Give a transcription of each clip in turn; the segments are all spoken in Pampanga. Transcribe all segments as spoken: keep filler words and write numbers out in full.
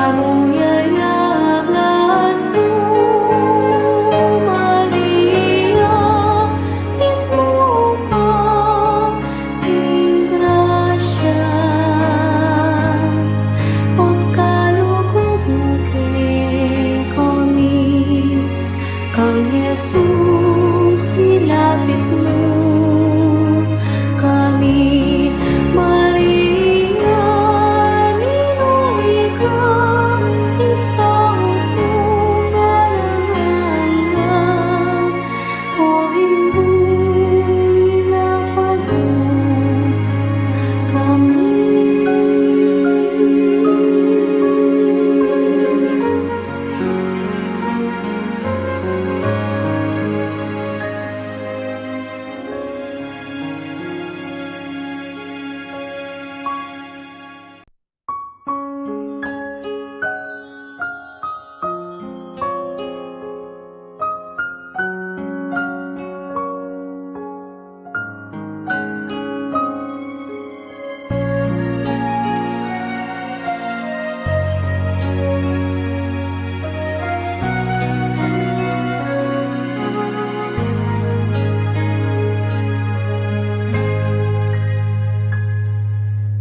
Among yayablas mu, Maria, mitmu ka king grasya, ot kalugud mu kekami, kang Jesus ilapit mu kami, Maria, ninung ika ing saup mung alang angga, o ing bunga ning tipan mu, kami.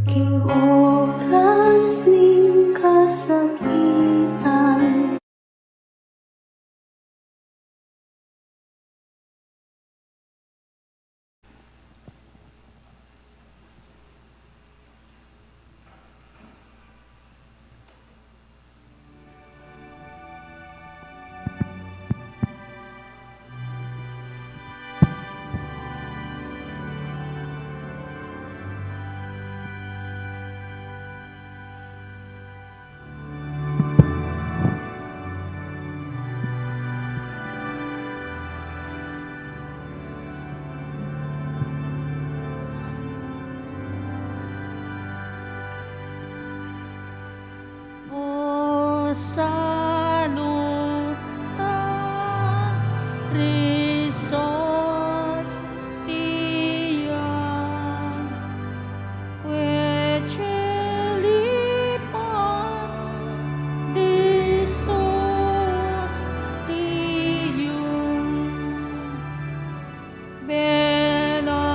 King oras ning kasakitan. O salutaris Hostia, quae caeli pandis ostium, vela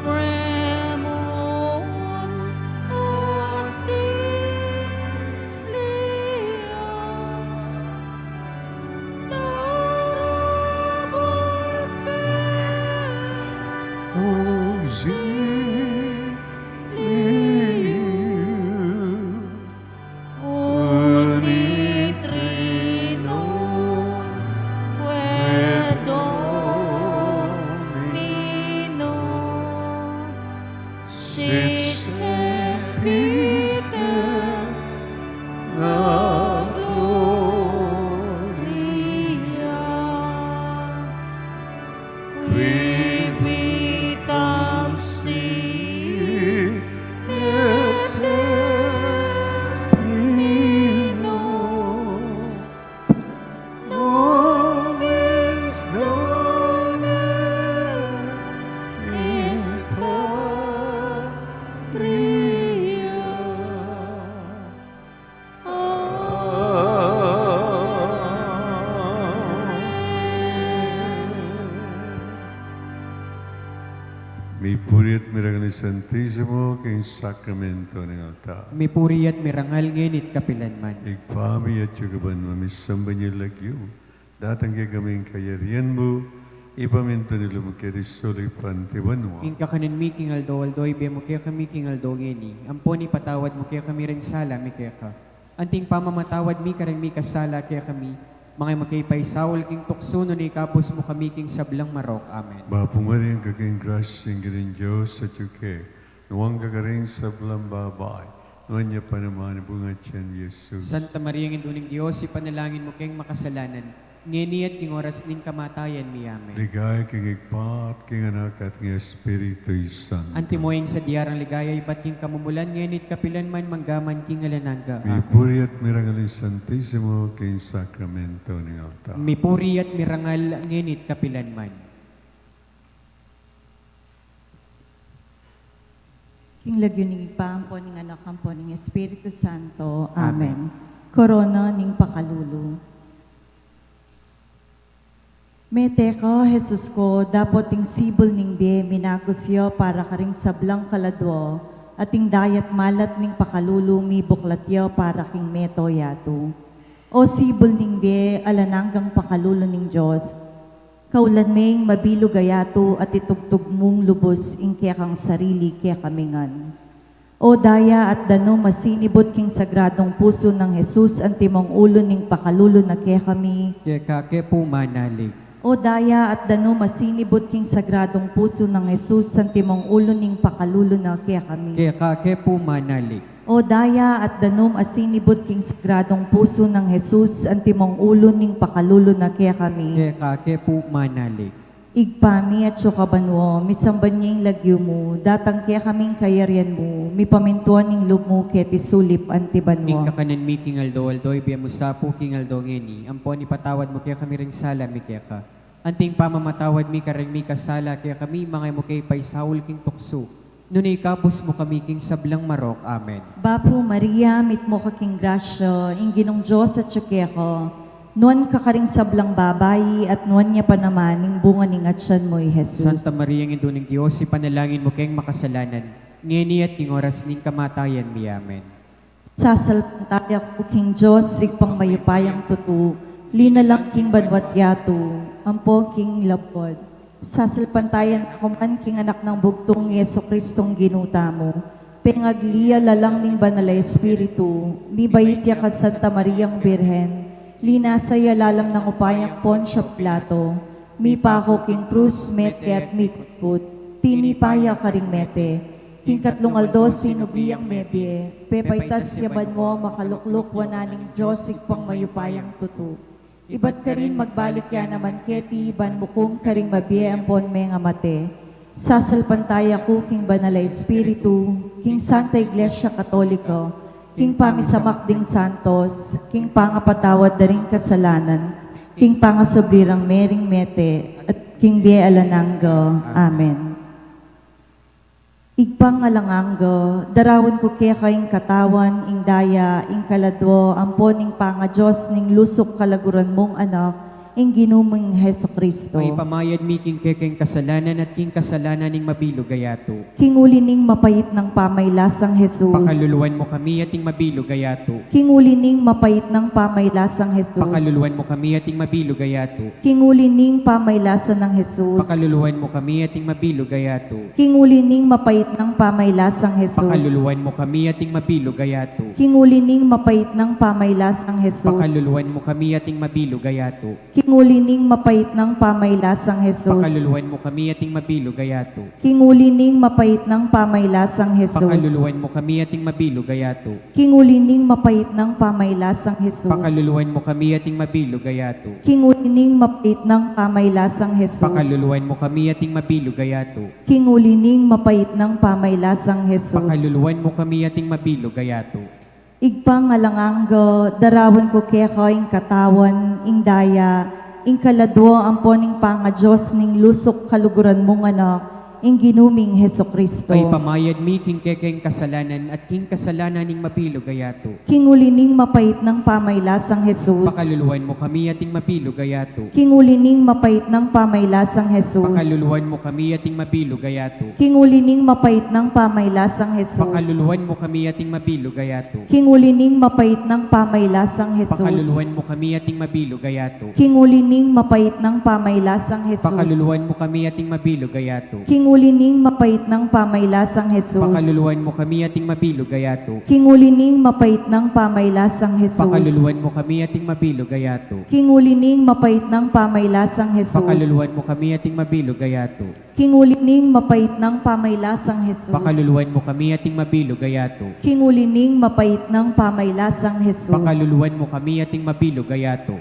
premunt hostiliam, darabur fere auxilium. Unitrinum quae Domino, sit semper in gloria, qui vitam si et terminus nobis dona in patria. Amen. Mipuri at mirangal ing Santisimo king sakramento ning altar. Mipuri at mirangal ngeni at kapilanman. Ibpa mi, atsu ka banua, misamban ya ing lagyu mu, datang kekami ing kayarian mu, mipamintuan ing lub mu keti sulip anti banua. Ing kakanan mi king aldo-aldo ibie mu kekami king aldo ngeni. Ampon ipatawad mu kekami ring sala mi keka, anti ing pamamatawad mi kareng mikasala kekami. Manga e mu ke paisaul king tuksu, nune ikabus mu kami king sablang marok. Amen. Bapu Maria, ika king grasya, ing Ginung Dios atyu keka. Nuan ka karing sablang babai, nuan ya pa naman ing bunga ning atian mu, Jesus. Santa Maria, Indu ning Dios, ipanalangin mu keng makasalanan, ngeni at king oras ning kamatayan mi. Amen. Ligaya king Ibpa, at king Anak, at king Espiritu Santo. Antimo ing sadya nang ligaya ibat king kamumulan, ngeni at kapilanman, mangga man king alang angga. Amen. Mipuri at mirangal ing Santisimo king sakramento ning altar. Mipuri at mirangal ngeni at kapilanman. King lagyu ning Ibpa, ampon ning Anak, ampon ning Espiritu Santo. Amen. Amen. Korona ning pakalulu. Mete ka, Jesus ko, dapot ing sibul ning bie minagus ya para karing sablang kaladua, at ing dayat malat ning pakalulu mibuklat ya para king meto yatu. O sibul ning bie, alang anggang pakalulu ning Dios, kaulan me ing mabilug a yatu at itugtug mung lubus ing kekang sarili kekami ngan. O daya at danum a sinibut king sagradung pusu nang Jesus, antimong ulu ning pakalulu na kekami. Keka ke pu manalig. O daya at danum a sinibut king sagradung pusu nang Jesus, antimong ulu ning pakalulu na kekami. Keka ke pu manalig. O daya at danum a sinibut king sagradung pusu nang Jesus, antimong ulu ning pakalulu na kekami. Keka ke pu manalig. Ibpa mi atsu ka banua, misamban ya ing lagyu mu, datang kekami ing kayarian mu, mipamintuan ing lub mu keti sulip anti banua. Ing kakanan mi king aldo-aldo ibie mu sa pu king aldo ngeni, ampon ipatawad mu kekami ring sala mi keka, anting pamamatawad mi karing mikasala kekami, manga e mu ke paisaul king tuksu, nune ikabus mu kami king sablang marok. Amen. Bapu Maria, mitmu ka king grasya, ing Ginung Dios atsu keka, nuan ka karing sablang babai, at nuan ya pa naman ing bunga ning atian mu, i Jesus. Santa Maria, Indu ning Dios, ipanalangin mu keng makasalanan, ngeni at king oras ning kamatayan mi. Amen. Sasalpantaya ku king Dios, Ibpang mayupayang tutu, linalang king banua't yatu, ampo king lapud. Sasalpantaya na ku man king Anak nang bugtung, Jesu Kristong Ginu tamu, pengagli ya lalam ning Banal a Espiritu, mibait ya kang Santa Mariang Birhen, linasa ya lalam nang upayang Poncio Pilato, mipaku king krus, mete at mikutkut, tinipa ya karing mete, king katlung aldo sinubli yang mebie, pepaitas ya banua, makalukluk wanan ning Dios Ibpang mayupayang tutu. Ibat karin magbalik ya naman keti ban mukum karing mabie ampon mengamate. Sasalpantaya ku king Banal a Espiritu, king Santa Iglesia Katolika, king pamisamak ding santos, king pangapatawad da ring kasalanan, king pangasubli rang mering mete, at king bie alang angga. Amen. Ibpang alang angga, daraun ku keka ing katawan, ing daya, ing kaladua, ampon ing pangadios ning lusuk kalaguran mung Anak, ing Ginu ming Jesucristo. Ipamayad mi king kekeng kasalanan at king kasalanan ning mabilug a yatu. King uli ning mapait nang pamailasang Jesus. Pakaluluan mu kami at ing mabilug a yatu. King uli ning mapait nang pamailasang Jesus. Pakaluluan mu kami at ing mabilug a yatu. King uli ning pamailasan nang Jesus. Pakaluluan mu kami at ing mabilug a yatu. King uli ning mapait nang pamailasang Jesus. Pakaluluan mu kami at ing mabilug a yatu. King uli ning mapait nang pamailasang Jesus. Pakaluluan mu kami at ing mabilug a yatu. King uli ning mapait nang pamailasang Jesus. Pakaluluan mu kami at ing mabilug a yatu. King uli ning mapait nang pamailasang Jesus. Pakaluluan mu kami at ing mabilug a yatu. King uli ning mapait nang pamailasang Jesus. Pakaluluan mu kami at ing mabilug a yatu. King uli ning mapait nang pamailasang Jesus. Pakaluluan mu kami at ing mabilug a yatu. King uli ning mapait nang pamailasang Jesus. Pakaluluan mu kami at ing mabilug a yatu. Ibpang alang angga, daraun ku keka ing katawan, ing daya, ing kaladua ampon ing pangadios ning lusuk kaluguran mung Anak, ing Ginu ming Jesucristo. Ipamayad mi king kekeng kasalanan at king kasalanan ning mabilug a yatu. King uli ning mapait nang pamailasang Jesus. Pakaluluan mu kami at ing mabilug a yatu. King uli ning mapait nang pamailasang Jesus. Pakaluluan mu kami at ing mabilug a yatu. King uli ning mapait nang pamailasang Jesus. Pakaluluan mu kami at ing mabilug a yatu. King uli ning mapait nang pamailasang Jesus. Pakaluluan mu kami at ing mabilug a yatu. King uli ning mapait nang pamailasang Jesus. Pakaluluan mu kami at ing mabilug a yatu. King uli ning mapait nang pamailasang Jesus. Pakaluluan mu kami at ing mabilug a yatu. King uli ning mapait nang pamailasang Jesus. Pakaluluan mu kami at ing mabilug a yatu. King uli ning mapait nang pamailasang Jesus. Pakaluluan mu kami at ing mabilug a yatu. King uli ning mapait nang pamailasang Jesus. Pakaluluan mu kami at ing mabilug a yatu. King uli ning mapait nang pamailasang Jesus. Pakaluluan mu kami at ing mabilug a yatu.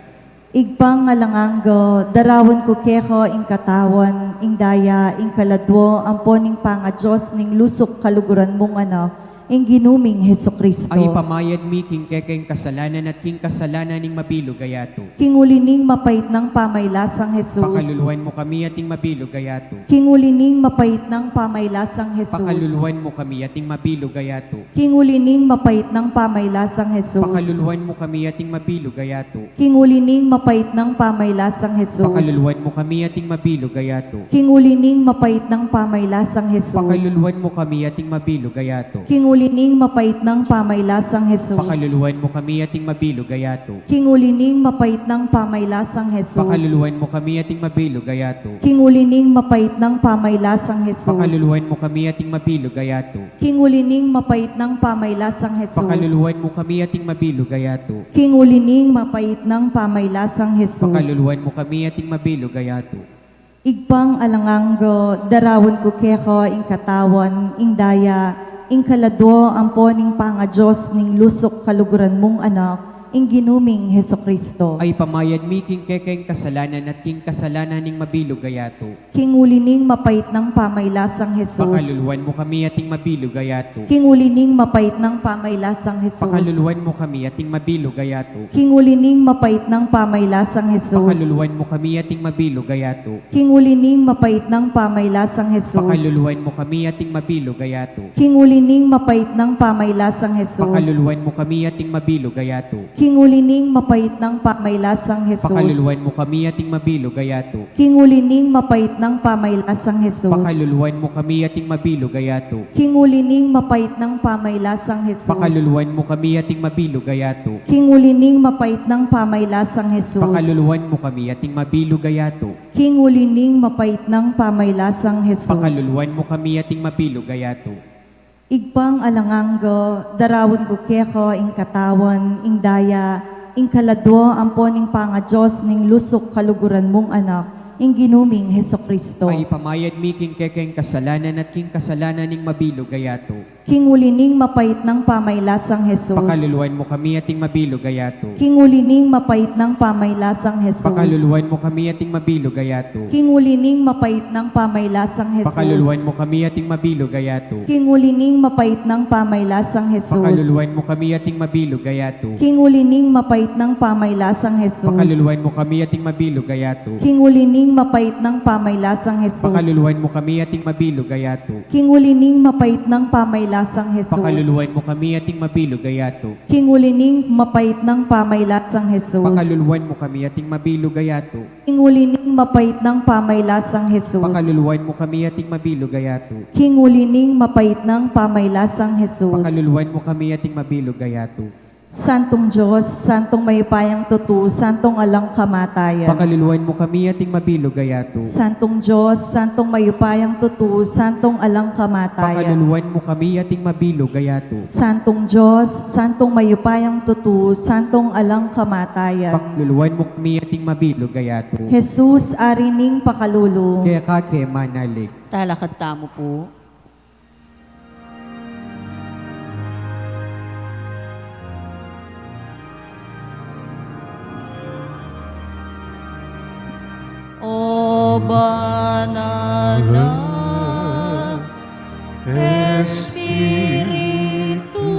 Ibpang alang angga, daraun ku keka ing katawan, ing daya, ing kaladua, ampon ing pangadios ning lusuk kaluguran mung Anak, Ing Ginu ming Jesucristo. Ay pamayad mi king kekeng kasalanan at king kasalanan ning mabilug a yatu. King uli ning mapait nang pamaylasang Jesus. Pakaluluan mu kami at ing mabilug a yatu. King uli ning mapait nang pamaylasang Jesus. Pakaluluan mu kami at ing mabilug a yatu. King uli ning mapait nang pamaylasang Jesus. Pakaluluan mu kami at ing mabilug a yatu. King uli ning mapait nang pamaylasang Jesus. Pakaluluan mu kami at ing mabilug a yatu. King uli ning mapait nang pamaylasang Jesus. Pakaluluan mu kami at ing mabilug a yatu. King uli ning mapait nang pamaylasang Jesus. Pakaluluan mu kami at ing mabilug a yatu. King uli ning mapait nang pamaylasang Jesus. Pakaluluan mu kami at ing mabilug a yatu. King uli ning mapait nang pamaylasang Jesus. Pakaluluan mu kami at ing mabilug a yatu. King uli ning mapait nang pamaylasang Jesus. Pakaluluan mu kami at ing mabilug a yatu. King uli ning mapait nang pamaylasang Jesus. Pakaluluan mu kami at ing mabilug a yatu. Ibpang alang angga, daraun ku keka ing katawan, ing daya, ing kaladua ampon ing pangadios ning lusuk kaluguran mung Anak, ing Ginu ming Jesucristo. Ay pamayad mi king kekeng kasalanan at king kasalanan ning mabilug a yatu. King uli ning mapait nang pamaylasang Jesus. Pakaluluan mu kami at ing mabilug a yatu. King uli ning mapait nang pamaylasang Jesus. Pakaluluan mu kami at ing mabilug a yatu. King uli ning mapait nang pamaylasang Jesus. Pakaluluan mu kami at ing mabilug a yatu. King uli ning mapait nang pamaylasang Jesus. Pakaluluan mu kami at ing mabilug a yatu. King uli ning mapait nang pamaylasang Jesus. Pakaluluan mu kami at ing mabilug a yatu. King uli ning mapait nang pamaylasang Jesus. Pakaluluan mu kami at ing mabilug a yatu. King uli ning mapait nang pamaylasang Jesus. Pakaluluan mu kami at ing mabilug a yatu. King uli ning mapait nang pamaylasang Jesus. Pakaluluan mu kami at ing mabilug a yatu. King uli ning mapait nang pamaylasang Jesus. Pakaluluan mu kami at ing mabilug a yatu. King uli ning mapait nang pamaylasang Jesus. Pakaluluan mu kami at ing mabilug a yatu. Ibpang alang angga, daraun ku keka ing katawan, ing daya, ing kaladua ampon ing pangadios ning lusuk kaluguran mung Anak, ing Ginu ming Jesucristo. Ay pamayad mi king kekeng kasalanan at king kasalanan ning mabilug a yatu. King uli ning mapait nang pamaylasang Jesus. Pakaluluan mu kami at ing mabilug a yatu. King uli ning mapait nang pamaylasang Jesus. Pakaluluan mu kami at ing mabilug a yatu. King uli ning mapait nang pamaylasang Jesus. Pakaluluan mu kami at ing mabilug a yatu. King uli ning mapait nang pamaylasang Jesus. Pakaluluan mu kami at ing mabilug a yatu. King uli ning mapait nang pamaylasang Jesus. Pakaluluan mu kami at ing mabilug a yatu. King uli ning mapait nang pamaylasang Jesus. Pakaluluan mu kami at ing mabilug a yatu. King uli ning mapait nang pamaylasang Jesus. Pakaluluan mu kami at ing mabilug a yatu. King uli ning mapait nang pamaylasang Jesus. Pakaluluan mu kami at ing mabilug a yatu. King uli ning mapait nang pamaylasang Jesus. Pakaluluan mu kami at ing mabilug a yatu. King uli ning mapait nang pamaylasang Jesus. Pakaluluan mu kami at ing mabilug a yatu. Santung Dios, Santung mayupayang tutu, Santung alang kamatayan. Pakaluluan mu kami at ing mabilug a yatu. Santung Dios, Santung mayupayang tutu, Santung alang kamatayan. Pakaluluan mu kami at ing mabilug a yatu. Santung Dios, Santung mayupayang tutu, Santung alang kamatayan. Pakaluluan mu kami at ing mabilug a yatu. Jesus, Ari ning pakalulu. Keka ke manalig. Talakad tamu pu. O banal a Espiritu,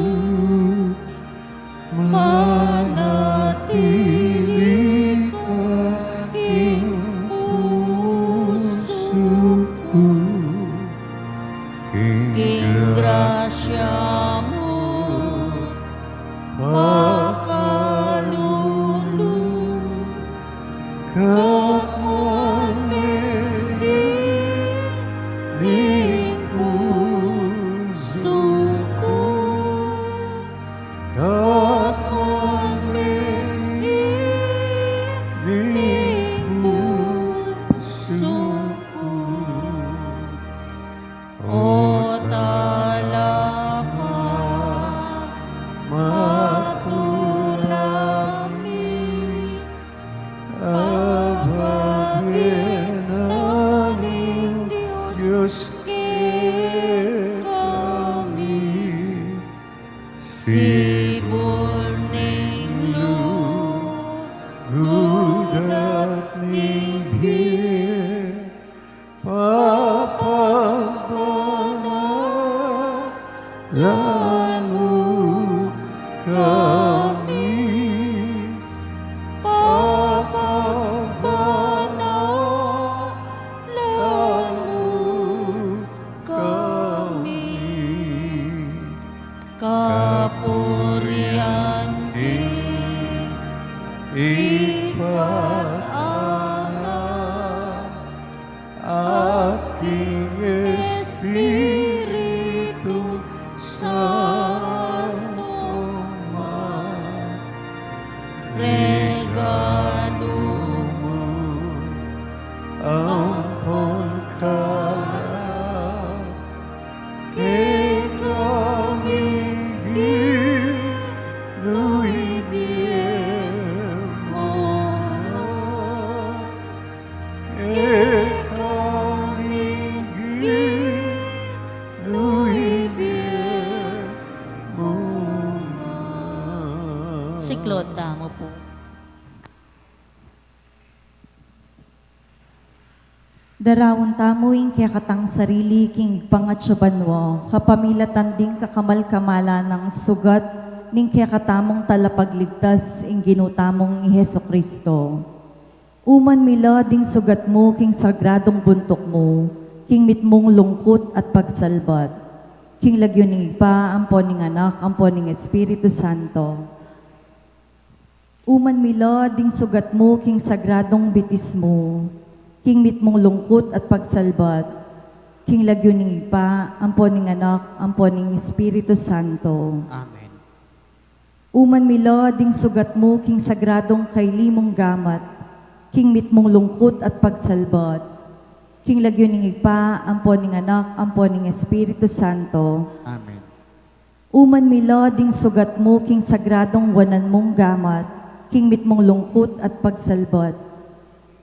manatili ka king pusu ku. King grasya mu pakalulu ka mabibing ning pusu ku. Ka mabibing ning pusu ku. O Talapamatul a mi, Ibpa ning Dios kekami, sibul ning lugud at ning bie, papabanalan kami, papagbanal kami, kapurian king ipatangan at king Espiritu Santo man, regalu mu ampon kara, kekami Ginu, ibie mu na. Kekami Ginu, ibie mu na. Siklaud tamu pu. Daraun tamu ing kekatang sarili king Ibpang atsu banua, kapamilatan ding kakamal-kamalan nang sugat ning kekatamung Talapagligtas, ing Ginu tamung i Jesucristo. Uman mi la ding sugat mu king sagradung buntuk mu, king mitmung lungkut at pagsalbat. King lagyu ning Ibpa, ampo ning Anak, ampo ning Espiritu Santo. Uman mi la ding sugat mu king sagradung bitis mu, king mitmung lungkut at pagsalbat. King lagyu ning Ibpa, ampo ning Anak, ampo ning Espiritu Santo. Amen. Uman mi la ding sugat mu king sagradung kaili mung gamat, king mitmung lungkut at pagsalbat. King lagyu ning Ibpa, ampo ning Anak, ampo ning Espiritu Santo. Amen. Uman mi la ding sugat mu king sagradung wanan mung gamat, king mitmung lungkut at pagsalbat.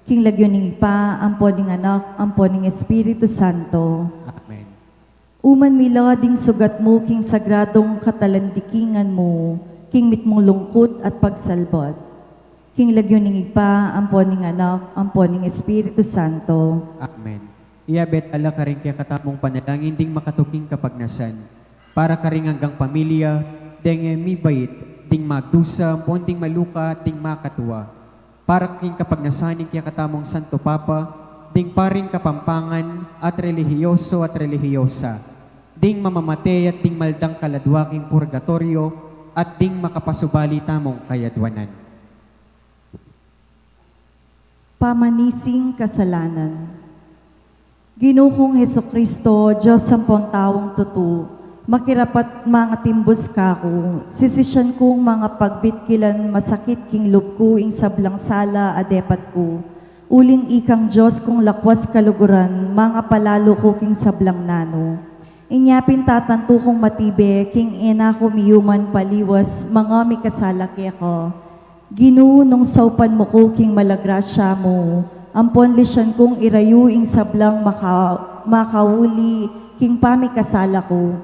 King lagyu ning Ibpa, ampo ning Anak, ampo ning Espiritu Santo. Amen. Uman mi la ding sugat mu king sagradung katalandikingan mu, king mitmung lungkut at pagsalbat. King lagyu ning Ibpa, ampo ning Anak, ampo ning Espiritu Santo. Amen. Iyabe tala karing kekatamung panalangin ding makatuking kapagnasan, para karing anggang pamilya, deng e mibait, ding magdusa, ampon ding maluka, at ding makatua. Para king kapagnasan ning kekatamung Santo Papa, ding paring Kapampangan, at relihiyoso at relihiyosa, ding mamamate at ding maldang kaladua king purgatoryo, at ding makapasubali tamung kayadwanan. Pamanising kasalanan. Ginu kung Jesucristo, Dios ampon taung tutu, makirapat mangatimbus kaku, sisisyan kung mangapagbitkilan masakit king lub ku ing sablang sala a depat ku, uling ikang Dios kung lakwas kaluguran, mangapalalu ku king sablang nanu. Inya pin tatantu kung matibe, king e na ku miyuman paliwas, manga mikasala keka. Ginu, nung saupan mu ku king malagrasya mu, ampon lisyan kung irayu ing sablang maka-, makauli king pamikasala ku.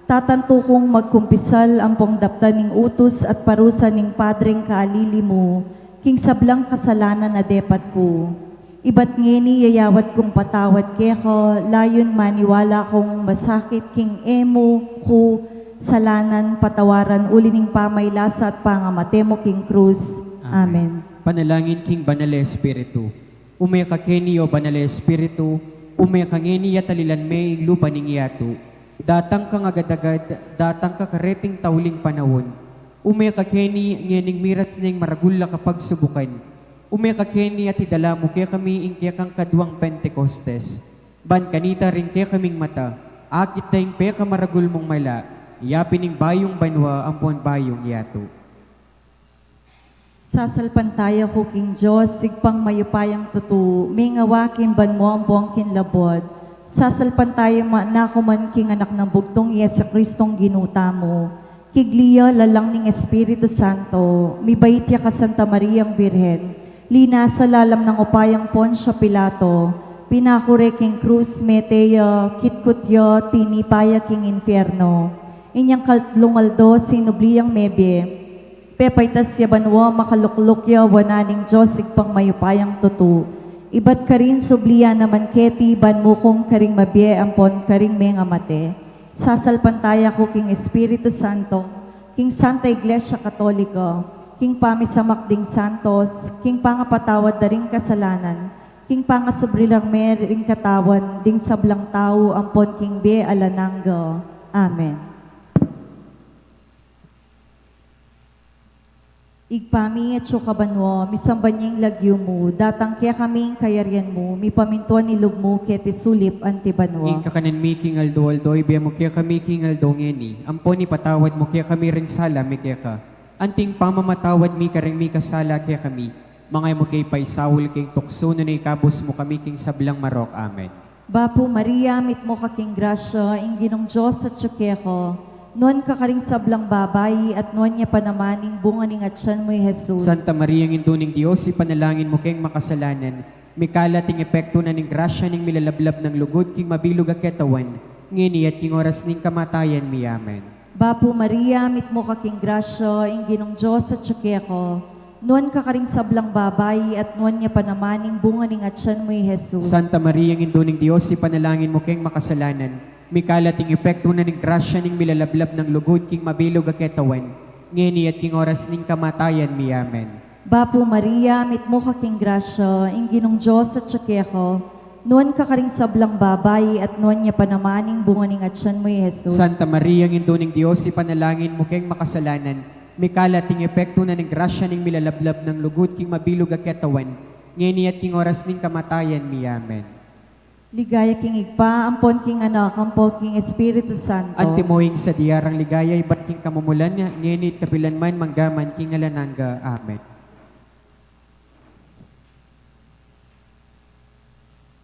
Tatantu kung magkumpisal ampong daptan ing utus at parusa ning Padreng kalili mu, king sablang kasalanan a depat ku. Ibat ngeni yayawat kung patawad keka, layun maniwala kung masakit king e mu ku salanan patawaran uli ning pamailasa at pangamate mu king krus. Amen. Amen. Panalangin king Banal a Espiritu. Ume ka keni, o Banal a Espiritu, ume ka ngeni at alilan me ing lupa ning yatu. Datang kang agad-agad, datang ka kareting tauling panaun. Ume ka keni ngening mirats ne ing maragul a kapagsubukan. Ume ka keni at idala mu kekami ing kekang kaduang Pentecostes. Ban kanita ring kekaming mata, akit da ing pekamaragul mung mala, ya pin ing bayung banua ampon bayung yatu. Sasalpantaya ku king Dios, Ibpang mayupayang tutu, mengawa king banua ampon king labud. Sasalpantaya ma-, na ku man king Anak nang bugtung, Jesucristong Ginu tamu. Kigli ya lalang ning Espiritu Santo, mibait ya ka Santa Mariang Birhen, linasa lalam nang upayang Poncio Pilato, pinaku re king krus, mete ya, kitkut ya, tinipa ya king infierno. Inyang katlung aldo, sinubli yang mebie. Pepaitas ya banua, makalukluk ya wanan ning Dios Ibpang mayupayang tutu. Ibat karin subli ya naman keti, ban mukung karing mabie ampon karing mengamate. Sasalpantaya ku king Espiritu Santo, king Santa Iglesia Katolika, king pamisamak ding santos, king pangapatawad da ring kasalanan, king pangasubli lang me ring katawan ding sablang tau ampon king bie alang angga. Amen. Ibpa mi, atsu ka banua, misamban ya ing lagyu mu, datang kekami ing kayarian mu, mipamintuan ing lub mu keti sulip anti banua. Ing kakanan mi king aldo-aldo ibie mu kekami king aldo ngeni, ampon ipatawad mu kekami ring sala mi keka, anti ing pamamatawad mi karing mikasala kekami. Manga e mu ke paisaul king tuksu, nune ikabus mu kami king sablang marok. Amen. Bapu Maria, mitmu ka king grasya, ing Ginung Dios atsu keka. Nuan ka karing sablang babai, at nuan ya pa naman ing bunga ning atyan mu, i Jesus. Santa Maria, Indu ning Dios, ipanalangin mu keng makasalanan, mikalat ing epektu na ning grasya ning milalablab nang lugud king mabilug a ketawan, ngeni at king oras ning kamatayan mi. Amen. Bapu Maria, mitmu ka king grasya, ing Ginung Dios atsu keka. Nuan ka karing sablang babai, at nuan ya pa naman ing bunga ning atyan mu, i Jesus. Santa Maria, Indu ning Dios, ipanalangin mu keng makasalanan, mikalat ing epektu na ning grasya ning milalablab nang lugud king mabilug a ketawan, ngeni at king oras ning kamatayan mi. Amen. Bapu Maria, mitmu ka king grasya, ing Ginung Dios atsu keka. Nuan ka karing sablang babai, at nuan ya pa naman ing bunga ning atyan mu, i Jesus. Santa Maria, Indu ning Dios, ipanalangin mu keng makasalanan, mikalat ing epektu na ning grasya ning milalablab nang lugud king mabilug a ketawan, ngeni at king oras ning kamatayan mi. Amen. Ligaya king Ibpa, ampon king Anak, ampon king Espiritu Santo. Antimo ing sadya rang ligaya ibat king kamumulan, ngeni at kapilan man, mangga man king alang angga. Amen.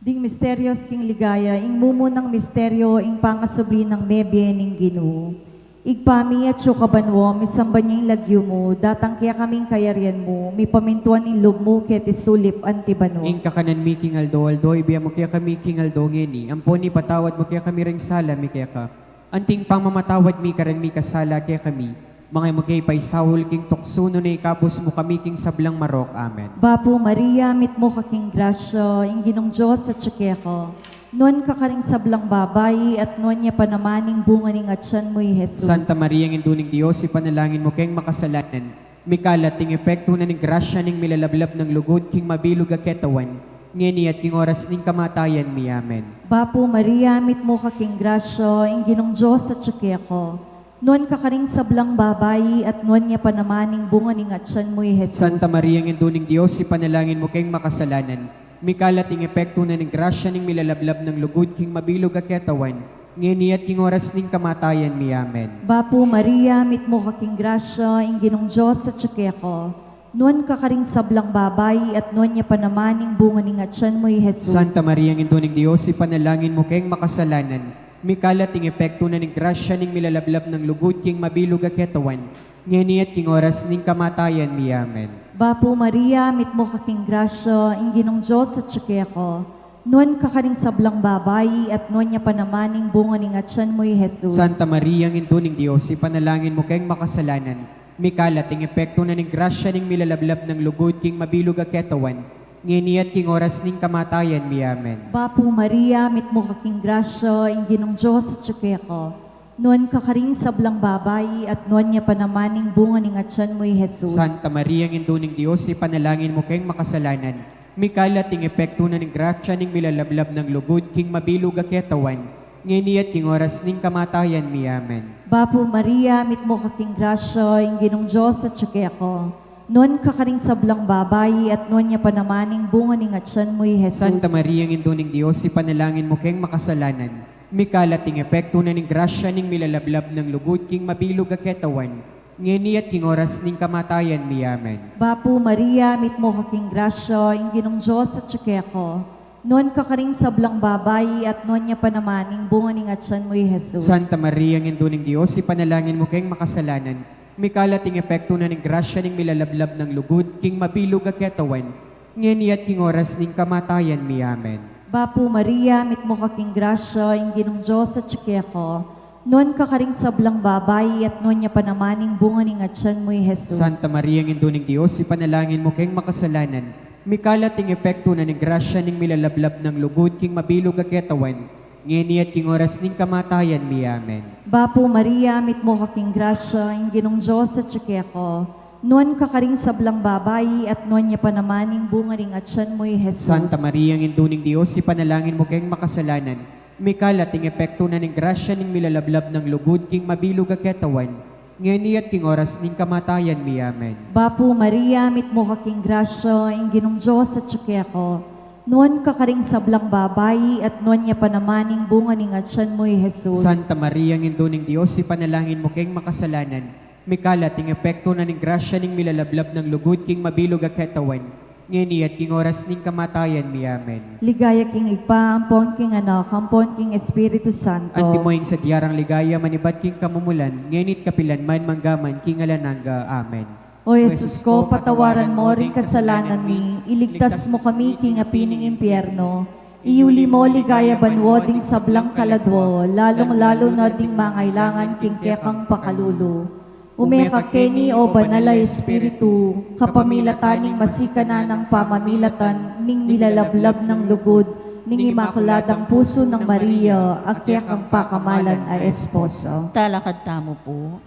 Ding misterios king ligaya, ing mumunang misterio, ing pangasubli nang mebie ning Ginu. Ibpa mi, atsu ka banua, misamban ya ing lagyu mu, datang kekami ing kayarian mu, mipamintuan ing lub mu keti sulip anti banua. Ing kakanan mi king aldo-aldo ibie mu kekami king aldo ngeni, ampon ipatawad mu kekami ring sala mi keka, anti ing pamamatawad mi karing mikasala kekami. Manga e mu ke paisaul king tuksu, nune ikabus mu kami king sablang marok. Amen. Bapu Maria, mitmu ka king grasya, ing Ginung Dios atsu keka. Nuan ka karing sablang babai, at nuan ya pa naman ing bunga ning atyan mu, i Jesus. Santa Maria, Indu ning Dios, ipanalangin mu keng makasalanan, mikalat ing epektu na ning grasya ning milalablab nang lugud king mabilug a ketawan, ngeni at king oras ning kamatayan mi. Amen. Bapu Maria, mitmu ka king grasya, ing Ginung Dios atsu keka. Nuan ka karing sablang babai, at nuan ya pa naman ing bunga ning atyan mu, i Jesus. Santa Maria, Indu ning Dios, ipanalangin mu keng makasalanan, mikalat ing epektu na ning grasya ning milalablab nang lugud king mabilug a ketawan, ngeni at king oras ning kamatayan mi. Amen. Bapu Maria, mitmu ka king grasya, ing Ginung Dios atsu keka. Nuan ka karing sablang babai, at nuan ya pa naman ing bunga ning atyan mu, i Jesus. Santa Maria, Indu ning Dios, ipanalangin mu keng makasalanan, mikalat ing epektu na ning grasya ning milalablab nang lugud king mabilug a ketawan, ngeni at king oras ning kamatayan mi. Amen. Bapu Maria, mitmu ka king grasya, ing Ginung Dios atsu keka. Nuan ka karing sablang babai, at nuan ya pa naman ing bunga ning atyan mu, i Jesus. Santa Maria, Indu ning Dios, ipanalangin mu keng makasalanan, mikalat ing epektu na ning grasya ning milalablab nang lugud king mabilug a ketawan, ngeni at king oras ning kamatayan mi. Amen. Bapu Maria, mitmu ka king grasya, ing Ginung Dios atsu keka. Nuan ka karing sablang babai, at nuan ya pa naman ing bunga ning atyan mu, i Jesus. Santa Maria, Indu ning Dios, ipanalangin mu keng makasalanan, mikalat ing epektu na ning grasya ning milalablab nang lugud king mabilug a ketawan, ngeni at king oras ning kamatayan mi. Amen. Bapu Maria, mitmu ka king grasya, ing Ginung Dios atsu keka. Nuan ka karing sablang babai, at nuan ya pa naman ing bunga ning atyan mu, i Jesus. Santa Maria, Indu ning Dios, ipanalangin mu keng makasalanan, mikalat ing epektu na ning grasya ning milalablab nang lugud king mabilug a ketawan, ngeni at king oras ning kamatayan mi. Amen. Bapu Maria, mitmu ka king grasya, ing Ginung Dios atsu keka. Nuan ka karing sablang babai, at nuan ya pa naman ing bunga ning atyan mu, i Jesus. Santa Maria, Indu ning Dios, ipanalangin mu keng makasalanan, mikalat ing epektu na ning grasya ning milalablab nang lugud king mabilug a ketawan, ngeni at king oras ning kamatayan mi. Amen. Bapu Maria, mitmu ka king grasya, ing Ginung Dios atsu keka. Nuan ka karing sablang babai, at nuan ya pa naman ing bunga ning atyan mu, i Jesus. Santa Maria, Indu ning Dios, ipanalangin mu keng makasalanan, mikalat ing epektu na ning grasya ning milalablab nang lugud king mabilug a ketawan, ngeni at king oras ning kamatayan mi. Amen. Bapu Maria, mitmu ka king grasya, ing Ginung Dios atyu keka. Nuan ka karing sablang babai, at nuan ya pa naman ing bunga ning atyan mu, i Jesus. Santa Maria, Indu ning Dios, ipanalangin mu keng makasalanan, mikalat ing epektu na ning grasya ning milalablab nang lugud king mabilug a ketawan, ngeni at king oras ning kamatayan mi. Amen. Bapu Maria, mitmu ka king grasya, ing Ginung Dios atyu keka. Nuan ka karing sablang babai, at nuan ya pa naman ing bunga ning atyan mu, i Jesus. Santa Maria, Indu ning Dios, ipanalangin mu keng makasalanan, mikalat ing epektu na ning grasya ning milalablab nang lugud king mabilug a ketawan, ngeni at king oras ning kamatayan mi. Amen. Ligaya king Ibpa, ampon king Anak, ampon king Espiritu Santo. Antimo ing sadya rang ligaya manibat king kamumulan, ngeni at kapilan man, mangga man king alang angga. Amen. O Jesus ko, patawaran mo ring kasalanan mi, iligtas mo kami king api ning impyerno, iyuli mo king ligaya banua ding sablang kaladua, lalung-lalu na ding mangailangan king kekang pakalulu. Ume ka keni, o Banal a Espiritu, kapamilatan ning masikanang pamamilatan ning milalablab nang lugud ning Imakuladang Pusu nang Maria, a kekang pakamalan a esposa. Talakad tamu pu.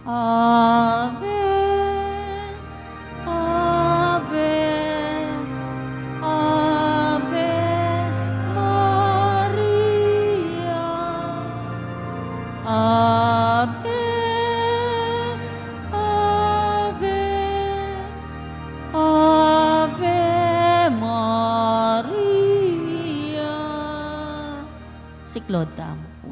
Ave, Ave, Ave Maria. Ave, Ave, Ave Maria. Siklaud tamu pu.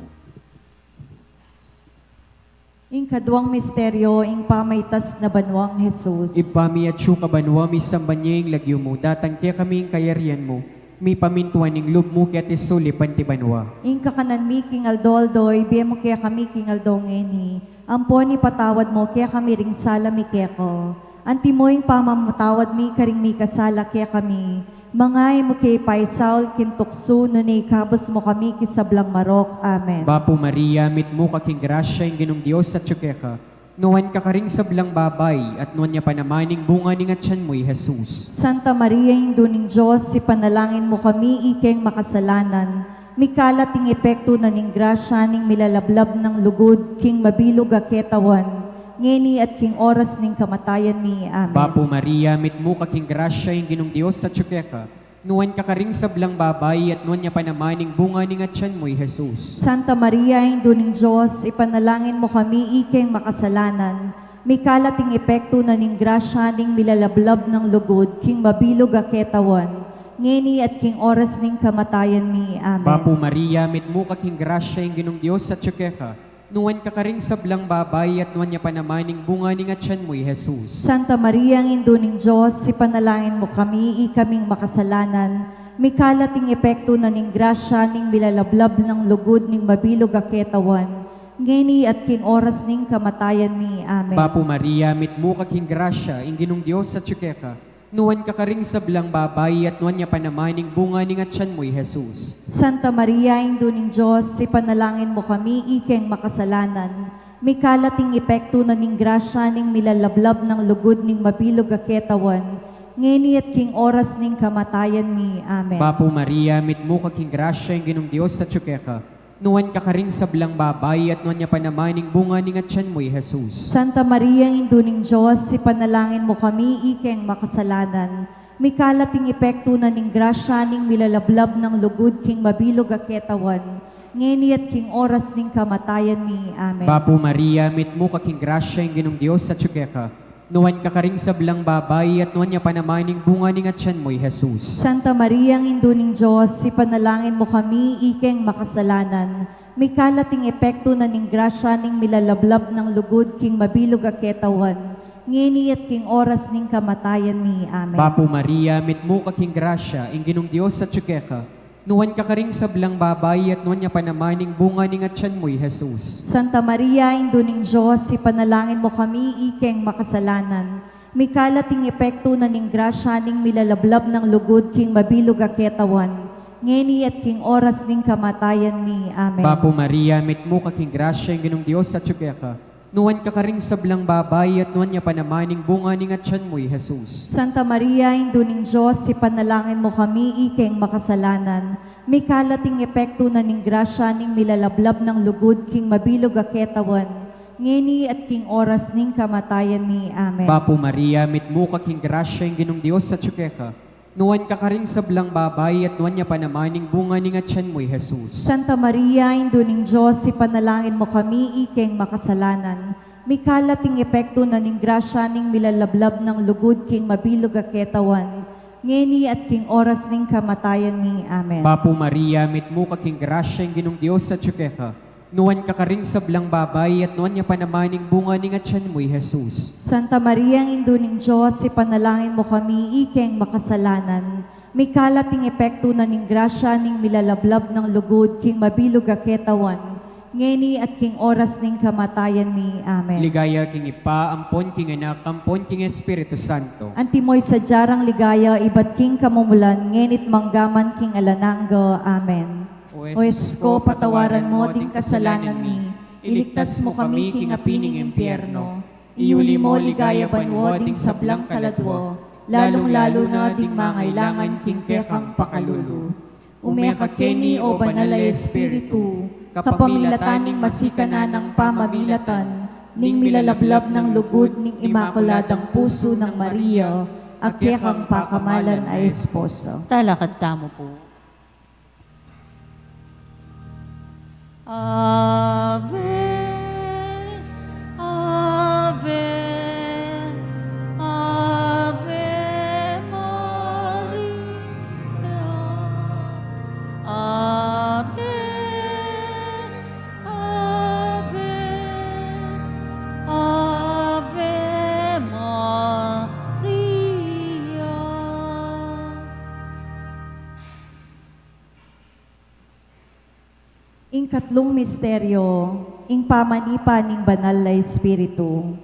Ing kaduang misteryo, ing pamaitas na banuang Jesus. Ibpa mi atsu ka banua, misamban ya ing lagyu mu, datang kekami ing kayarian mu, mipamintuan ing lub mu keti sulip anti banua. Ing kakanan mi king aldo-aldo, ibie mu kekami king aldo ngeni, ampon ipatawad mu kekami ring sala mi keka, anti mo ing pamamatawad mi karing mikasala kekami, manga e mu ke paisaul king tuksu, nune ikabus mu kami king sablang marok. Amen. Bapu Maria, mitmu ka king grasya, ing Ginung Dios atyu keka. Nuan ka karing sablang babai, at nuan ya pa naman ing bunga ning atyan mu, i Jesus. Santa Maria, Indu ning Dios, ipanalangin mu kami ikeng makasalanan, mikalat ing epektu na ning grasya ning milalablab nang lugud king mabilug a ketawan, ngeni at king oras ning kamatayan mi. Amen. Bapu Maria, mitmu ka king grasya, ing Ginung Dios atyu keka. Nuan ka karing sablang babai, at nuan ya pa naman ing bunga ning atyan mu, i Jesus. Santa Maria, Indu ning Dios, ipanalangin mu kami ikeng makasalanan, mikalat ing epektu na ning grasya ning milalablab nang lugud king mabilug a ketawan, ngeni at king oras ning kamatayan mi. Amen. Bapu Maria, mitmu ka king grasya, ing Ginung Dios atyu keka. Nuan ka karing sablang babai, at nuan ya pa naman ing bunga ning atyan mu, i Jesus. Santa Maria, Indu ning Dios, ipanalangin mu kami ikaming makasalanan, mikalat ing epektu na ning grasya ning milalablab nang lugud ning mabilug a ketawan, ngeni at king oras ning kamatayan mi. Amen. Bapu Maria, mitmu ka king grasya, ing Ginung Dios atyu keka. Nuan ka karing sablang babai, at nuan ya pa naman ing bunga ning atyan mu, i Jesus. Santa Maria, Indu ning Dios, ipanalangin mu kami ikeng makasalanan, mikalat ing epektu na ning grasya ning milalablab nang lugud ning mabilug a ketawan, ngeni at king oras ning kamatayan mi. Amen. Bapu Maria, mitmu ka king grasya, ing Ginung Dios atyu keka. Nuan ka karing sablang babai, at nuan ya pa naman ing bunga ning atyan mu, i Jesus. Santa Maria, Indu ning Dios, ipanalangin mu kami ikeng makasalanan, mikalat ing epektu na ning grasya ning milalablab nang lugud king mabilug a ketawan, ngeni at king oras ning kamatayan mi. Amen. Bapu Maria, mitmu ka king grasya, ing Ginung Dios atyu keka. Nuan ka karing sablang babai, at nuan ya pa naman ing bunga ning atyan mu, i Jesus. Santa Maria, Indu ning Dios, ipanalangin mu kami ikeng makasalanan, mikalat ing epektu na ning grasya ning milalablab nang lugud king mabilug a ketawan, ngeni at king oras ning kamatayan mi. Amen. Bapu Maria, mitmu ka king grasya, ing Ginung Dios atyu keka. Nuan ka karing sablang babai, at nuan ya pa naman ing bunga ning atyan mu, i Jesus. Santa Maria, Indu ning Dios, ipanalangin mu kami ikeng makasalanan, mikalat ing epektu na ning grasya ning milalablab nang lugud king mabilug a ketawan, ngeni at king oras ning kamatayan mi. Amen. Bapu Maria, mitmu ka king grasya, ing Ginung Dios atyu keka. Nuan ka karing sablang babai, at nuan ya pa naman ing bunga ning atyan mu, i Jesus. Santa Maria, Indu ning Dios, ipanalangin mu kami ikeng makasalanan, Mikalat ing epektu na ning grasya ning milalablab nang lugud king mabilug a ketawan, ngeni at king oras ning kamatayan mi. Amen. Bapu Maria, mitmu ka king grasya, ing Ginung Dios atyu keka. Nuan ka karing sablang babai, at nuan ya pa naman ing bunga ning atyan mu, i Jesus. Santa Maria, Indu ning Dios, ipanalangin mu kami ikeng makasalanan, mikalat ing epektu na ning grasya ning milalablab nang lugud king mabilug a ketawan, ngeni at king oras ning kamatayan mi. Amen. Bapu Maria, mitmu ka king grasya, ing Ginung Dios atyu keka. Nuan ka karing sablang babai, at nuan ya pa naman ing bunga ning atyan mu, i Jesus. Santa Maria, Indu ning Dios, ipanalangin mu kami ikeng makasalanan, mikalat ing epektu na ning grasya ning milalablab nang lugud king mabilug a ketawan, ngeni at king oras ning kamatayan mi. Amen. Ligaya king Ibpa, ampon king Anak, ampon king Espiritu Santo. Antimo ing sadya rang ligaya ibat king kamumulan, ngeni't manggaman king alang angga. Amen. O Jesus ko, patawaran mu ding kasalanan mi, iligtas mu kami king api ning impyerno, iyuli mu king ligaya banua ding sablang kaladua, lalung-lalu na ding mangailangan king kekang pakalulu. Ume ka keni, o Banal a Espiritu, kapamilatan ning masikan a nang pamamilatan ning milalablab nang lugud ning Imakuladang Pusu nang Maria, a kekang pakamalan a esposa. Talakad tamu pu. Ave, Ave, Ave Maria. Ave, Ave, Ave Maria. Ing katlung misteryo, ing pamanipa ning Banal a Espiritu.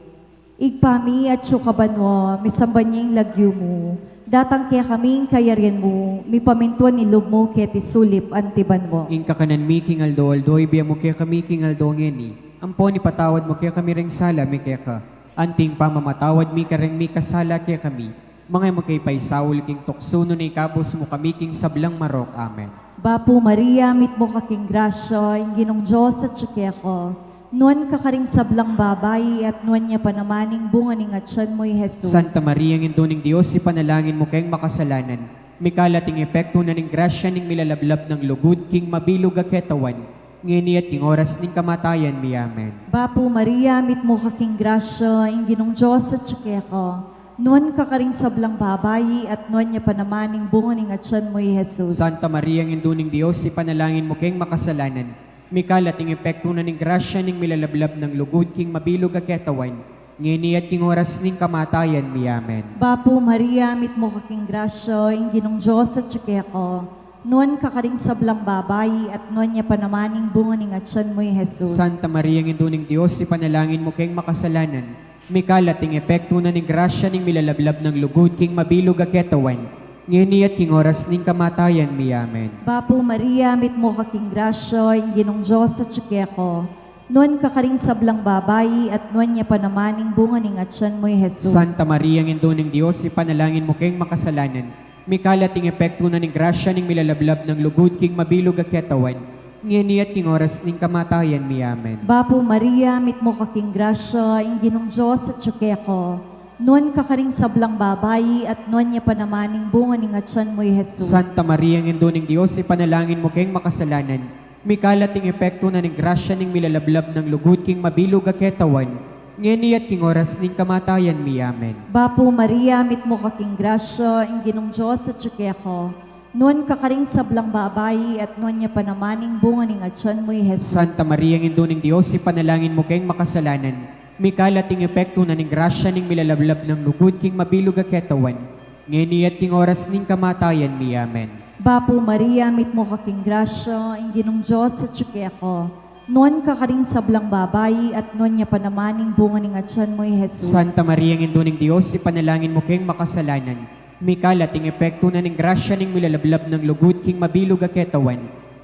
Ibpa mi, atsu ka banua, misamban ya ing lagyu mu, datang kekami ing kayarian mu, mipamintuan ing lub mu keti sulip anti banua. Ing kakanan mi king aldo-aldo, ibie mu kekami king aldo ngeni, ampon ipatawad mu kekami ring sala mi keka, anti ing pamamatawad mi kareng mikasala kekami. Manga e mu ke paisaul king tuksu, nune ikabus mu kami king sablang marok. Amen. Bapu Maria, mitmu ka king grasya, ing Ginung Dios atsu keka. Nuan ka karing sablang babai, at nuan ya pa naman ing bunga ning atyan mu, i Jesus. Santa Maria, Indu ning Dios, ipanalangin mu keng makasalanan, mikalat ing epektu na ning grasya ning milalablab nang lugud king mabilug a ketawan, ngeni at king oras ning kamatayan mi. Amen. Bapu Maria, mitmu ka king grasya, ing Ginung Dios atsu keka. Nuan ka karing sablang babai, at nuan ya pa naman ing bunga ning atyan mu, i Jesus. Santa Maria, Indu ning Dios, ipanalangin mu keng makasalanan, mikalat ing epektu na ning grasya ning milalablab nang lugud king mabilug a ketawan, ngeni at king oras ning kamatayan mi. Amen. Bapu Maria, mitmu ka king grasya, ing Ginung Dios atsu keka. Nuan ka karing sablang babai, at nuan ya pa naman ing bunga ning atyan mu, i Jesus. Santa Maria, Indu ning Dios, ipanalangin mu keng makasalanan, mikalat ing epektu na ning grasya ning milalablab nang lugud king mabilug a ketawan, ngeni at king oras ning kamatayan mi. Amen. Bapu Maria, mitmu ka king grasya, ing Ginung Dios atsu keka. Nuan ka karing sablang babai, at nuan ya pa naman ing bunga ning atyan mu, i Jesus. Santa Maria, Indu ning Dios, ipanalangin mu keng makasalanan, mikalat ing epektu na ning grasya ning milalablab nang lugud king mabilug a ketawan, ngeni at king oras ning kamatayan mi. Amen. Bapu Maria, mitmu ka king grasya, ing Ginung Dios atsu keka. Nuan ka karing sablang babai, at nuan ya pa naman ing bunga ning atyan mu, i Jesus. Santa Maria, Indu ning Dios, ipanalangin mu keng makasalanan, mikalat ing epektu na ning grasya ning milalablab nang lugud king mabilug a ketawan, ngeni at king oras ning kamatayan mi. Amen. Bapu Maria, mitmu ka king grasya, ing Ginung Dios atsu keka. Nuan ka karing sablang babai, at nuan ya pa naman ing bunga ning atyan mu, i Jesus. Santa Maria, Indu ning Dios, ipanalangin mu keng makasalanan, mikalat ing epektu na ning grasya ning milalablab nang lugud king mabilug a ketawan, ngeni at king oras ning kamatayan mi. Amen. Bapu Maria, mitmu ka king grasya, ing Ginung Dios atsu keka. Nuan ka karing sablang babai, at nuan ya pa naman ing bunga ning atyan mu, i Jesus. Santa Maria, Indu ning Dios, ipanalangin mu keng makasalanan, mikalat ing epektu na ning grasya ning milalablab nang lugud king mabilug a ketawan,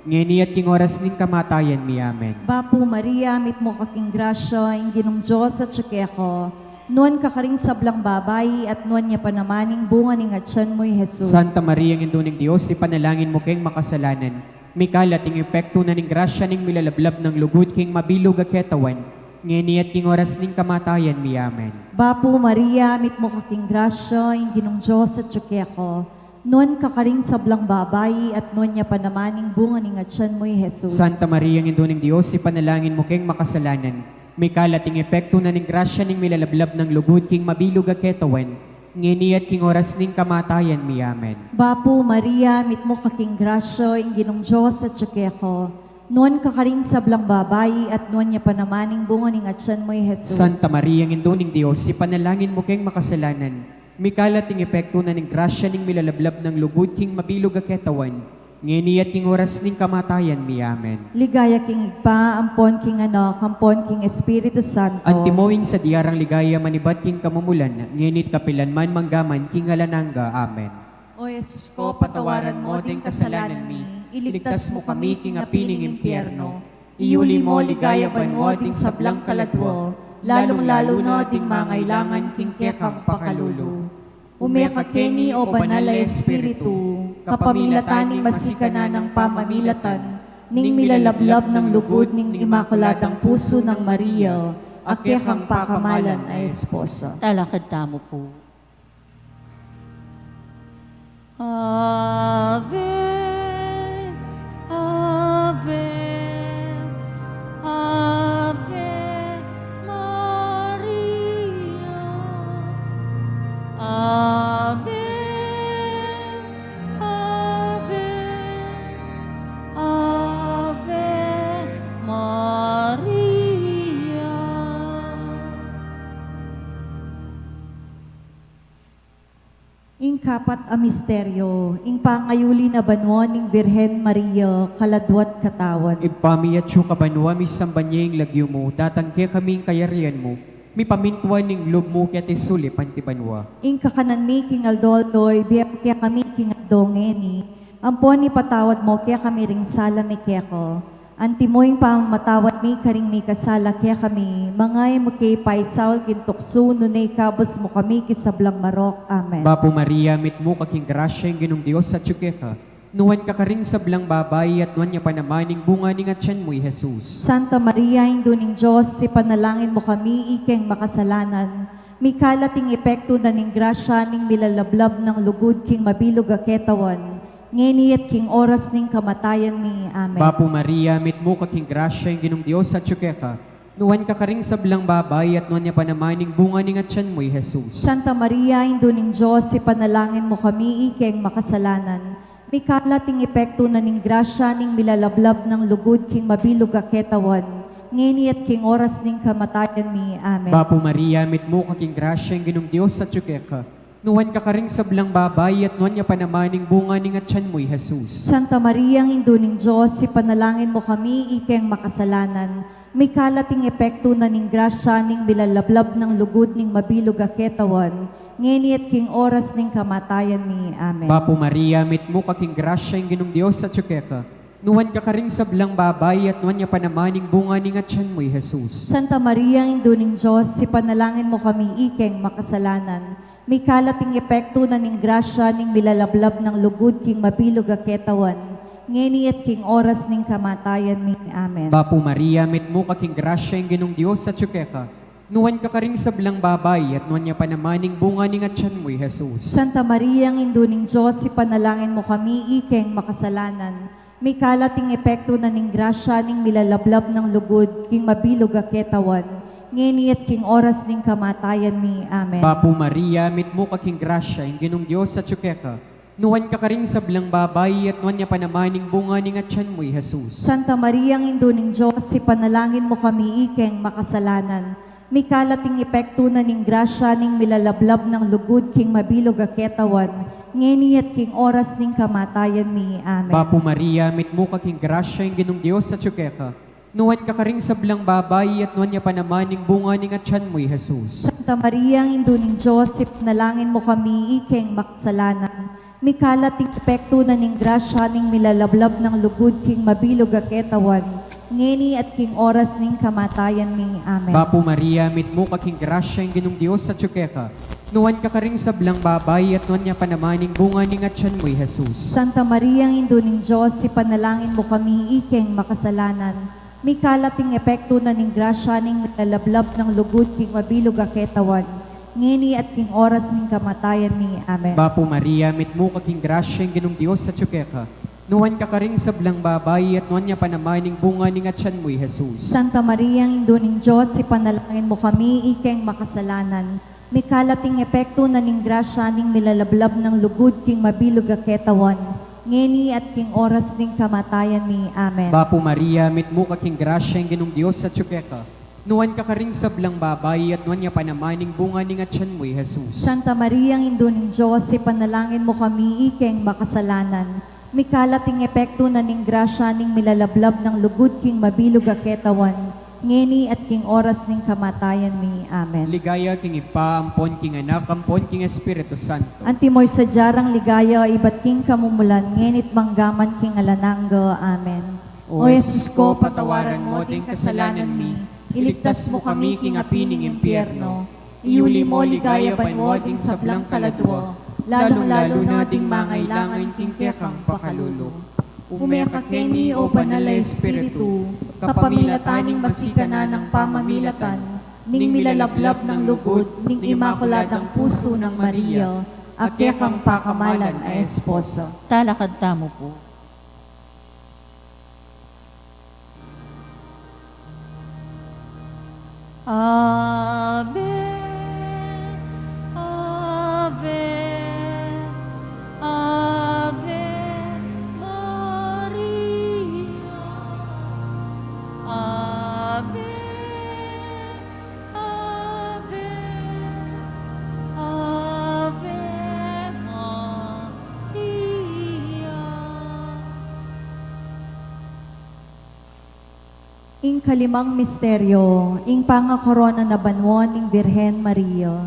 ngeni at king oras ning kamatayan mi. Amen. Bapu Maria, mitmu ka king grasya, ing Ginung Dios atsu keka. Nuan ka karing sablang babai, at nuan ya pa naman ing bunga ning atyan mu, i Jesus. Santa Maria, Indu ning Dios, ipanalangin mu keng makasalanan, mikalat ing epektu na ning grasya ning milalablab nang lugud king mabilug a ketawan, ngeni at king oras ning kamatayan mi. Amen. Bapu Maria, mitmu ka king grasya, ing Ginung Dios atyu keka. Nuan ka karing sablang babai, at nuan ya pa naman ing bunga ning atyan mu, i Jesus. Santa Maria, Indu ning Dios, ipanalangin mu keng makasalanan, mikalat ing epektu na ning grasya ning milalablab nang lugud king mabilug a ketawan, ngeni at king oras ning kamatayan mi. Amen. Bapu Maria, mitmu ka king grasya, ing Ginung Dios atyu keka. Nuan ka karing sablang babai, at nuan ya pa naman ing bunga ning atyan mu, i Jesus. Santa Maria, Indu ning Dios, ipanalangin mu keng makasalanan, mikalat ing epektu na ning grasya ning milalablab nang lugud king mabilug a ketawan, ngeni at king oras ning kamatayan mi. Amen. Ligaya king Ibpa, ampon king Anak, ampon king Espiritu Santo. Antimo ing sadya rang ligaya manibat king kamumulan, ngeni at kapilan man, mangga man king alang angga. Amen. O Jesus ko, patawaran mu ding kasalanan mi, iligtas mu kami king api ning impyerno, iyuli mu king ligaya banua ding sablang kaladua, lalung-lalu na ding mangailangan king kekang pakalulu. Ume ka keni, o Banal a Espiritu, kapamilatan ning masikananang pamamilatan ning milalablab nang lugud ning Imakuladang Pusu nang Maria, a kekang pakamalan a esposa. Talakad tamu pu. Ave, Ave, Ave Maria. Ave, Ave, Ave Maria. Ing kapat a misteryo, ing pangayuli na banua ning Birhen Maria, kaladua't katawan. Ibpa mi atsu ka banua, misamban ya ing lagyu mu, datang kekami ing kayarian mu, mipamintuan ing lub mu keti sulip anti banua. Ing kakanan mi king aldo-aldo, ibie mu kekami king aldo ngeni, ampon ipatawad mu kekami ring sala mi keka, antimo ing pamamatawad mi karing mikasala kekami, manga e mu ke paisaul king tuksu, nune ikabus mu kami king sablang marok. Amen. Bapu Maria, mitmu ka king grasya, ing Ginung Dios atyu keka. Nuan ka karing sablang babai, at nuan ya pa naman ing bunga ning atyan mu, i Jesus. Santa Maria, Indu ning Dios, ipanalangin mu kami ikeng makasalanan, mikalat ing epektu na ning grasya ning milalablab nang lugud king mabilug a ketawan, ngeni at king oras ning kamatayan mi. Amen. Bapu Maria, mitmu ka king grasya, ing Ginung Dios atyu keka. Nuan ka karing sablang babai, at nuan ya pa naman ing bunga ning atyan mu, i Jesus. Santa Maria, Indu ning Dios, ipanalangin mu kami ikeng makasalanan, mikalat ing epektu na ning grasya ning milalablab nang lugud king mabilug a ketawan, ngeni at king oras ning kamatayan mi. Amen. Bapu Maria, mitmu ka king grasya, ing Ginung Dios atyu keka. Nuan ka karing sablang babai, at nuan ya pa naman ing bunga ning atyan mu, i Jesus. Santa Maria, Indu ning Dios, ipanalangin mu kami ikeng makasalanan, mikalat ing epektu na ning grasya ning milalablab nang lugud ning mabilug a ketawan, ngeni at king oras ning kamatayan mi. Amen. Bapu Maria, mitmu ka king grasya, ing Ginung Dios atyu keka. Nuan ka karing sablang babai, at nuan ya pa naman ing bunga ning atyan mu, i Jesus. Santa Maria, Indu ning Dios, ipanalangin mu kami ikeng makasalanan, mikalat ing epektu na ning grasya ning milalablab nang lugud king mabilug a ketawan, ngeni at king oras ning kamatayan mi. Amen. Bapu Maria, mitmu ka king grasya, ing Ginung Dios atyu keka. Nuan ka karing sablang babai, at nuan ya pa naman ing bunga ning atyan mu, i Jesus. Santa Maria, Indu ning Dios, ipanalangin mu kami ikeng makasalanan, mikalat ing epektu na ning grasya ning milalablab nang lugud king mabilug a ketawan, ngeni at king oras ning kamatayan mi. Amen. Bapu Maria, mitmu ka king grasya, ing Ginung Dios atyu keka. Nuan ka karing sablang babai, at nuan ya pa naman ing bunga ning atyan mu, i Jesus. Santa Maria, Indu ning Dios, ipanalangin mu kami ikeng makasalanan, mikalat ing epektu na ning grasya ning milalablab nang lugud king mabilug a ketawan, ngeni at king oras ning kamatayan mi. Amen. Bapu Maria, mitmu ka king grasya, ing Ginung Dios atyu keka. Nuan ka karing sablang babai, at nuan ya pa naman ing bunga ning atyan mu, i Jesus. Santa Maria, Indu ning Dios, ipanalangin mu kami ikeng makasalanan, mikalat ing epektu na ning grasya ning milalablab nang lugud king mabilug a ketawan, ngeni at king oras ning kamatayan mi. Amen. Bapu Maria, mitmu ka king grasya, ing Ginung Dios atyu keka. Nuan ka karing sablang babai, at nuan ya pa naman ing bunga ning atyan mu, i Jesus. Santa Maria, Indu ning Dios, ipanalangin mu kami ikeng makasalanan, mikalat ing epektu na ning grasya ning milalablab nang lugud king mabilug a ketawan, ngeni at king oras ning kamatayan mi. Amen. Bapu Maria, mitmu ka king grasya, ing Ginung Dios atyu keka. Nuan ka karing sablang babai, at nuan ya pa naman ing bunga ning atyan mu, i Jesus. Santa Maria, Indu ning Dios, ipanalangin mu kami ikeng makasalanan, mikalat ing epektu na ning grasya ning milalablab nang lugud king mabilug a ketawan, ngeni at king oras ning kamatayan mi. Amen. Bapu Maria, mitmu ka king grasya, ing Ginung Dios atyu keka. Nuan ka karing sablang babai, at nuan ya pa naman ing bunga ning atyan mu, i Jesus. Santa Maria, Indu ning Dios, ipanalangin mu kami ikeng makasalanan, mikalat ing epektu na ning grasya ning milalablab nang lugud king mabilug a ketawan, ngeni at king oras ning kamatayan mi. Amen. Ligaya king Ibpa, ampon king Anak, ampon king Espiritu Santo. Antimo ing sadya rang ligaya ibat king kamumulan, ngeni't manggaman king alang angga. Amen. O Jesus ko, patawaran mu ding kasalanan mi, iligtas mu kami king api ning impyerno, iuli mu king ligaya banua ding sablang kaladua, lalung-lalu na ding mangailangan king kekang pakalulu. Ume ka keni, o Banal a Espiritu, kapamilatan ning masikan a pamamilatan ning milalablab nang lugud ning Imakuladang Pusu nang Maria, a kekang pakamalan a esposa. Talakad tamu pu. Ave, Ave, Ave Maria. Ave, Ave, Ave Maria. Ing kalimang misteryo, ing pangakorona na banua ning Birhen Maria.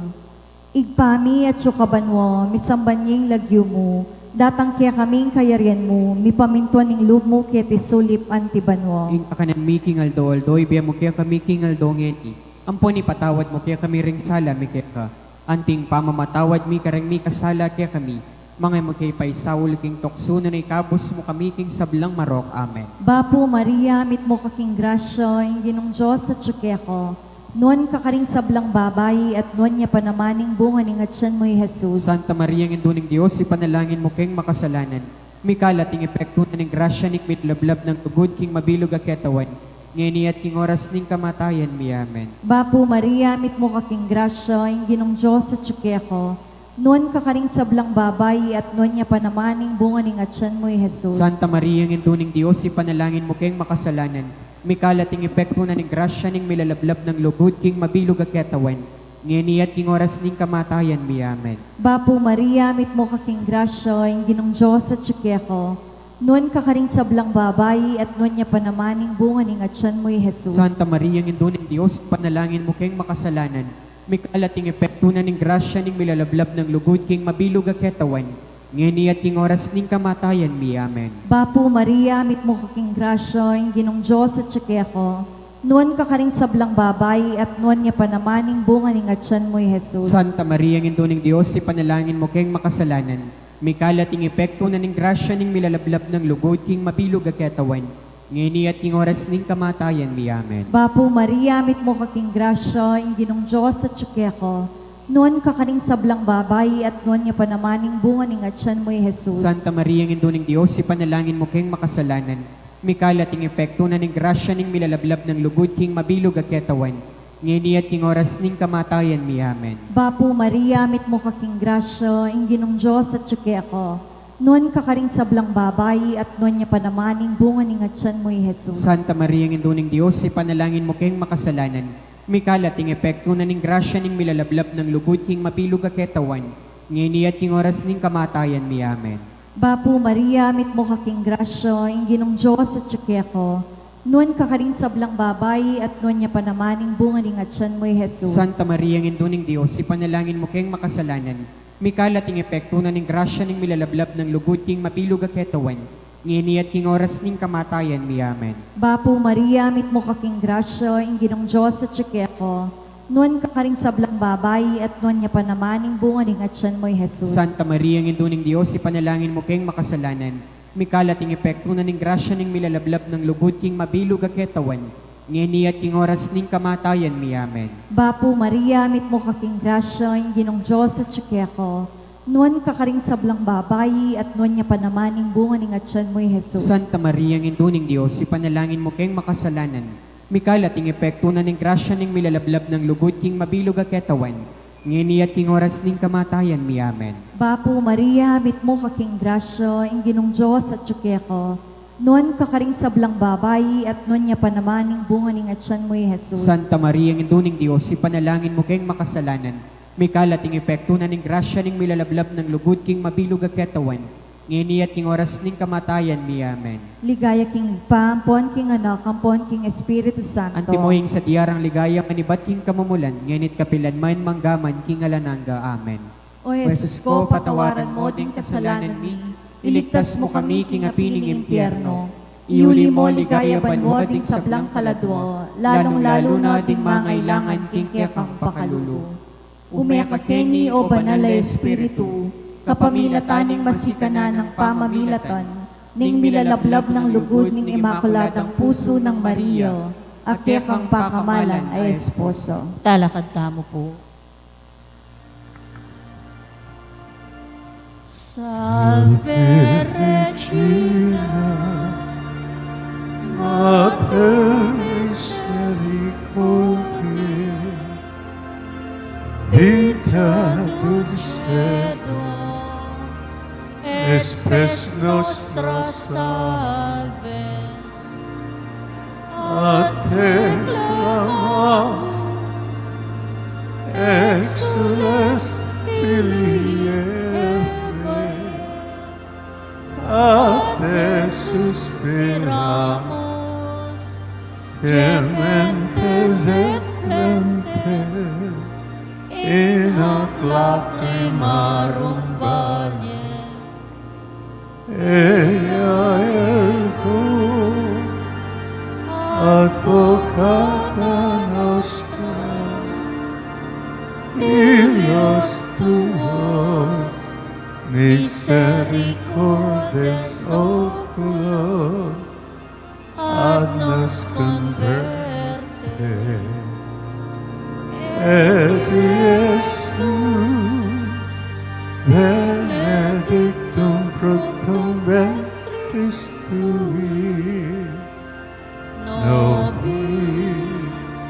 Ibpa mi, atsu ka banua, misamban ya ing lagyu mu, datang kekami ing kayarian mu, mipamintuan ing lub mu keti sulip anti banua. Ing kakanan mi king aldo-aldo, ibie mu kekami king aldo ngeni, ampon ipatawad mu kekami ring sala mi keka, anti ing pamamatawad mi kareng mikasala kekami, manga e mu ke paisaul king tuksu, nune ikabus mu kami king sablang marok. Amen. Bapu Maria, mitmu ka king grasya, ing Ginung Dios atsu keka. Nuan ka karing sablang babai, at nuan ya pa naman ing bunga ning atyan mu, i Jesus. Santa Maria, Indu ning Dios, ipanalangin mu keng makasalanan, mikalat ing epektu na ning grasya ning milalablab nang lugud king mabilug a ketawan, ngeni at king oras ning kamatayan mi. Amen. Bapu Maria, mitmu ka king grasya, ing Ginung Dios atsu keka. Nuan ka karing sablang babai, at nuan ya pa naman ing bunga ning atyan mu, i Jesus. Santa Maria, Indu ning Dios, ipanalangin mu keng makasalanan, mikalat ing epektu na ning grasya ning milalablab nang lugud king mabilug a ketawan, ngeni at king oras ning kamatayan mi. Amen. Bapu Maria, mitmu ka king grasya, ing Ginung Dios atsu keka. Nuan ka karing sablang babai, at nuan ya pa naman ing bunga ning atyan mu, i Jesus. Santa Maria, Indu ning Dios, ipanalangin mu keng makasalanan, mikalat ing epektu na ning grasya ning milalablab nang lugud king mabilug a ketawan, ngeni at king oras ning kamatayan mi. Amen. Bapu Maria, mitmu ka king grasya, ing Ginung Dios atsu keka. Nuan ka karing sablang babai, at nuan ya pa naman ing bunga ning atyan mu, i Jesus. Santa Maria, Indu ning Dios, ipanalangin mu keng makasalanan, mikalat ing epektu na ning grasya ning milalablab nang lugud king mabilug a ketawan, ngeni at king oras ning kamatayan mi. Amen. Bapu Maria, mitmu ka king grasya, ing Ginung Dios atsu keka. Nuan ka karing sablang babai, at nuan ya pa naman ing bunga ning atyan mu, i Jesus. Santa Maria, Indu ning Dios, ipanalangin mu keng makasalanan, mikalat ing epektu na ning grasya ning milalablab nang lugud king mabilug a ketawan, ngeni at king oras ning kamatayan mi. Amen. Bapu Maria, mitmu ka king grasya, ing Ginung Dios atsu keka. Nuan ka karing sablang babai, at nuan ya pa naman ing bunga ning atyan mu, i Jesus. Santa Maria, Indu ning Dios, ipanalangin mu keng makasalanan, mikalat ing epektu na ning grasya ning milalablab nang lugud king mabilug a ketawan, ngeni at king oras ning kamatayan mi. Amen. Bapu Maria, mitmu ka king grasya, ing Ginung Dios atsu keka. Nuan ka karing sablang babai, at nuan ya pa naman ing bunga ning atyan mu, i Jesus. Santa Maria, Indu ning Dios, ipanalangin mu keng makasalanan, mikalat ing epektu na ning grasya ning milalablab nang lugud king mabilug a ketawan, Ngeni at king oras ning kamatayan mi. Amen. Bapu Maria, mitmu ka king grasya, ing Ginung Dios atyu keka. Nuan ka karing sablang babai, at nuan ya pa naman ing bunga ning atyan mu, i Jesus. Santa Maria, Indu ning Dios, ipanalangin mu keng makasalanan, mikal at ing epektu na ning grasya ning milalablab nang lugud king mabilug a ketawan, ngeni at king oras ning kamatayan mi. Amen. Bapu Maria, mitmu ka king grasya, ing Ginung Dios atyu keka. Nuan ka karing sablang babai, at nuan ya pa naman ing bunga ning atyan mu, i Jesus. Santa Maria, Indu ning Dios, ipanalangin mu keng makasalanan, mikal at ing epektu na ning grasya ning milalablab nang lugud king mabilug a ketawan, ngeni at king oras ning kamatayan mi. Amen. Bapu Maria, mitmu ka king grasya, ing Ginung Dios atyu keka. Nuan ka karing sablang babai, at nuan ya pa naman ing bunga ning atyan mu, i Jesus. Santa Maria, Indu ning Dios, ipanalangin mu keng makasalanan, mikal at ing epektu na ning grasya ning milalablab nang lugud king mabilug a ketawan, ngeni at king oras ning kamatayan mi. Amen. Ligaya king Ibpa, ampon king Anak, ampon king Espiritu Santo. Antimo ing sadya rang ligaya manibat king kamumulan, ngeni't kapilan man, manggaman king alang angga. Amen. O Jesus ko, patawaran mo ding kasalanan mi, iligtas mo kami king api ning impyerno, iuli mo king ligaya banua ding sablang kaladua, lalung-lalu na ding mangailangan king kekang pakalulu. Ume ka keni, o Banal a Espiritu, kapamilatan ning masikanan a pamamilatan ning milalablab nang lugud ning Imakuladang Pusu nang Maria, a kekang pakamalan a esposa. Talakad tamu pu. Salve Regina, Mater misericordiae, vita dulcedo, spes nostra salve. A te clamamus, exsules filii Evae, a te suspiramus, gementes et flentes, in hoc lacrimarum vale. Ea ergo advocata nostra, filios tuos, misericordes oculo, ad nos converte, et Iesu benedictum fructum ventris tui, nobis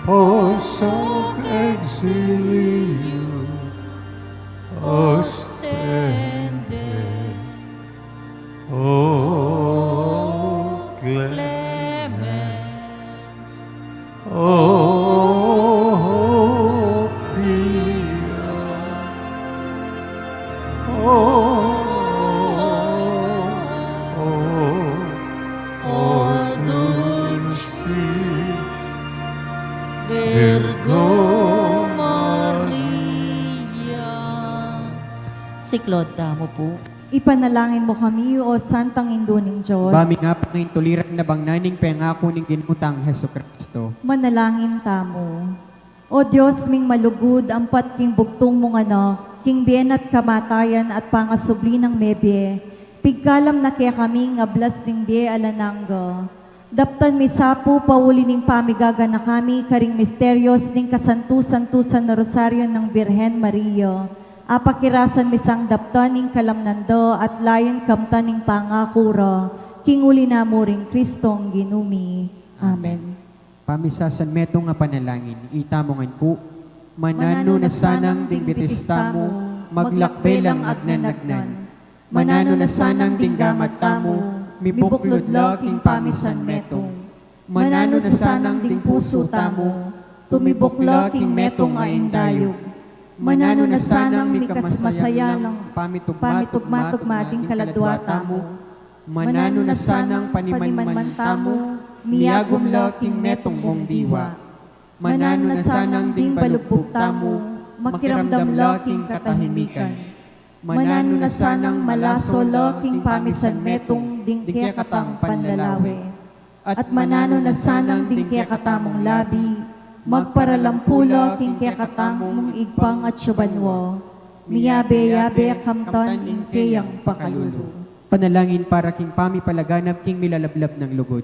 post hoc exilium ostende. O clemens, o pia, o, o, o dulcis Virgo Maria. Siklaud tamu pu. Ipanalangin mu kami, O Santang Indu ning Dios. Ba mi nga pangintuliran na bang naning pengaku ning Ginu tang Jesucristo. Manalangin tamu. O Dios ming malugud, ampat king bugtung mung Anak, king bie na't kamatayan at pangasubli nang mebie, pigkalam na kekami ing ablas ning bie alang angga. Daptan mi sa pu, pauli ning pamigaganaka mi karing misterios ning kasantu-santusan a Rosario nang Birhen Maria, apakirasan mi sang daptan ing kalamnan da at layun kamtan ing pangaku ra, king uli na mu ring Kristong Ginu mi. Amen. Pamisasan metung a panalangin, itamu ngan pu. Mananu na sanang ding bitis tamu, maglakbe lang agnan-agnan. Mananu na sanang ding gamat tamu, mibuklud la king pamisan metung. Mananu na sanang ding pusu tamu, tumibuk la king metung a indayug. Mananu na sanang mikamasaya lang pamitugma-tugma ding kaladua tamu. Mananu na sanang panimanman tamu, miyagum la king metung mung diwa. Mananu na sanang ding balugbug tamu, makiramdam la king katahimikan. Mananu na sanang malasol la king pamisan metung ding kekatang panlalawe. At mananu na sanang ding kekatamung labi, magparalampu la king kekatamung Ibpa atsu banua. Miyabe-yabe kamtan ing keyang pakalulu. Panalangin para king pamipalaganap king milalablab nang lugud.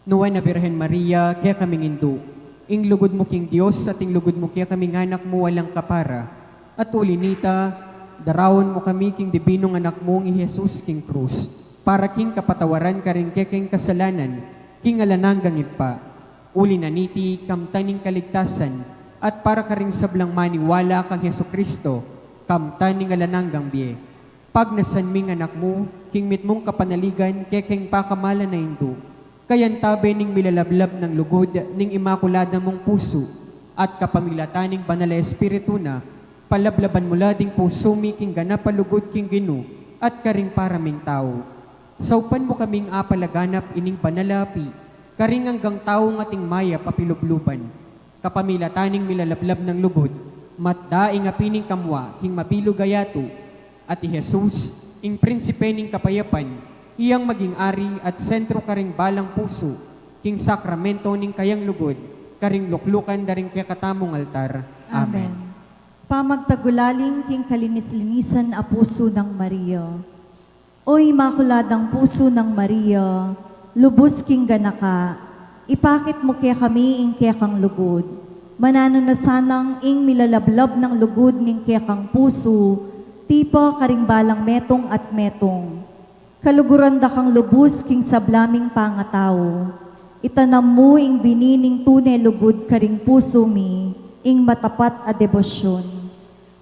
Nuan a Birhen Maria, kekaming indu, ing lugud mu king Dios at ing lugud mu kekaming anak mu alang kapara. At uli nita, daraun mu kami king dibinung anak mung i Jesus king krus, para king kapatawaran karing kekeng kasalanan, king alang anggang Ibpa. Uli na niti, kamtan ing kaligtasan, at para karing sablang maniwala kang Jesucristo, kamtan ing alang anggang bie. Pagnasan ming anak mu, king mitmung kapanaligan, kekeng pakamalan a indu. Kayantabe ning milalablab nang lugud ning Imakulada mung pusu, at kapamilatan ning Banal a Espiritu na, palablaban mu la ding pusu mi king ganap a lugud king Ginu, at karing para ming tau. Saupan mu kaming apalaganap ining banal a api, karing anggang taung ating mayap a pilubluban. Kapamilatan ning milalablab nang lugud, matda ing api ning kamua king mabilug a yatu, at i Jesus, ing prinsipe ning kapayapan, iyang maging ari at sentro karing balang pusu, king sakramento ning kayang lugud, karing luklukan da ring kekatamung altar. Amen. Amen. Pamagtagulaling king kalinis-linisan a pusu nang Maria. O Imakuladang Pusu nang Maria, lubus king ganaka, ipakit mu kekami ing kekang lugud. Mananu na sanang ing milalablab nang lugud ning kekang pusu, tipa karing balang metung at metung. Kaluguran da kang lubus king sabla ming pangatau. Itanam mu ing bini ning tune lugud karing pusu mi, ing matapat a debosyun.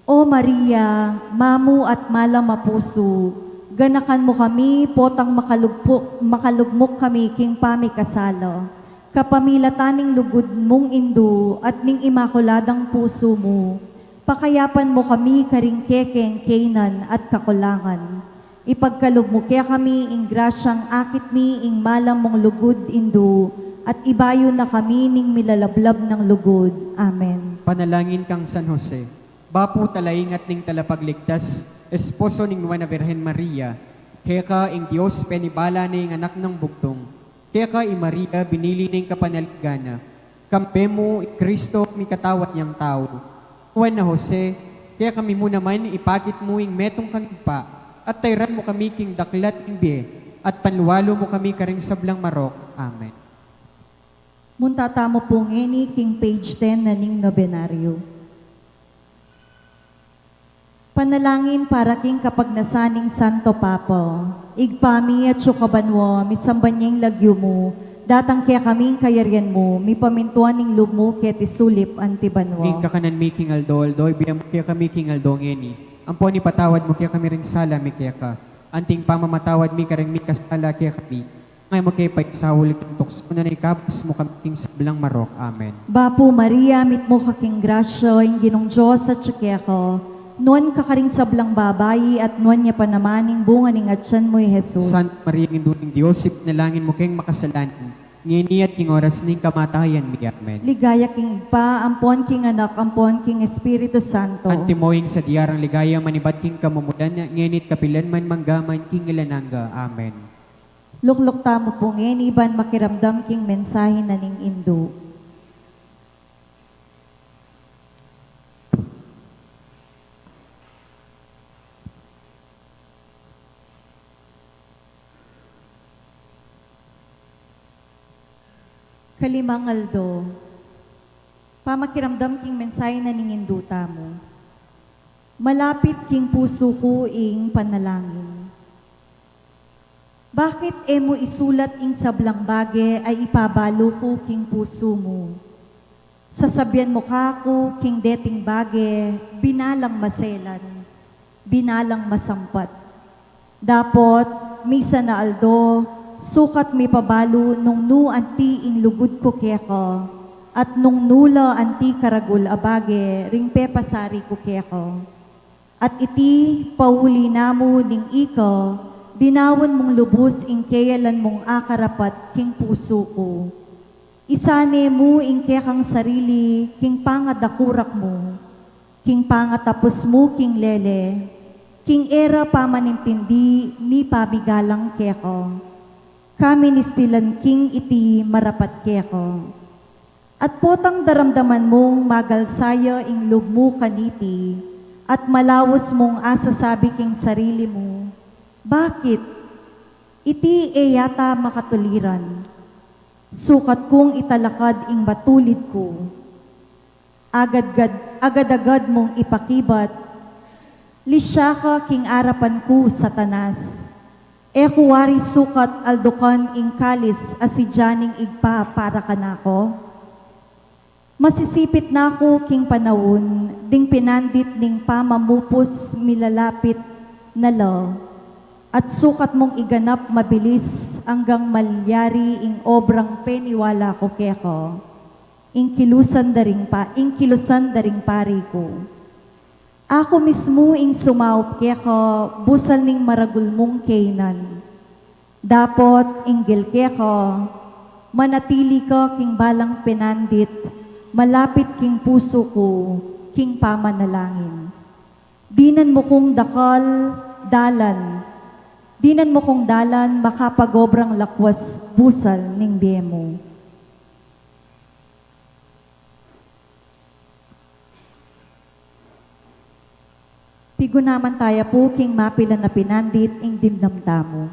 O Maria, mamu at malam a pusu, ganakan mu kami, potang makalugpu-, makalugmuk kami king pamikasala. Kapamilatan ning lugud mung indu at ning imakuladang pusu mu, pakayapan mu kami karing kekeng kainan at kakulangan. Ipagkalub mu kekami ing grasyang akit mi ing malam mung lugud indu, at ibayu na kami ning milalablab nang lugud. Amen. Panalangin kang San Jose. Bapu talaingat ning talapagligtas, esposo ning Nuan a Birhen Maria, keka ing Dios penibala na ing anak nang bugtung, keka i Maria binili na ing kapanaligan na, kambe mu i Cristo mikatawan yang tau. Nuan a Jose, kekami mu naman ipakit mu ing metung kang Ibpa, at tayran mu kami king daklat ning bie, at panlualu mu kami karing sablang marok. Amen. Munta tamu pu ngeni king page ten na ning nobenaryo. Panalangin para king kapagnasan ning Santo Papa. Ibpa mi, atsu ka banua, misamban ya ing lagyu mu, datang kekami ing kayarian mu, mipamintuan ing lub mu keti sulip anti banua. Ing kakanan mi king aldo-aldo, ibie mu kekami king aldo ngeni. Ampon ipatawad mu kekami ring sala mi keka, anti ing pamamatawad mi karing mikasala kekami. Ngeni mu ke paisaul king tuksu, nune ikabus mu kami king sablang marok. Amen. Bapu Maria, mitmu ka king grasya, ing Ginung Dios atsu keka. Nuan ka karing sablang babai, at nuan ya pa naman ing bunga ning atian mu, i Jesus. Santa Maria, Indu ning Dios, ipanalangin mu keng makasalanan, ngeni at king oras ning kamatayan mi. Amen. Ligaya king Ibpa, ampon king Anak, ampon king Espiritu Santo. Antimo ing sadya rang ligaya manibat king kamumulan, ngeni at kapilan man, mangga man king alang angga. Amen. Lukluk tamu pu ngeni ban makiramdam king mensahe na ning indu. Kalimang aldo. Pamakiramdam king mensahe na ning indu tamu. Malapit king pusu ku ing panalangin. Bakit e mu isulat ing sablang bage a ipabalu ku king pusu mu? Sasabian mu kaku king deting bage, binalang maselan, binalang masampat. Dapot, misan a aldo, sukat mipabalu nung nu anti ing lugud ku keka, at nung nu la anti karagul a bage ring pepasari ku keka. At iti, pauli na mu ning ika, dinaun mung lubus ing keyalan mung akarapat king pusu ku. Isane mu ing kekang sarili king pangadakurak mu, king pangatapus mu king lele, King e ra pamanintindi ni pamigalang keka, kaministilan king iti marapat keka. At potang daramdaman mung magalsa ya ing lub mu kaniti, at malaus mung asasabi king sarili mu, "Bakit? Iti e yata makatuliran. Sukat kung italakad ing matulid ku." Agad-gad-, agad-agad mung ipakibat, "Lisya ka king arapan ku, Satanas! E ku wari sukat aldukan ing kalis a sidya ning Ibpa para kanako? Masisipit na ku king panaun ding pinandit ning pamamupus milalapit na la, at sukat mung iganap mabilis anggang malyari ing obrang peniwala ku keka, ing kilusan da ring pa-, ing kilusan da ring pari ku. Aku mismu ing sumaup keka busal ning maragul mung kainan. Dapot, inggil keka, manatili ka king balang pinandit, malapit king pusu ku, king pamanalangin. Dinan mu kung dakal, dalan. Dinan mu kung dalan, makapagobrang lakwas busal ning bie mu." Pigunaman taya pu king mapilan a pinandit ing dimdam tamu.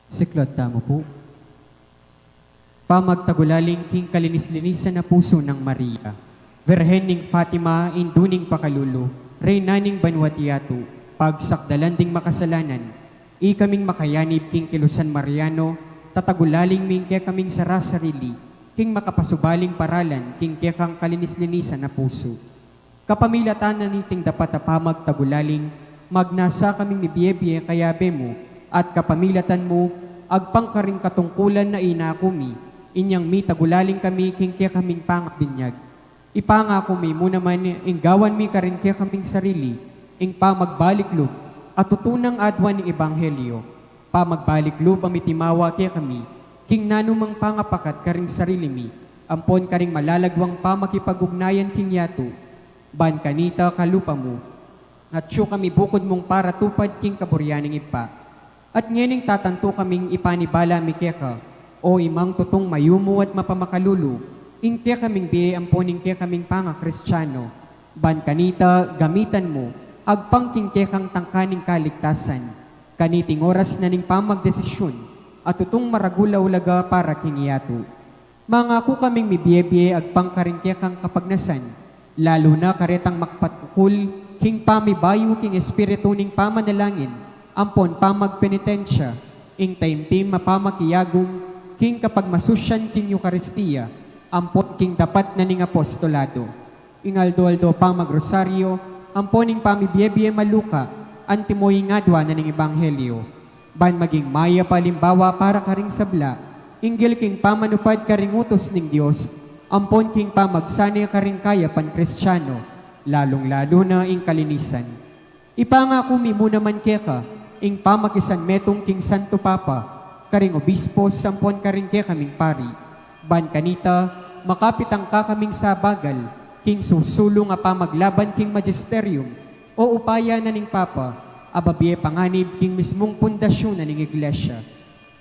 Siklaud tamu pu. Pamagtagulaling king kalinis-linisan a pusu nang Maria, Virgen ning Fatima, Indu ning Pakalulu, Reyna ning banua't yatu, pagsakdalan ding makasalanan, ikaming makayanib king kilusan Mariano, tatagulaling mi ing kekaming sara-sarili, king makapasubaling paralan king kekang kalinis-linisan a pusu. Kapamilatan na niting dapat a pamagtagulaling, magnasa kaming mibie-bie kayabe mu, at kapamilatan mu, agpang karing katungkulan a inaku mi, inyang mitagulaling kami king kekaming pangabinyag. Ipangaku mi mu naman ing gawan mi karing kekaming sarili, ing pamagbalik lub, a tutunang aduan ning ebanghelyo, pamagbalik lub a mitimawa kekami, king nanumang pangapakat karing sarili mi, ampon karing malalaguang pamakipag-ugnayan king yatu, ban kanita kalupa mu, atyu kami bukud mung paratupad king kaburian ning Ibpa. At ngening tatantu kaming ipanibala mi keka, o Imang tutung mayumu at mapamakalulu, ing kekaming bie ampon ing kekaming pangakristiano, ban kanita gamitan mu, agpang king kekang tangka ning kaligtasan, kaniting oras na ning pamagdesisyun, a tutung maragul a ulaga para king yatu. Mangaku kaming mibie-bie agpang karing kekang kapagnasan, lalu na karetang makapagpukul king pamibayu king espiritu ning pamanalangin ampon pamagpenitensya, ing taimtim a pamakiyagum king kapagmasusyan king Eukaristia ampon king dapat na ning apostolado, ing aldo-aldo pamagrosaryo, ampon ing pamibie-bie maluka, antimo ing adua na ning ebanghelyo, ban maging mayap a alimbawa para karing sabla, inggil king pamanupad karing utus ning Dios, ampon king pamagsane karing kayapan Kristiano, lalung-lalu na ing kalinisan. Ipangaku mi mu naman keka, ing pamakisanmetung king Santo Papa, karing obispos ampon karing kekaming pari, ban kanita, makapit angka kaming sabagal, king susulung a pamaglaban king magisterium, o upaya na ning Papa, a babie panganib king mismung pundasyun na ning Iglesia.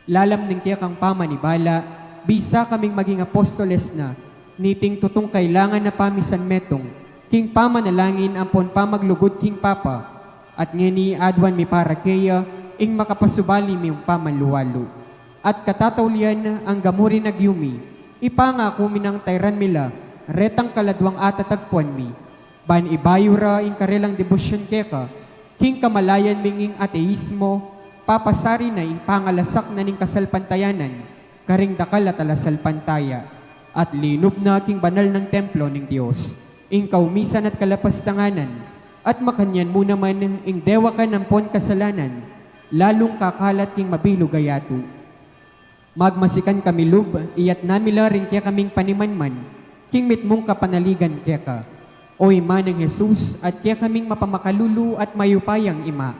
Lalam ning kekang pamanibala, bisa kaming maging apostoles na, niting tutung kailangan a pamisanmetung, king pamanalangin ampon pamaglugud king Papa, at ngeni aduan mi para keya, ing makapasubali ming pamanluwalu. At katataulian, angga mu rin agyumi, ipangaku mi nang tairan mi la, retang kaladuang atatagpuan mi, ban ibayu ra ing karelang debosyun keka, king kamalayan ming ing ateismo, papasari na ing pangalasak na ning kasalpantayanan, karing dakal a talasalpantaya, at linub na king banal nang templo ning Dios, ing kaumisan at kalapastanganan, at makanyan mu naman ing dewakan ampon kasalanan, lalung kakalat king mabilug a yatu. Magmasikan kami lub, iyat na mi la ring kekaming panimanman, King mitmung kapanaligan keka, O Ima nang Jesus, at kekaming mapamakalulu at mayupayang Ima,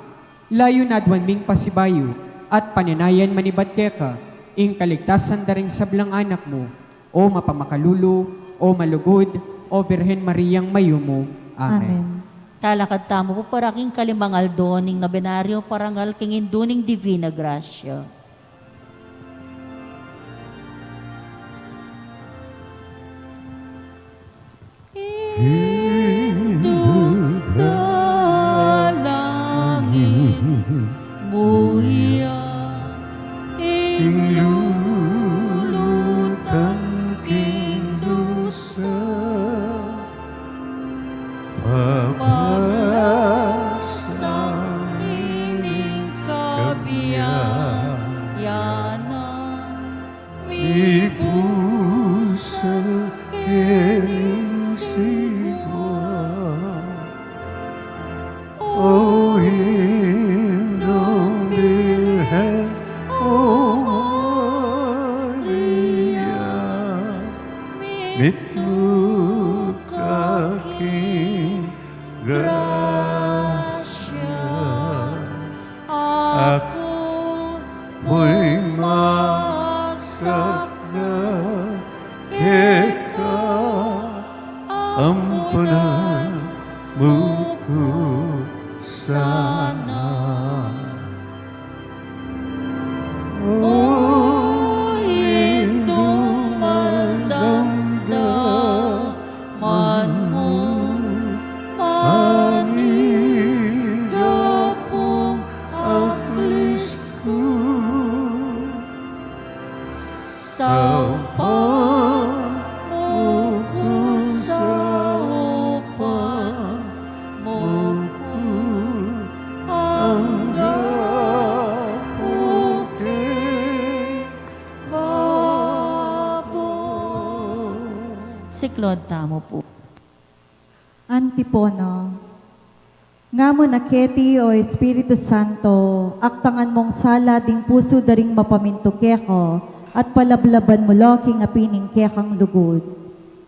layun aduan ming pasibayu at pananayan manibat keka ing kaligtasan da ring sablang anak mu, O mapamakalulu, O malugud, O Virgen Mariang mayumu. Amen. Amen. Talakad tamu pu para king kalimang aldo ning nobenaryo parangal king Indu ning Divina Gracia. Indu, dalangin mu ya ing lulutang king dusa. Papasang ining kabiyayan na mibusal kening sigwa. O Indung Birhen, O Maria, mitmu ka king grasya. Aku pu'y magsak na keka, ampunan mu ku sana. O Indung mandamdaman mu, manigapu ing aklis ku. Saupan mu ku, saupan mu ku, angga pu ke babo. Siklaud tamu pu. Antipona. Ngamu na keti, O Espiritu Santo, aktangan mung sala ding pusu da ring mapamintu keka, at palablaban mu la king api ning kekang lugud.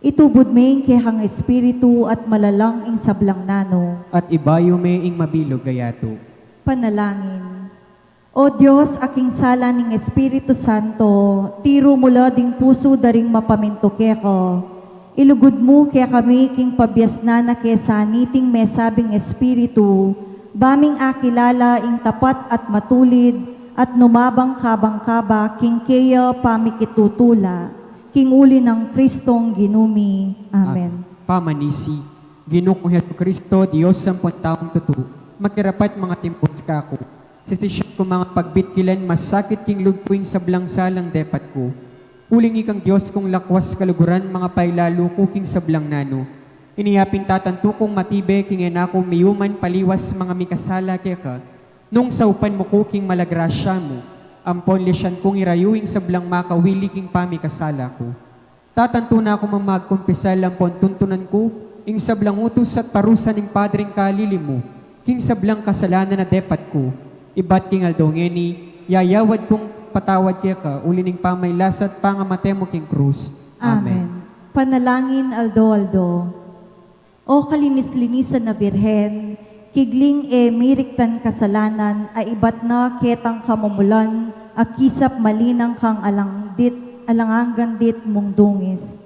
Itubud me ing kekang espiritu at malalang ing sablang nanu. At ibayu me ing mabilug a yatu. Panalangin. O Dios, a king sala ning Espiritu Santo, tiru mu la ding pusu da ring mapamintu keka. Ilugud mu kekami king pabiasnan na kesa niting mesabing Espiritu, ba ming akilala ing tapat at matulid, at numabang kabang-kaba king keya pamikitutula, king uli nang Kristong Ginu mi. Amen. Amen. Pamanisi. Ginu kung Jesucristo, Dios ampon taung tutu, makirapat mangatimpos kaku. Sisisyan ku mangapagbitkil lan masakit king lub ku ing sablang salang depat ku. Uling ikang Dios kung lakwas kaluguran, mangapailalu ku king sablang nanu. Inya pin tatantu kung matibe king e na ku miyuman paliwas mangamikasala keka, nung saupan mu ku king mala grasya mu, ampon lisyan kung irayu ing sablang makawili king pamikasala ku. Tatantu na ku mang magkumpisal ampon tuntunan ku ing sablang utus at parusa ning Padring Kalili mu king sablang kasalanan a depat ku. Ibat king aldo ngeni, yayawad kung patawad keka uli ning pamagkasala at pangamate mu king krus. Amen. Amen. Panalangin aldo-aldo. O kalinis-linisan a Birhen, kigling e miriktan kasalanan a ibat na ketang kamumulan a kisap malinang kang alang dit, alang anggang dit mung dungis.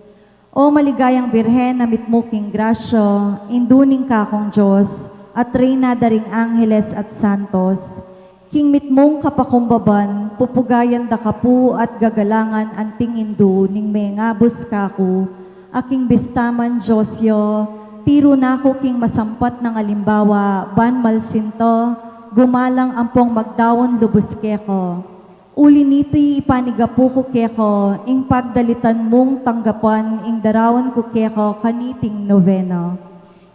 O maligayang Birhen a mitmu king grasya, Indu ning kakung Dios, at Reyna da ring angeles at santos, king mitmung kapakumbaban, pupugayan da ka pu at gagalangan anting indu ning mengabus kaku, a king bista man Dios ya, tiru na ku king masampat nang alimbawa, ban malsinta, gumalang ampong magdaun lubus keka. Uli niti ipanigapu ku keka, ing pagdalitan mung tanggapan ing daraun ku keka kaniting novena.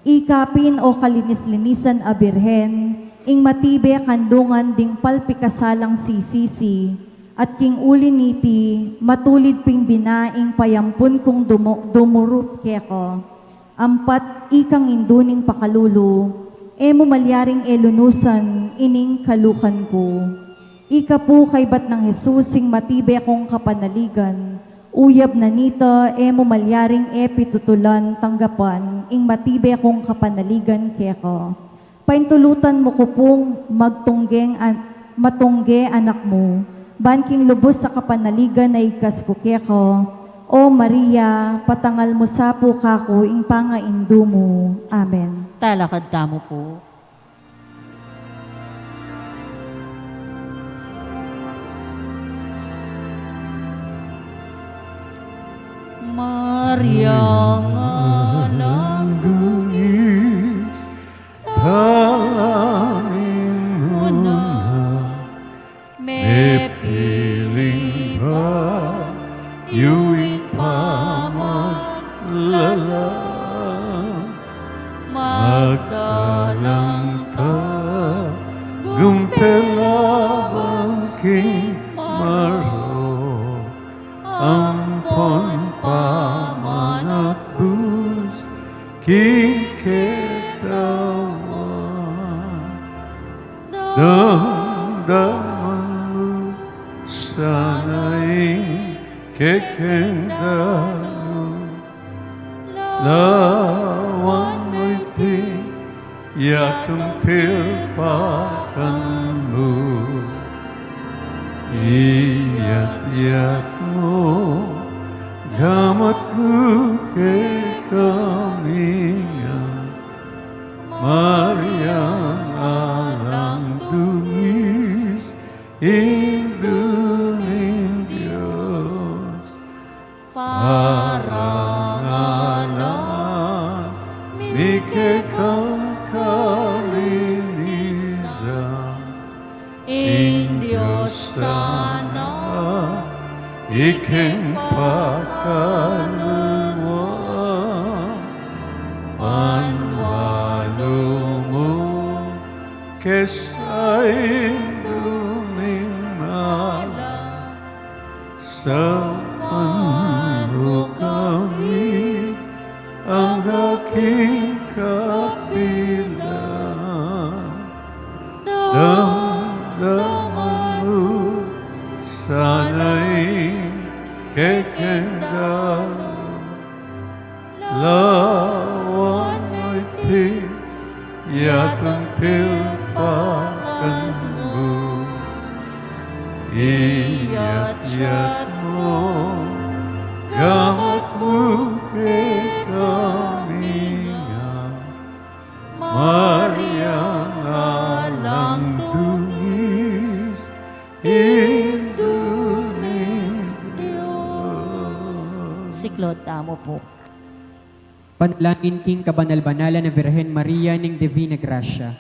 Ika pin, o kalinis-linisan a Birhen, ing matibe kandungan ding palpikasalang sisisi, at king uli niti, matulid pin bina ing payampun kung dumu-, dumurup keka. Ampat, ikang indu ning pakalulu, e mu malyaring e lunusan ining kalukan ku. Ika pu kaybat nang Jesus ing matibe kung kapanaligan, Uyab na nita, e mu malyaring e pitutulan tanggapan ing matibe kung kapanaligan keka. Paintulutan mu ku pung magtunggeng an-, matungge anak mu, ban king lubus a kapanaligan a igkas ku keka. O Maria, patangal mu sa pu kaku ing pangaindu mu. Amen. Talakad tamu pu. Maria nga alang dungis, dalangin mu na, mepiling bayu ing pamaglala. Magdalang tagumpay laban king marok, ampon pamanatbus king ketawan. Damdaman mu sana ing kekeng dalan, lawan mu iti yatung tilpakan mu. Iyat-iyat mu gamat mu kekami ngan, Mariang alang dungis, Indu ning Dios. Parangalan mi kekang kalinisan, ing Dios sana ikeng pakanuan, banua lumuke sa Indu ning Malang. Sampan mu kami angga king kapilan. Damdaman mu sana ing kekeng dalan, lawan mu iti yatung tilpakan mu. Iyat-iyat mu gamat mu kekami ngan, Mariang alang dungis, Indu ning Dios. Siklaud tamu pu. Panalangin king kabanal-banalan a Virgen Maria ning Divina Gracia.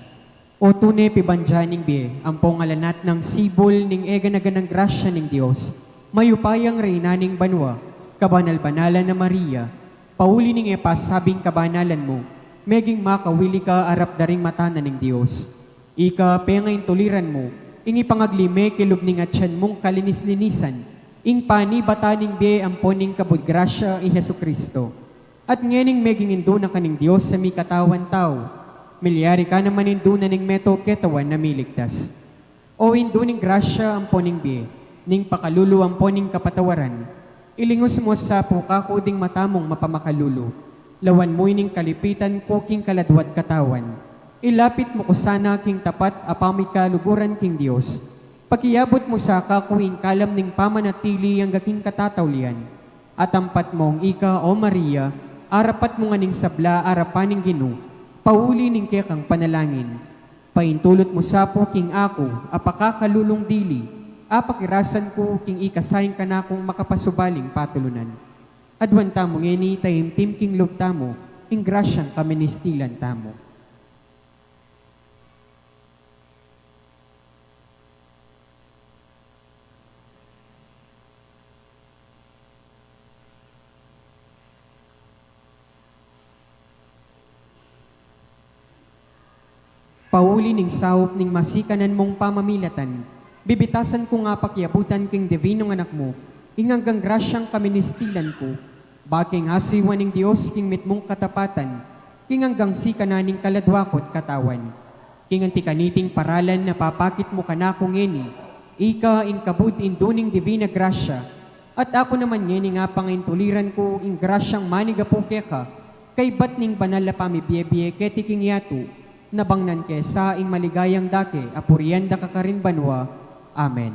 O tune pibandian ning bie ampong alanat nang sibul ning e gana-ganang grasya ning Dios, mayupayang Reyna ning banua, kabanal-banalan a Maria, pauli ning e pasabing kabanalan mu, meging makawili ka arap da ring mata na ning Dios. Ika pengaintuliran mu ing ipangaglime kilub ning atian mung kalinis-linisan, ing panibatan ning bie ampon ning kabud grasya i Jesucristo. At ngening meging Indu na ka ning Dios a mikatawan tau, milyari ka naman Indu na ning meto ketawan a miligtas. O Indu ning grasya ampon ning bie, ning pakalulu ampon ning kapatawaran, ilingus mu sa pu kaku ding mata mung mapamakalulu, lawan mu ining kalipitan ku king kaladwa't katawan. Ilapit mu ku sana king tapat a pamikaluguran king Dios. Pakiabut mu sa kaku ing kalam ning pamanatili angga king katataulian. Atampat mung ika, o Maria, arapat mu ngan ing sabla arapan ning Ginu, pauli ning kekang panalangin. Paintulut mu sa pu king aku a pakakalulung dili, apakirasan ku king ikasayang kanakung makapasubaling patulunan. Aduan tamu ngeni, taimtim king lub tamu ing grasyang kaministilan tamu. Pauli ning saup ning masikanan mung pamamilatan, bibitasan ku nga pakiabutan king divinung Anak mu ing anggang grasyang kaministilan ku, ba king asiwan ning Dios king mitmung katapatan, king anggang sikanan ning kaladwa ku't katawan. King anti kaniting paralan a papakit mu kanaku ngeni, ika ing kabud Indu ning Divina Grasya, At aku naman ngeni nga pangaintuliran ku ing grasyang manigapu keka, kaybat ning banal a pamibie-bie keti king yatu, nabangnan ke sa ing maligayang dake a purian da ka karin banua. Amen.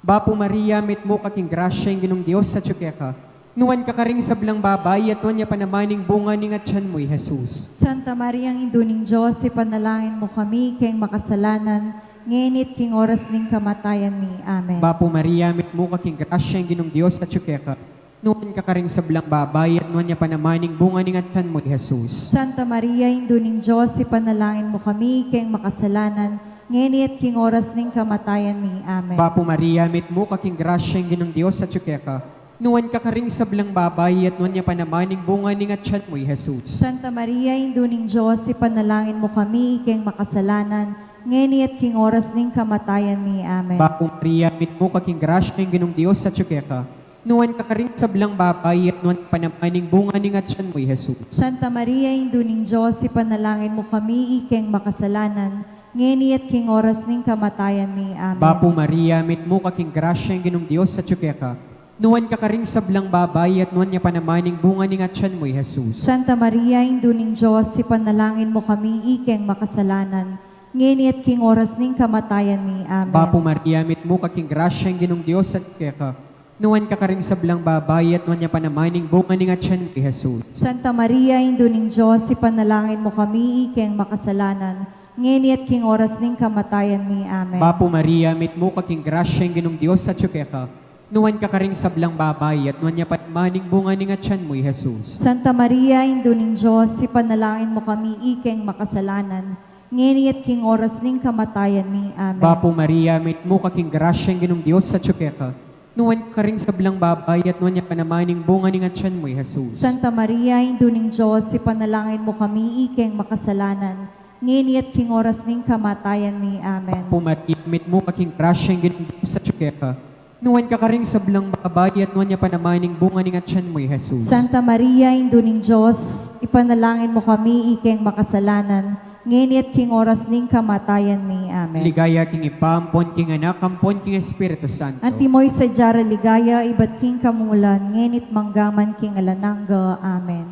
Bapu Maria, mitmu ka king grasya, ing Ginung Dios atyu keka, nuan ka karing sablang babai, at nuan ya pa naman ing bunga ning atyan mu, i Jesus. Santa Maria, Indu ning Dios, ipanalangin mu kami keng makasalanan, ngeni at king oras ning kamatayan mi. Amen. Bapu Maria, mitmu ka king grasya, ing Ginung Dios atyu keka, nuan ka karing sablang babai, at nuan ya pa naman ing bunga ning atyan mu, i Jesus. Santa Maria, Indu ning Dios, ipanalangin mu kami keng makasalanan, ngeni at king oras ning kamatayan mi. Amen. Bapu Maria, mitmu ka king grasya, ing Ginung Dios atyu keka, nuan ka karing sablang babai, at nuan ya pa naman ing bunga ning atyan mu, i Jesus. Santa Maria, Indu ning Dios, ipanalangin mu kami keng makasalanan, ngeni at king oras ning kamatayan mi. Amen. Bapu Maria, mitmu ka king grasya, ing Ginung Dios atyu keka, nuan ka karing sablang babai, at nuan ya pa naman ing bunga ning atyan mu, i Jesus. Santa Maria, Indu ning Dios, ipanalangin mu kami keng makasalanan, ngeni at king oras ning kamatayan mi. Amen. Bapu Maria, mitmu ka king grasya, ing Ginung Dios atyu keka, nuan ka karing sablang babai, at nuan ya pa naman ing bunga ning atyan mu, i Jesus. Santa Maria, Indu ning Dios, ipanalangin mu kami keng makasalanan, ngeni at king oras ning kamatayan mi. Amen. Bapu Maria, mitmu ka king grasya, ing Ginung Dios atyu keka, nuan ka karing sablang babai, at nuan ya pa naman ing bunga ning atyan mu, i Jesus. Santa Maria, Indu ning Dios, ipanalangin mu kami keng makasalanan, ngeni at king oras ning kamatayan mi. Amen. Bapu Maria, mitmu ka king grasya, ing Ginung Dios atyu keka, nuan ka karing sablang babai, at nuan ya pa naman ing bunga ning atyan mu, i Jesus. Santa Maria, Indu ning Dios, ipanalangin mu kami keng makasalanan, ngeni at king oras ning kamatayan mi. Amen. Bapu Maria, mitmu ka king grasya, ing Ginung Dios atyu keka, nuan ka karing sablang babai, at nuan ya pa naman ing bunga ning atyan mu, i Jesus. Santa Maria, Indu ning Dios, ipanalangin mu kami keng makasalanan, ngeni at king oras ning kamatayan mi. Amen. Bapu Maria, mitmu ka king grasya, ing Ginung Dios atyu keka, nuan ka karing sablang babai, at nuan ya pa naman ing bunga ning atyan mu, i Jesus. Santa Maria, Indu ning Dios, ipanalangin mu kami keng makasalanan, ngeni at king oras ning kamatayan mi. Amen. Ligaya king Ibpa, ampon king Anak, ampon king Espiritu Santo. Antimo ing sadya rang ligaya, ibat king kamulan, ngeni at manggaman king alang angga. Amen.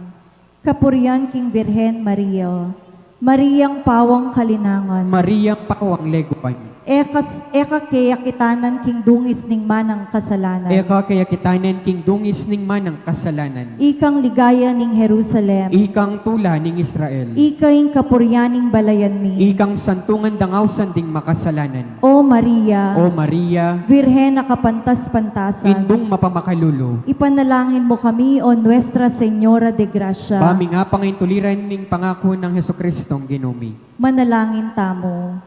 Kapurian king Birhen Maria. Mariang pawang kalinangan. Mariang pawang leguan. E ka, e ka kekitanan king dungis ning manang kasalanan. E ka kekitanan king dungis ning manang kasalanan. Ikang ligaya ning Jerusalem. Ikang tula ning Israel. Ika ing kapurian ning balayan mi. Ikang santungan dang ausan ding makasalanan. O Maria. O Maria. Birhen a kapantas-pantasan. Indung mapamakalulu. Ipanalangin mu kami, O Nuestra Señora de Gracia. Ba ming apangaintuliran ning pangaku nang Jesucristong Ginu mi. Manalangin tamu.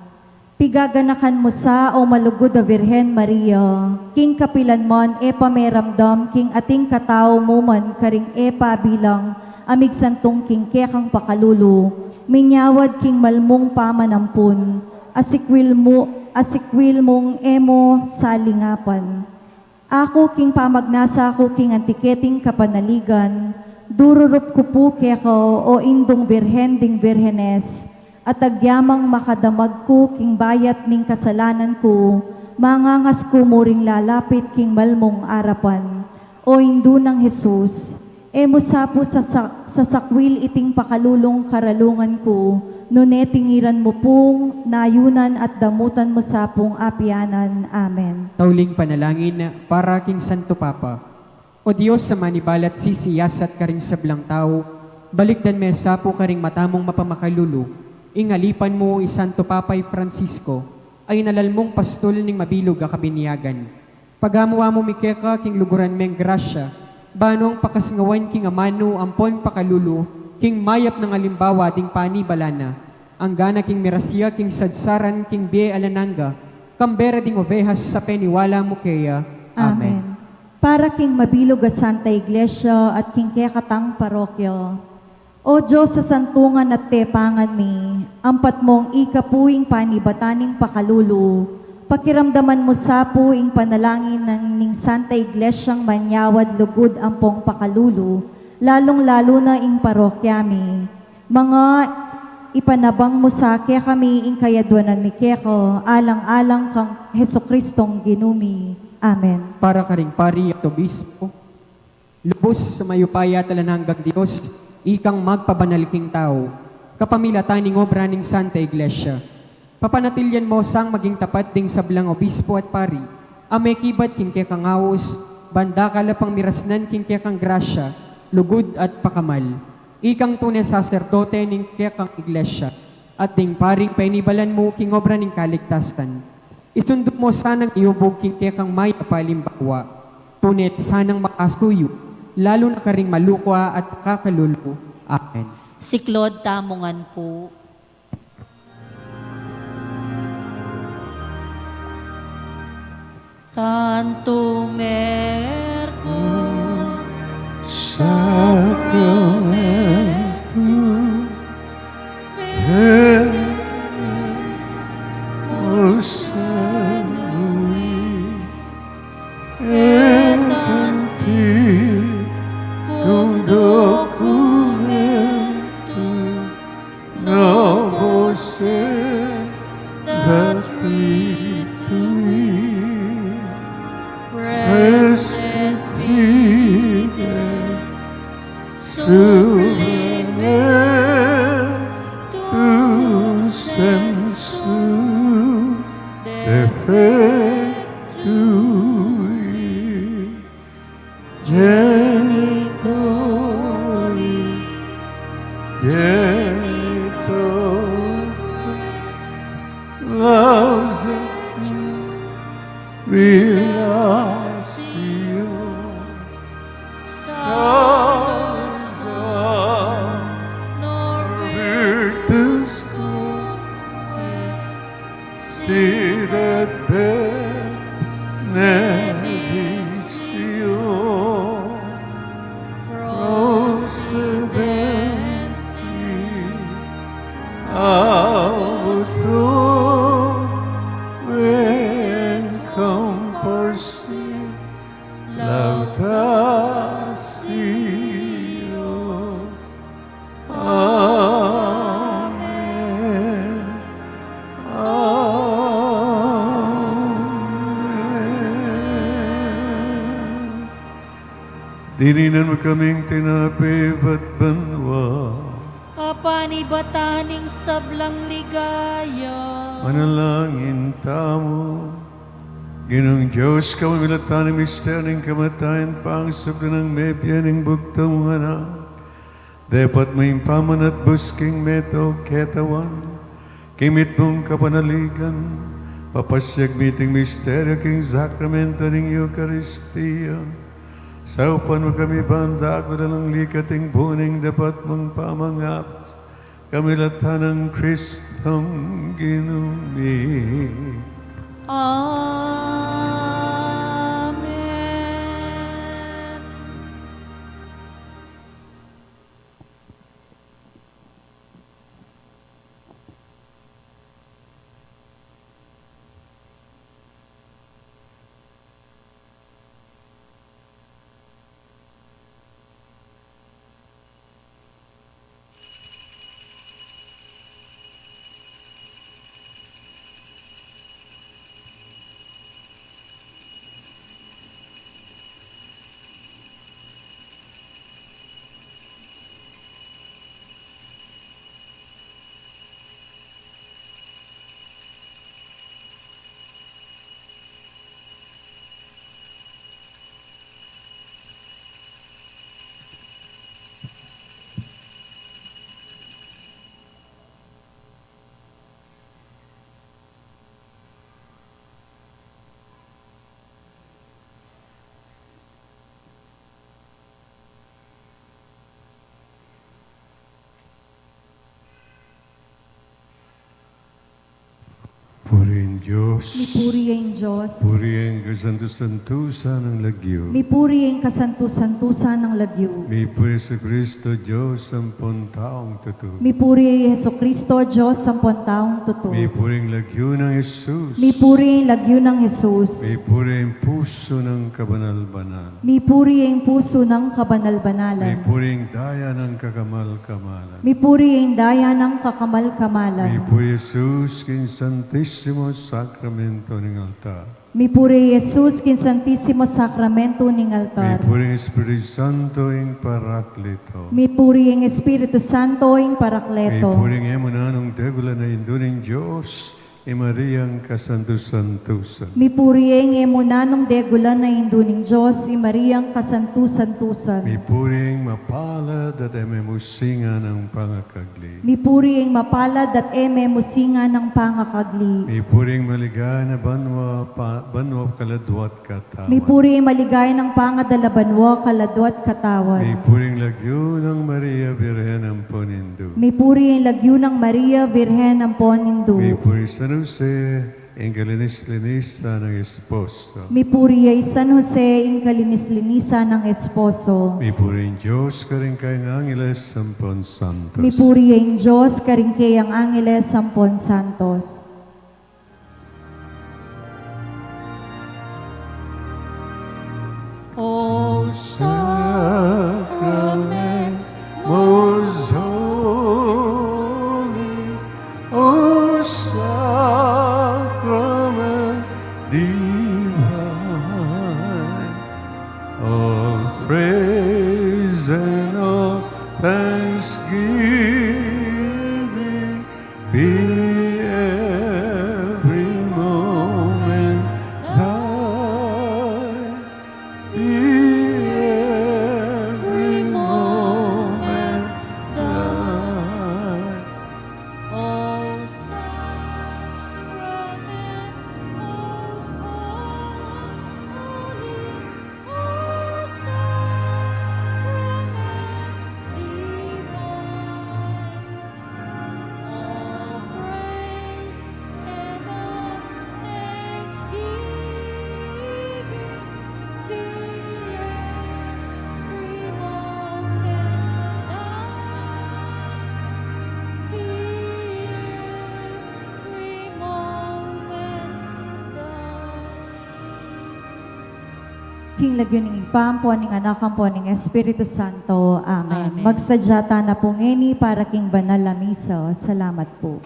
Pigaganakan mu sa, O malugud a Birhen Maria, king kapilan man e pa meramdam king ating katau mu man karing e pa bilang a migsantung king kekang pakalulu, minyawad king malmung pamanampun, asikwil mu, asikwil mung e mu salingapan. Aku king pamagnasa ku king anti keting kapanaligan, dururup ku pu keka, O Indung Birhen ding Birhenes, at agyamang makadamag ku king bayat ning kasalanan ku, mangangas ku mu ring lalapit king malmung arapan. O Indu nang Jesus, e mu sa pu sasa-, sasakwil iting pakalulung karalungan ku, nune tingiran mu pung nayunan at damutan mu sa pung apianan. Amen. Tauling panalangin para king Santo Papa. O Dios a manibalat sisiyasat karing sablang tau, balikdan me sa pu karing mata mung mapamakalulu ing alipan mu, i Santo Papa i Francisco, a inalal mung pastul ning mabilug a kabinyagan. Pagamu-amu mi keka king luguran meng grasya, ba nung pakasngawan king amanu ampon pakalulu king mayap nang alimbawa ding panibala na, anggana king mirasya king sadsaran king bie alang angga, kambe ra ding ovehas a peniwala mu keya. Amen. Amen. Para king mabilug a Santa Iglesia at king kekatang parokya. O Dios a santungan at tepangan mi, ampat mung ika pu ing panibatan ning pakalulu, pakiramdaman mu sa pu ing panalangin nang ning Santa Iglesiang manyawad lugud ampong pakalulu, lalung-lalu na ing parokya mi. Manga ipanabang mu sa kekami ing kayadwanan mi keka, alang-alang kang Jesucristong Ginu mi. Amen. Para karing pari at obispo, lubus mayupaya at alang anggang Dios, ikang magpabanal king tau, kapamilatan ning obra ning Santa Iglesia. Papanatilian mo sang maging tapat ding sablang obispo at pari, a mekibat king kekang aus, ban dakal a pang mirasnan king kekang grasya, lugud at pakamal. Ikang tune saserdote ning kekang Iglesia, at ding paring penibalan mu king obra ning kaligtasan. Isundu mo sanang iubug king kekang mayap a alimbawa. Tune sanang makasuyu, lalu na karing malukwa at kakalulu. Amen. Siklaud tamu ngan pu. Tantum ergo sacramentum, venemus sanguis, et antiquum documentum novos et adriduit, praeservidentem supplementum sensu defectui. Genitori, genitori, laus et jubilatio, salus, nor virtus quae, si de benedictio procedenti, autem in comparsi laudatio. Amen. Amen. Dinan mu kaming tinape ibat banua, a panibatan ning sablang ligaya. Manalangin tamu. Ginung Dios, kapamilatan ning misteryu ning kamatayan, pangsubli nang mebie ning bugtung mung Anak, depat mu ing pamanatbus king metung katawan, king mitmung kapanaligan, papasiag mi iting misteryu king sakramento ning Eukaristia. Saupan mu kami ban dakula nang likat ing buning depat mung pamangap, kapamilatan nang Kristong Ginu mi. Amen. Puri ing Dios. Mipuri ing Dios. Puri ing kasantu-santusan ning lagyu. Mipuri ing kasantu-santusan ning lagyu. Mipuri Jesucristo, Dios ampon taung tutu. Mipuri Jesucristo, Dios ampon taung tutu. Mipuri ing lagyu nang Jesus. Mipuri ing lagyu nang Jesus. Mipuri ing pusu nang kabanal-banal. Mipuri ing pusu nang kabanal-banalan. Mipuri ing daya nang kakamal-kamalan. Mipuri ing daya nang kakamal-kamalan. Mipuri Jesus king Santisimo Sakramento ning altar. Mipuri i Jesus king Santisimo Sakramento ning altar. Mipuri ing Espiritu Santo ing Parakleto. Mipuri ing Espiritu Santo ing Parakleto. Mipuri ing e mu nanung degulan a Indu ning Dios, i Mariang kasantu-santusan. Mipuri ing e mu nanung degulan a Indu ning Dios, i Mariang kasantu-santusan. Mipuri ing mapalad at e memusingan a pangakagli. Mipuri ing mapalad at e memusingan a pangakagli. Mipuri ing maligaya na banua, pa, banua kaladua at katawan. Mipuri ing maligaya nang pangadala banua kaladua at katawan. Mipuri ing lagyu nang Maria Birhen ampon Indu. Mipuri ing lagyu nang Maria Birhen ampon Indu. Mipuri San Jose, ing kalinis-linisan nang esposo. Mipuri ya i San Jose, ing kalinis-linisan nang esposo. Mipuri ing Dios karing kayang angeles ampon santos. Mipuri ya ing Dios karing kayang angeles ampon santos. O Sacrament most holy, O Sacrament divine, all praise and all thanksgiving be every moment thine. Be every moment thine. O Sacrament most holy, O Sacrament divine, all praise and all thanksgiving be every moment thine. Be every moment thine. King lagyu ning Ibpa, ampon ning Anak, ampon ning Espiritu Santo. Amen. Amen. Magsadya tana pu ngeni para king banal a misa. Salamat pu.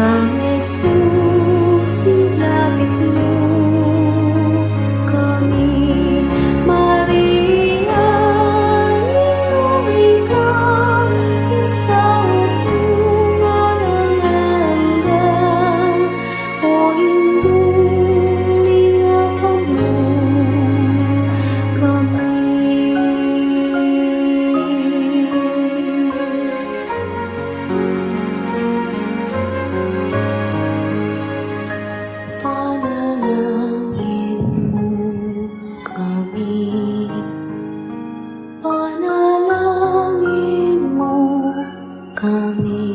Kang Jesus, ilapit mu kami, Maria, ninung ika, ing saup mu alang angga, o Indu ning Anak mu kami. Panalangin mu kami, panalangin mu kami.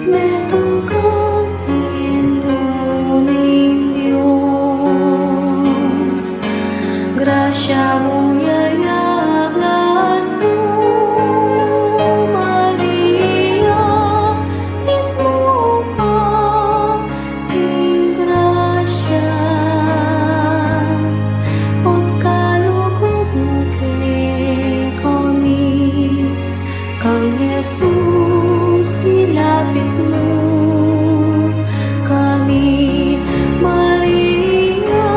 Metung kang Indu ning Dios, grasya mu yayablas mu, Maria, itmu ka ing grasya, ot kalugud mu kekami. Kang Jesus, ilapit mu kami, Maria,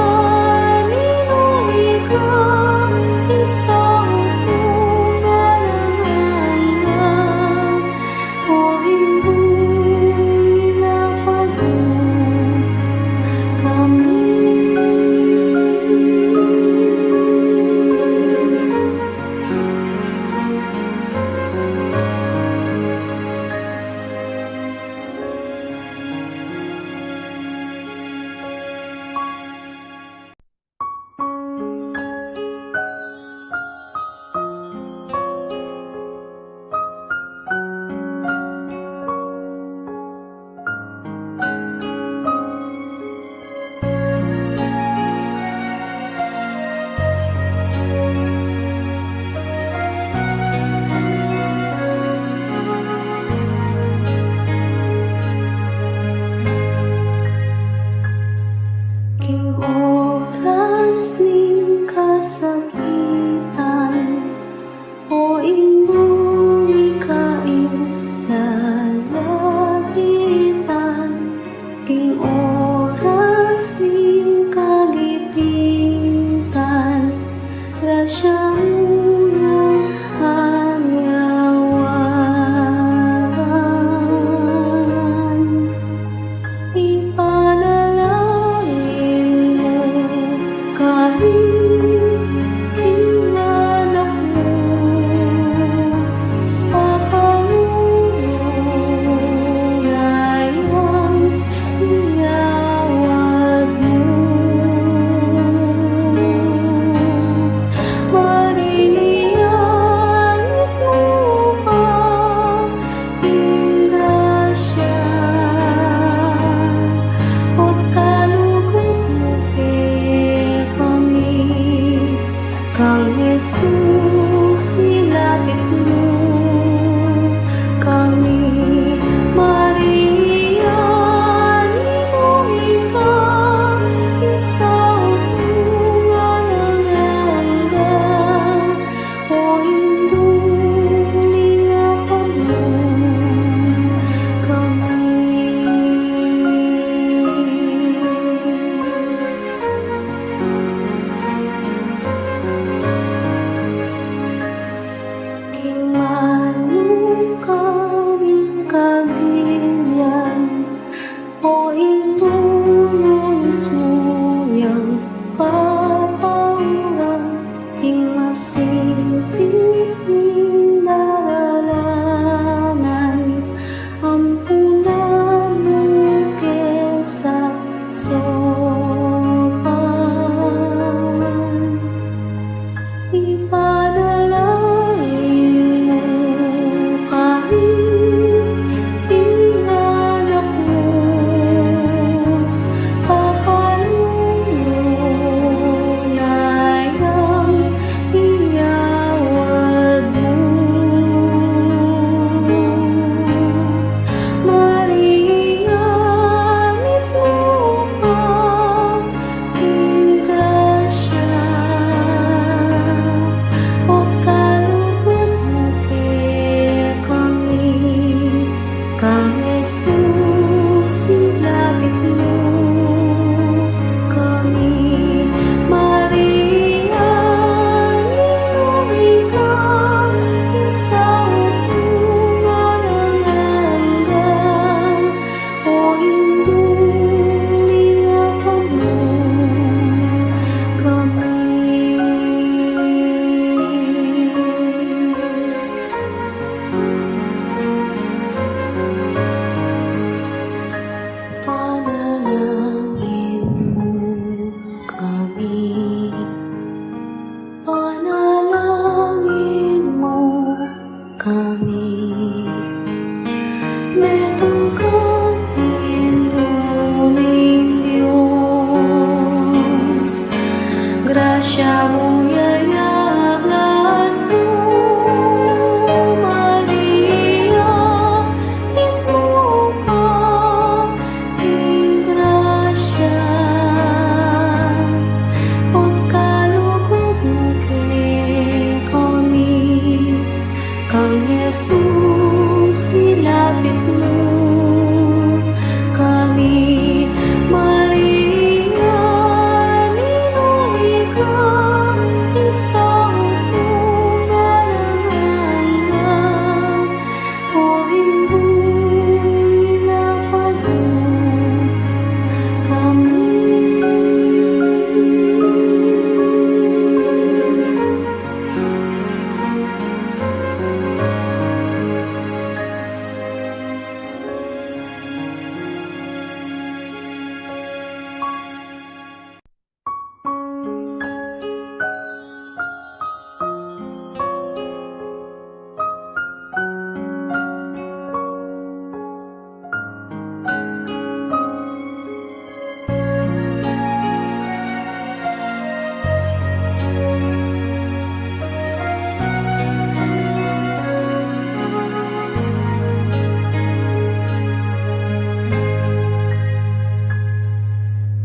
ninung ika, ing saup mu alang angga, o Indu ning Anak mu kami. King oras ning kasakitan, o Indu, ika ing lalapitan, king oras ning kagipitan, grasya mu yang anyawagan. Ipanalangin mu kami, king Anak mu, pakalulung na yang iyawad mu. Maria, itmu ka ing grasya, ot kalugud mu kekami. Kang Jesus, ilapit mu kami, Maria, ninung ika, ing saup mu alang angga, o Indu ning Anak mu kami. King manung karing kabilian, o Indu, mu mismu yang papauran, ing masipit ning daralanan, ampunan mu ke sasopan. Ipanalangin mu kami, king Anak mu, pakalulung na yang iyawad mu. Maria, itmu ka ing grasya, ot kalugud mu kekami. Kang Jesus, Metung ka Indu ning Dios, grasya mu yayablas mu, Maria, mitmu ka king grasya, ot kalugud mu kekami, kang Jesus ilapit mu kami. Maria, ninung ika ing saup mung alang angga, o Indu, ilapit mu kami.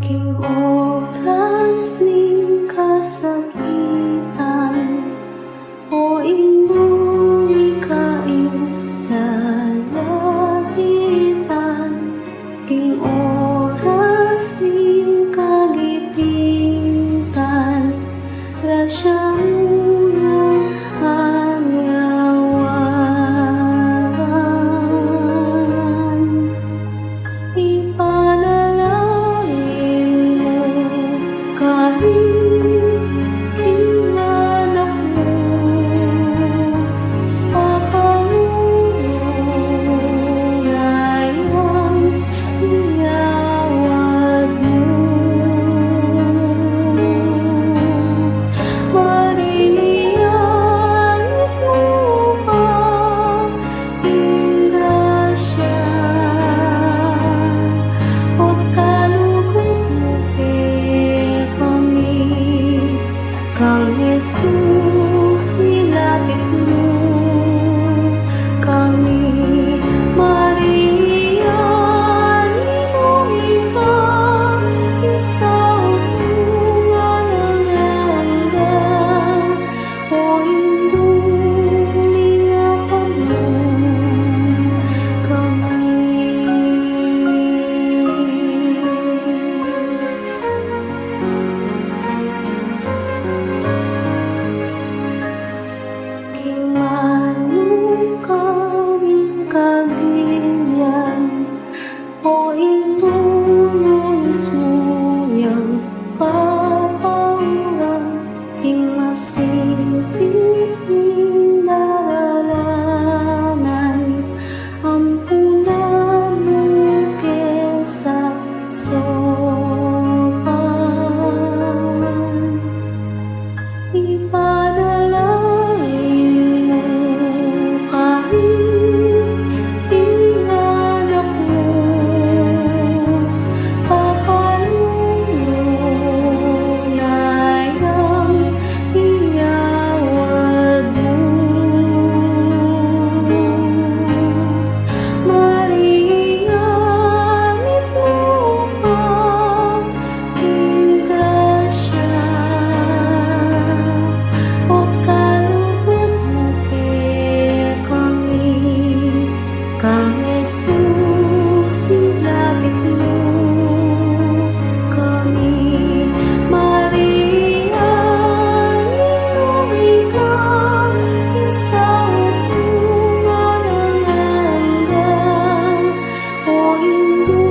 King oras ning kasakitan, o Indu, ika ing lalapitan, king oras ning kagipitan, grasya mu yang anyawan. Ipanalangin mu kami king anak mu, pakalulu na yang iyawad mu. Maria, mitmu ka king grasya, ot kalugud mu kekami, kang Jesus ilapit mu kami. Maria, ninung ika ing saup mung alang angga, o Indu, ilapit mu kami. King manung karing kabilian, o Indu, munus mu yang papauran, ing masipit ning daralanan, ampunan mu ke sa saupan. Ipanalangin mu kami king anak mu, pakalulu na yang iyawad mu. Maria, mitmu ka king grasya, ot kalugud mu kekami, kang Jesus ilapit mu kami. Maria, ninung ika ing saup mung alang angga, o Indu,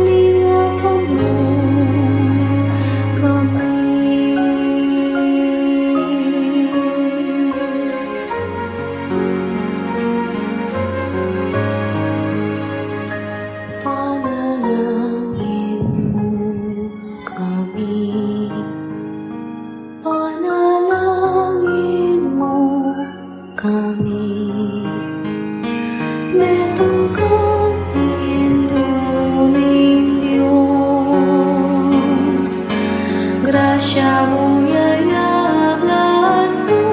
ilapit mu kami. Panalangin mu kami, panalangin mu kami. Metung ka Karuyayablas mu,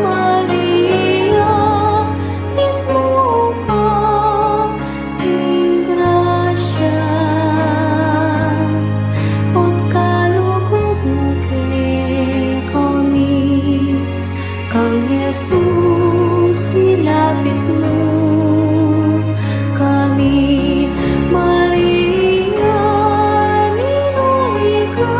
Maria, mitmu ka king grasya, pon kalugud mu kekami, kang Jesus ilapit mu kami. Maria, Ninung ika,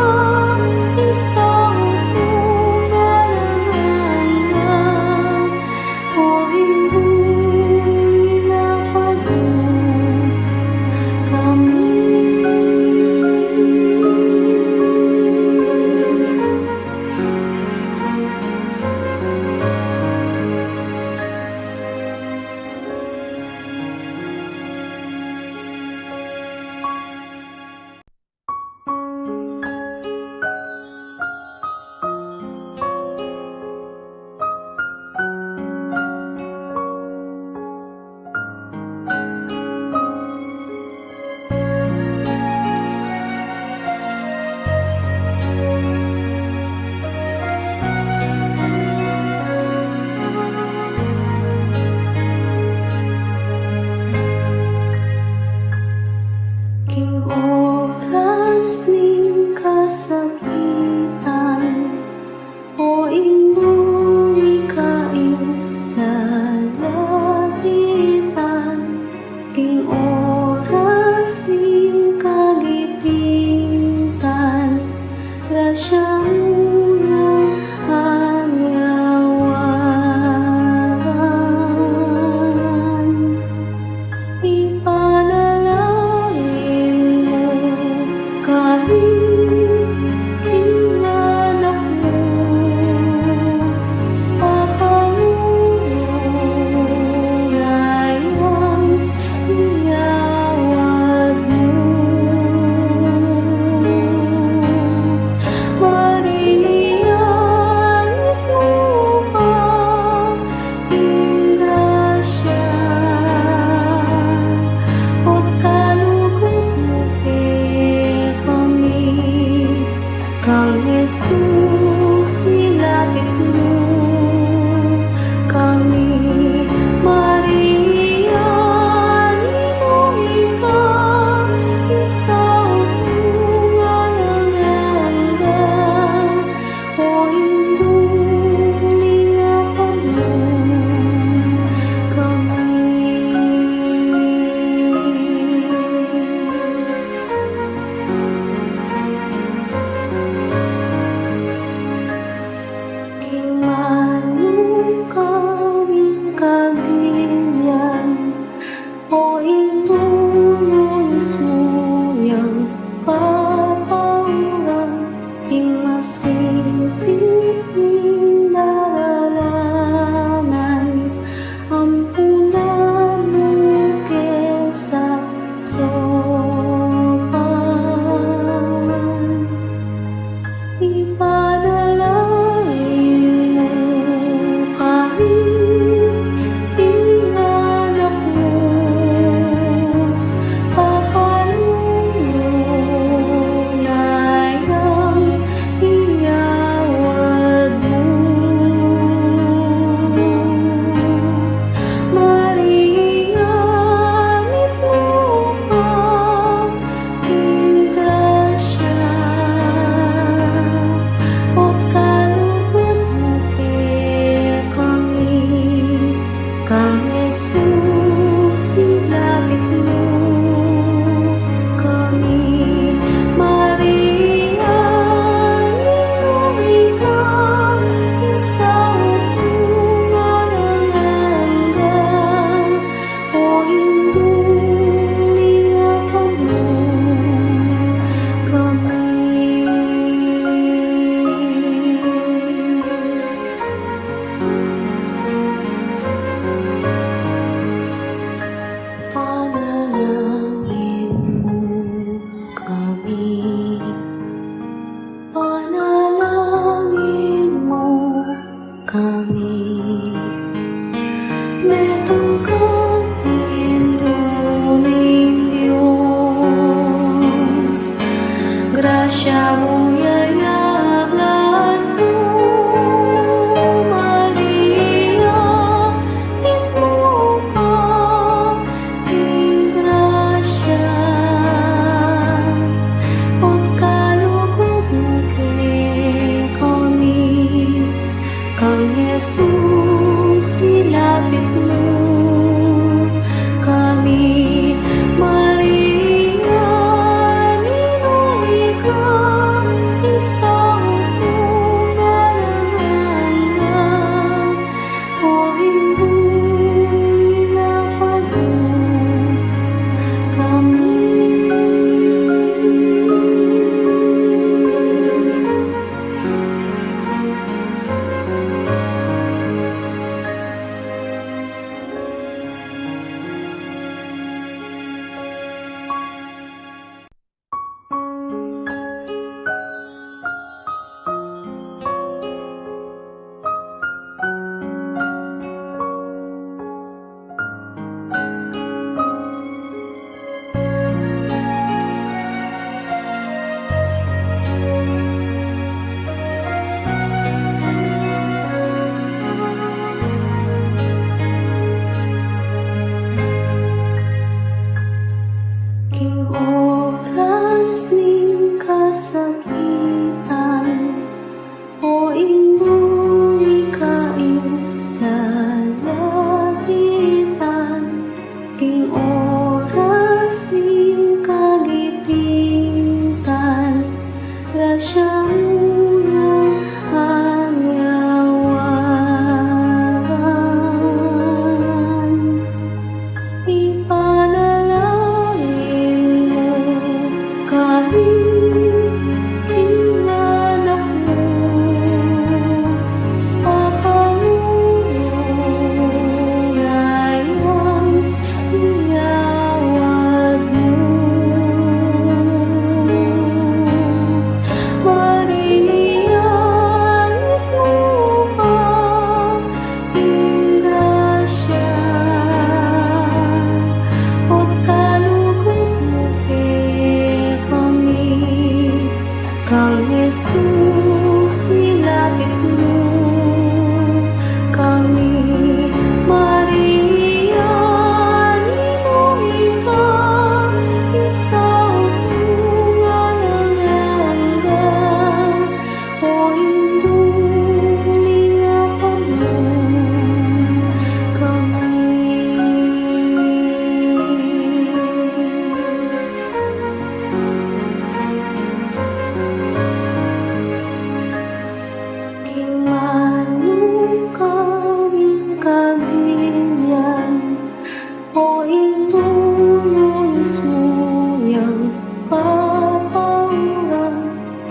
Ing bumunus mu yang papauran,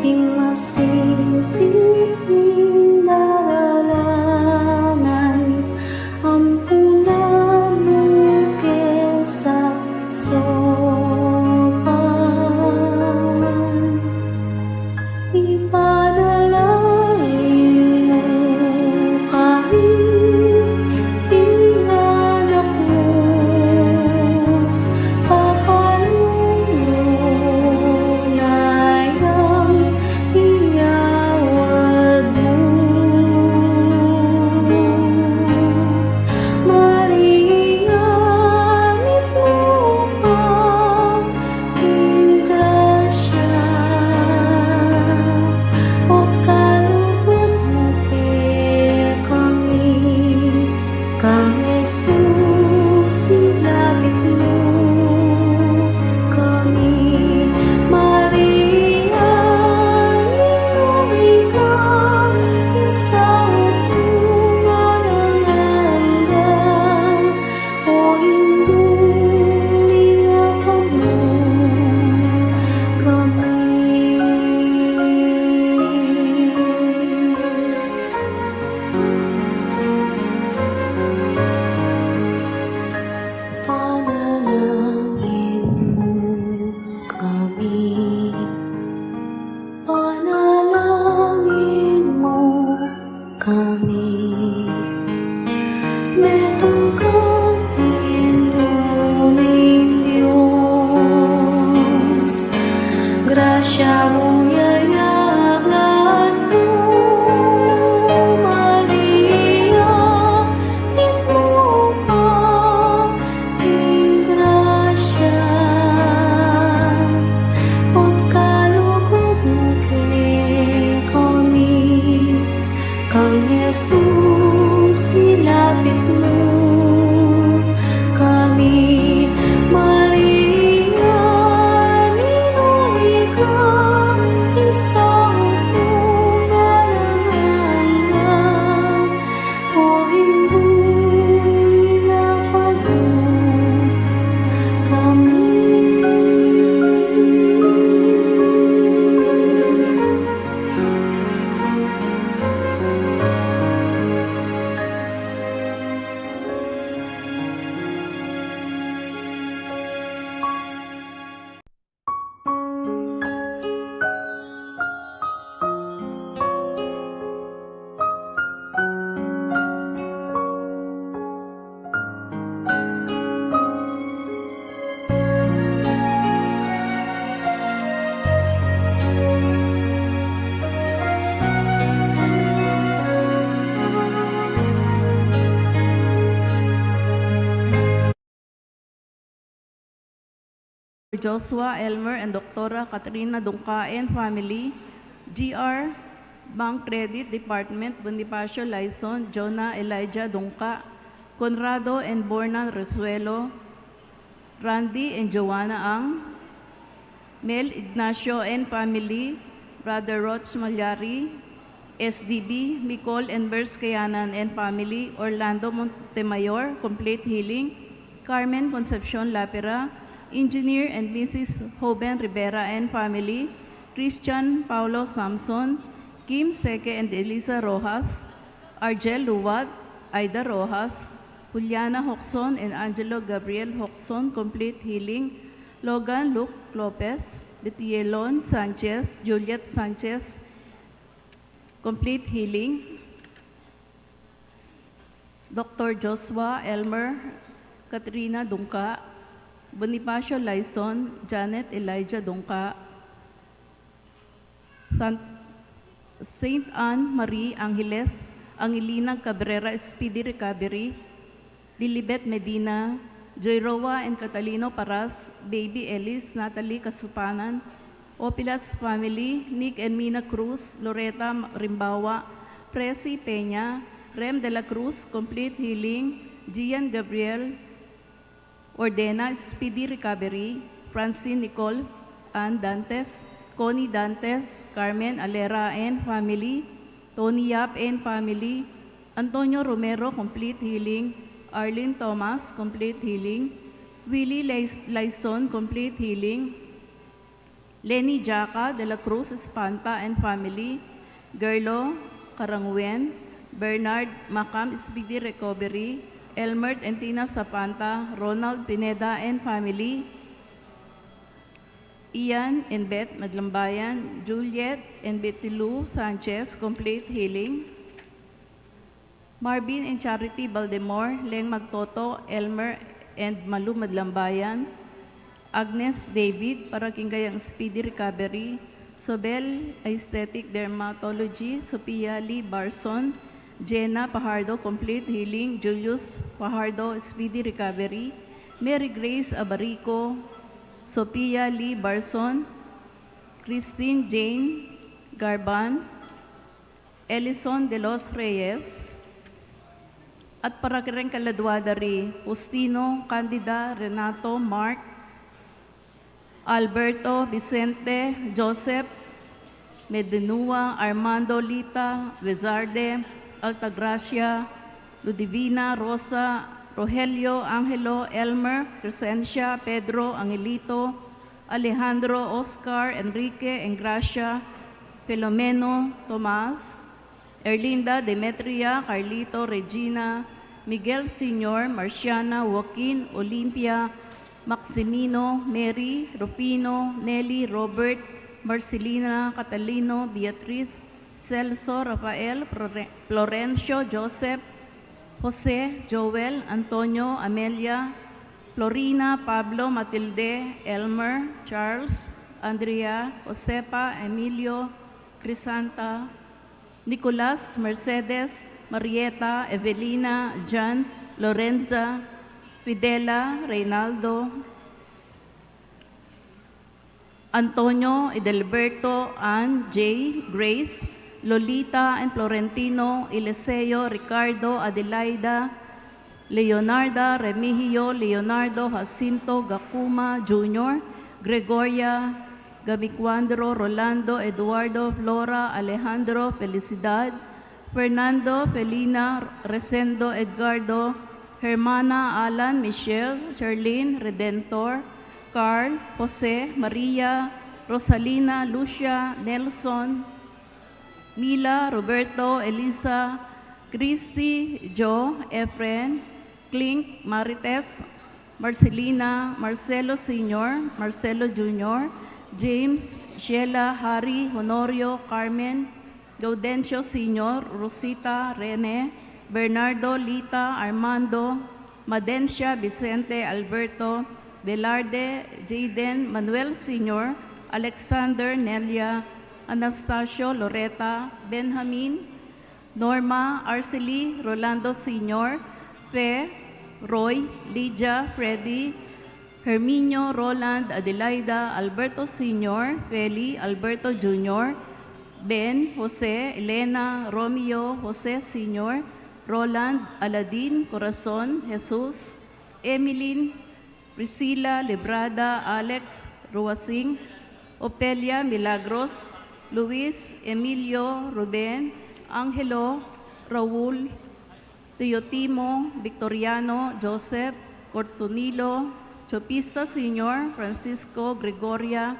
ing masipit ning daralanan, ampunan mu ke sa sopan. Ipanalangin mu kami, ing anak mu, pakalulu na yang iawad mu. Maria, mitmu ka king grasya, ot kalugud mu kekami, kang Jesus ilapit mu kami. Maria, minuri ka king saut mung alang angga, o Indung lingapan mu kami. Panalangin mu kami. Panalangin mu kami. Metung kang Indu ning Dios, grasya mu yayablas mu, Maria, mitmu ka king grasya, ot kalugud mu kekami, kang Jesus ilapit mu kami. Maria, minuri ka king saut mung alang angga, o Indung lingapan mu kami. Joshua, Elmer, and Doktora Katrina Dungka and family, G R, Bank Credit Department, Bonifacio Laison, Jonah Elijah Dungka, Conrado and Borna Resuelo, Randy and Joanna Ang, Mel Ignacio and family, Brother Roch Malyari, S D B, Micol and Bers Kayanan and family, Orlando Montemayor, complete healing, Carmen Concepcion Lapira, Engineer and Missus Hoben Rivera and family, Christian Paulo Samson, Kim Seke and Elisa Rojas, Argel Luwad, Aida Rojas, Juliana Hoxon and Angelo Gabriel Hoxon, complete healing, Logan Luke Lopez, Betielon Sanchez, Juliet Sanchez, complete healing, Doktor Joshua Elmer, Katrina Dungka, Bonifacio Laison, Janet Elijah Dungka, San-, Saint Anne Marie Angeles, Angelina Cabrera, speedy recovery, Lilibet Medina, Joyroa and Catalino Paras, Baby Ellis, Natalie Kasupanan, Opilas family, Nick and Mina Cruz, Loreta Rimbawa, Presi Peña, Rem de la Cruz, complete healing, Gian Gabriel, Ordena, speedy recovery, Francine Nicole Ann Dantes, Connie Dantes, Carmen Alera and family, Tony Yap and family, Antonio Romero, complete healing, Arlene Thomas, complete healing, Willie Lais-, Laison, complete healing. Lenny Jaca de la Cruz Espanta and family, Gerlo Caranguen, Bernard Macam, speedy recovery, Elmert and Tina Zapanta, Ronald Pineda and family, Ian and Beth Madlambayan, Juliet and Betty Lou Sanchez, complete healing. Marvin and Charity Baldemor, Leng Magtoto, Elmer and Malu Madlambayan, Agnes David, para king kayang speedy recovery, Sobel Aesthetic Dermatology, Sophia Lee Barson, Jenna Pajardo, complete healing, Julius Pajardo, speedy recovery, Mary Grace Abarico, Sophia Lee Barson, Christine Jane Garban, Elison de los Reyes, at para kareng kaladua da ri Justino, Candida, Renato, Mark, Alberto, Vicente, Joseph, Medenua, Armando, Lita, Vezarde, Altagracia, Ludivina, Rosa, Rogelio, Angelo, Elmer, Crescencia, Pedro, Angelito, Alejandro, Oscar, Enrique, Engracia, Filomeno, Tomas, Erlinda, Demetria, Carlito, Regina, Miguel Senior, Marciana, Joaquin, Olympia, Maximino, Mary, Rufino, Nelly, Robert, Marcelina, Catalino, Beatriz, Celso, Rafael, Flore-, Florencio, Joseph, Jose, Joel, Antonio, Amelia, Florina, Pablo, Matilde, Elmer, Charles, Andrea, Josefa, Emilio, Crisanta, Nicolas, Mercedes, Marieta, Evelina, Jan, Lorenza, Fidela, Reynaldo, Antonio, Edelberto, Ann, Jay, Grace, Lolita and Florentino, Eliseo, Ricardo, Adelaida, Leonarda, Remigio, Leonardo, Jacinto, Gacuma Junior, Gregoria, Gamicuandro, Rolando, Eduardo, Flora, Alejandro, Felicidad, Fernando, Felina, Resendo, Edgardo, Hermana, Alan, Michelle, Charlene, Redentor, Carl, Jose, Maria, Rosalina, Lucia, Nelson, Mila, Roberto, Elisa, Christy, Joe, Efren, Clint, Marites, Marcelina, Marcelo Senior, Marcelo Junior, James, Sheila, Harry, Honorio, Carmen, Gaudencio Senior, Rosita, Rene, Bernardo, Lita, Armando, Madencia, Vicente, Alberto, Velarde, Jayden, Manuel Senior, Alexander, Nelia, Anastasio, Loreta, Benjamin, Norma, Arcely, Rolando Senior, Fe, Roy, Lydia, Freddy, Herminio, Roland, Adelaida, Alberto Senior, Feli, Alberto Junior, Ben, Jose, Elena, Romeo, Jose Senior, Roland, Aladin, Corazon, Jesus, Emilyn, Priscilla, Librada, Alex, Ruasing, Opelia, Milagros, Luis, Emilio, Ruben, Angelo, Raul, Teotimo, Victoriano, Joseph, Cortunilo, Chopista Senior, Francisco, Gregoria,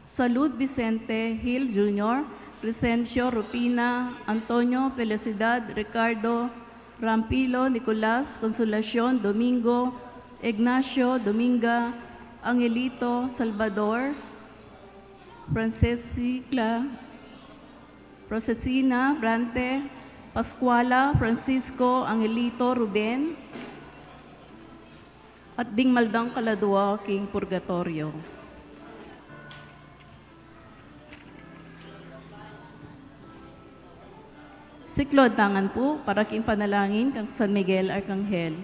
Salud, Vicente, Gil Junior, Crescencio, Rufina, Antonio, Felicidad, Ricardo, Rampilo, Nicolas, Consolacion, Domingo, Ignacio, Dominga, Angelito, Salvador, Francesca, Rosesina, Brante, Pascuala, Francisco, Angelito, Ruben, at ding maldang kaladua king purgatorio. Siklaud tamu ngan pu para king panalangin kang San Miguel Arkanghel.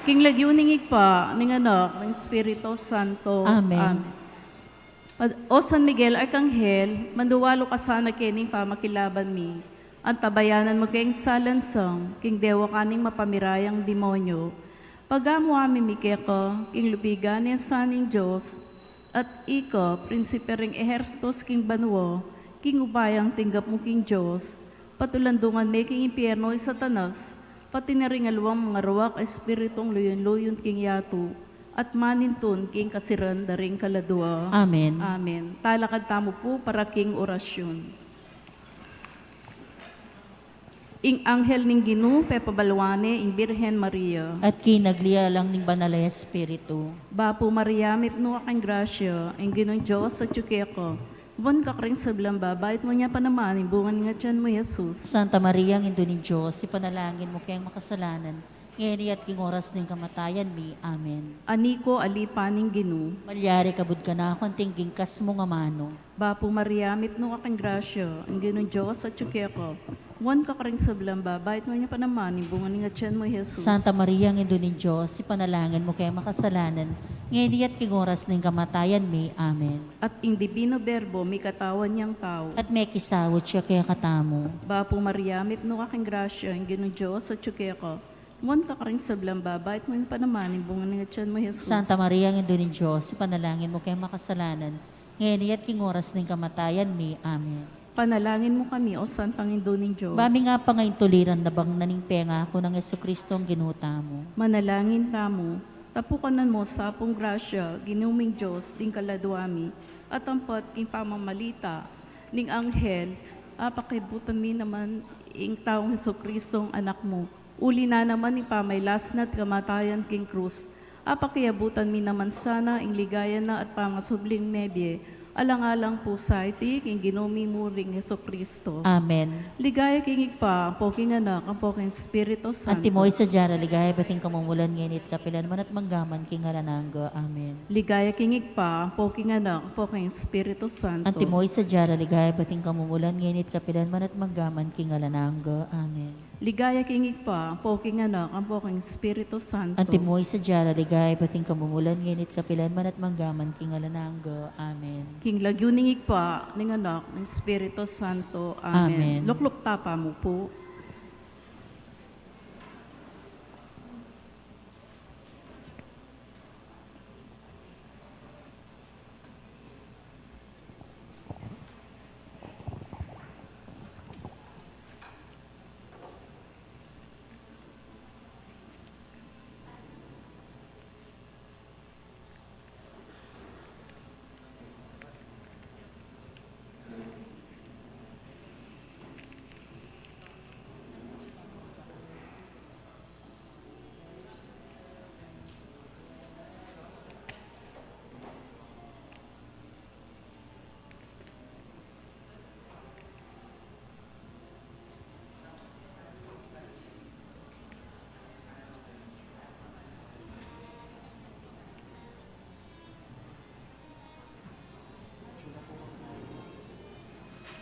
King lagyu ning Ibpa, ning Anak, ning Espiritu Santo. Amen. Amen. Ad-, O San Miguel Arkanghel, mandualu ka sana kening pamakilaban mi. Antabayanan mu keng salansang, king dewakan ning mapamirayang demonyo. Pagamu-amu mi keka, king lupigan ning Dios, at ika, prinsipe ring ehersitus king banua, king upayang tinggap mu king Dios, patulandungan me king impierno i Satanas, pati na ring aliwang mangarawak a espiritung luyun-luyun king yatu, at manintun king kasiran da ring kaladua. Amen. Amen. Talakad tamu pu para king orasyun. Ing anghel ning Ginu pepabaluan ne ing Birhen Maria. At king aglya lang ning Banal a Espiritu. Bapu Maria, mipnu ka king grasya, ing Ginung Dios atyu keka. Nuan ka karing sablang babai, at nuan ya pa naman ing bunga ning atian mu, Jesus. Santa Maria, Indu ning Dios, ipanalangin mu keng makasalanan, ngeni at king oras ning kamatayan mi. Amen. Aniko, alipan ning Ginu. Malyari kabud kanaku anting king kas mung amanu. Bapu Maria, mipnu ka king grasya, ing Ginung Dios atyu keka. Nuan ka karing sablang babai, at nuan ya pa naman ing bunga ning atian mu, Jesus. Santa Maria, Indu ning Dios, ipanalangin mu keng makasalanan, ngeni at king oras ning kamatayan mi. Amen. At ing Divino Verbo mikatawan yang tau. At mekisaut ya kekatamu. Bapu Maria, mipnu ka king grasya, ing Ginung Dios atyu keka. Nuan ka karing sablang babai, at nuan ya pa naman ing bunga ning atian mu, Jesus. Santa Maria, Indu ning Dios, ipanalangin mu keng makasalanan, ngeni at king oras ning kamatayan mi. Amen. Panalangin mu kami, O Santang Indu ning Dios. Ba mi nga pangaintuliran na bang na ning pengaku nang Jesucristo a Ginu tamu. Manalangin tamu. Tapukanan mu sa pung grasya, Ginu ming Dios, ding kaladua mi, at ampat king pamamalita ning anghel, apakiabutan mi naman ing taung Jesucristo a Anak mu. Uli na naman ning pamailas na at kamatayan king krus, apakiabutan mi naman sana ing ligaya na at pangasubling mebie, alang-alang pu sa iti king Ginu mi mu ring Jesucristo. Amen. Ligaya king Ibpa, ampo king Anak, ampo king Espiritu Santo. Antimo ing sadya ra ligaya ibat king kamumulan, ngeni at kapilan man at mangga man king alang angga. Amen. Ligaya king Ibpa, ampo king Anak, ampo king Espiritu Santo. Antimo ing sadya ra ligaya ibat king kamumulan, ngeni at kapilan man at mangga man king alang angga. Amen. Ligaya king Ibpa, ampo king Anak, ampo king Espiritu Santo. Antimo ing sadya ra ligaya ibat king kamumulan, ngeni at kapilan man at mangga man king alang angga. Amen. King lagyu ning Ibpa, ning Anak, ning Espiritu Santo. Amen. Amen. Lukluk tapa mu pu.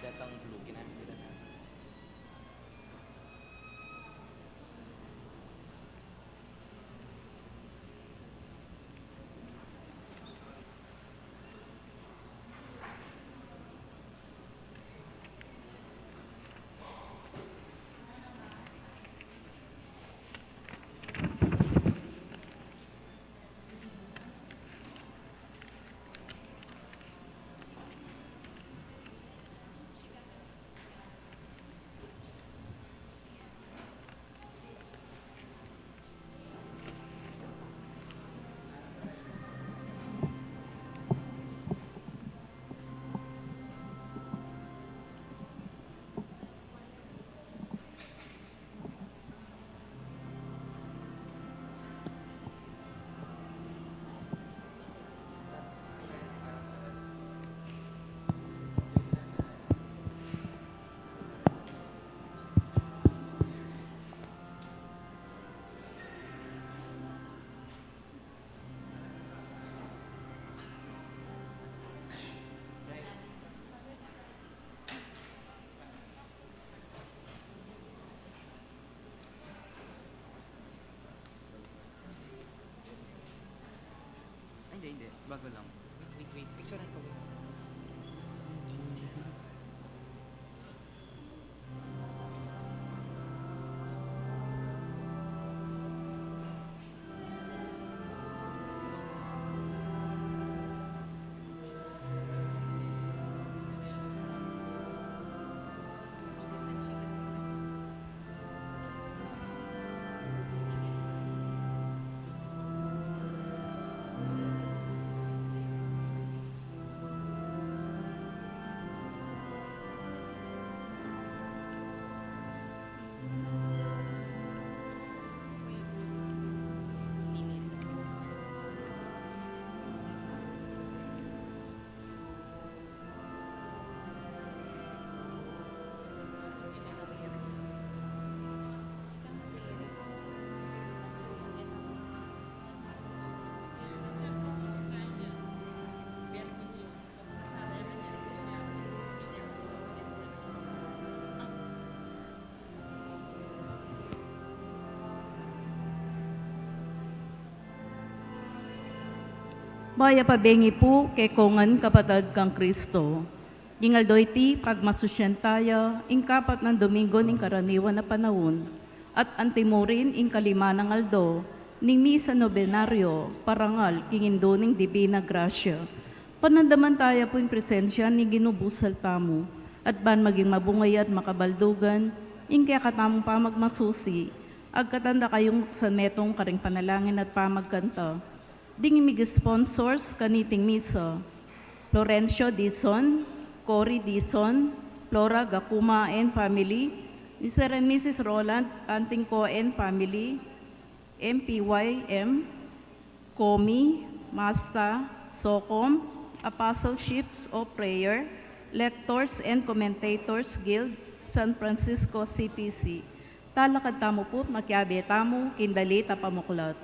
Datang blue, kinamit ko na sa Ay, hindi, hindi. Bago lang. Wait, wait, wait. Picturean ko, wait. Mayap a bengi pu kekongan kapatad kang Kristo. Ing aldo iti, pagmasusyan taya ing kapat nang Domingo ning karaniwan a panaun, at antimurin ing kalima nang aldo ning Misa Novenario, parangal king Indu ning Divina Gracia. Panandaman taya pu ing presensya ning Ginu busal tamu, at ban maging mabunga ya at makabaldugan ing kekatamung pamagmasusi, agkatan da kayung san metung karing panalangin at pamagkanta. Ding mig-sponsors kaniting misa: Florencio Dizon, Cory Dizon, Flora Gacuma and family, Mister and Missus Roland Antingco and family, M P Y M, Comi, Masta, SOCOM, Apostleships of Prayer, Lectors and Commentators Guild, San Francisco C P C. Talakad tamu pu't makiabe tamu king dalit a pamuklat.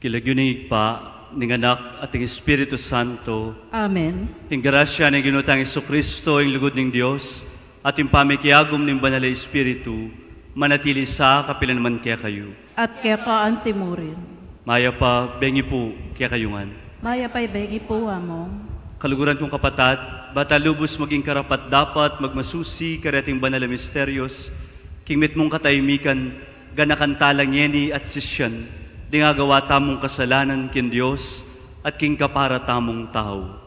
King lagyu ning Ibpa, ning Anak, at ning Espiritu Santo. Amen. Ing grasya ning Ginu tang Jesucristo, ing lugud ning Dios, at ing pamikiagum ning Banal a Espiritu, manatili sa kapilan man kekayu. At keka antimurin. Mayap a bengi pu kekayu ngan. Mayap a bengi pu, Among. Kaluguran kung kapatad, ba ta lubus maging karapat-dapat magmasusi kareting banal a misterios, king mitmung katahimikan, ganakan tala ngeni at sisian ding agawa tamung kasalanan king Dios at king kapara tamung tau.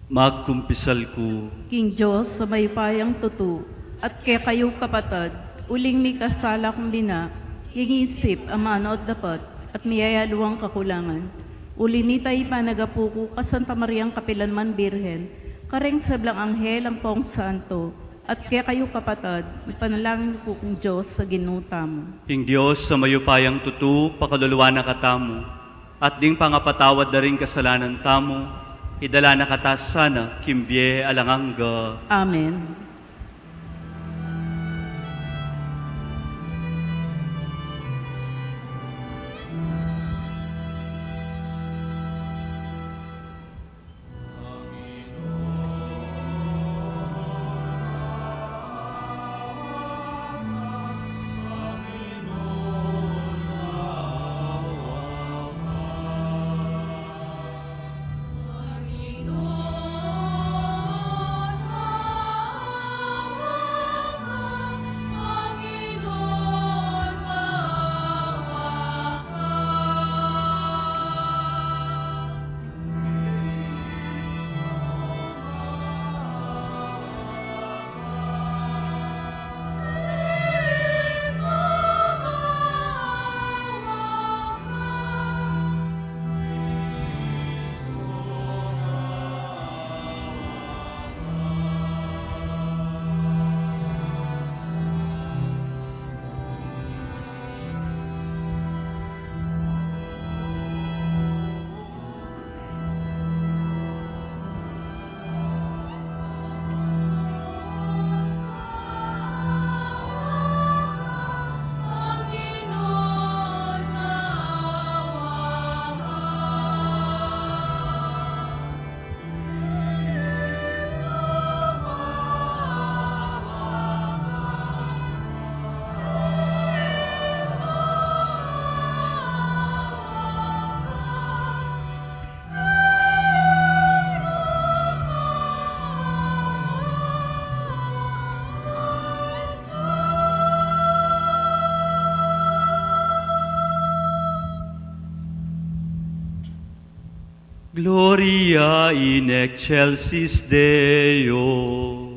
Magkumpisal ku king Dios a mayupayang tutu, at kekayu kapatad, uling mikasala ku mina, king isip, amanu at dapat, at miyayaluang kakulangan. Uli nita ipanagapu ku ka Santa Mariang kapilanman Birhen, kareng sablang anghel ampong santo, at kekayu kapatad, ipanalangin ku king Dios a Ginu tamu. Ing Dios a mayupayang tutu, pakaluluan na katamu, at ding pangapatawad da ring kasalanan tamu, idala na kata sana king bie alang angga. Amen. Gloria in excelsis Deo.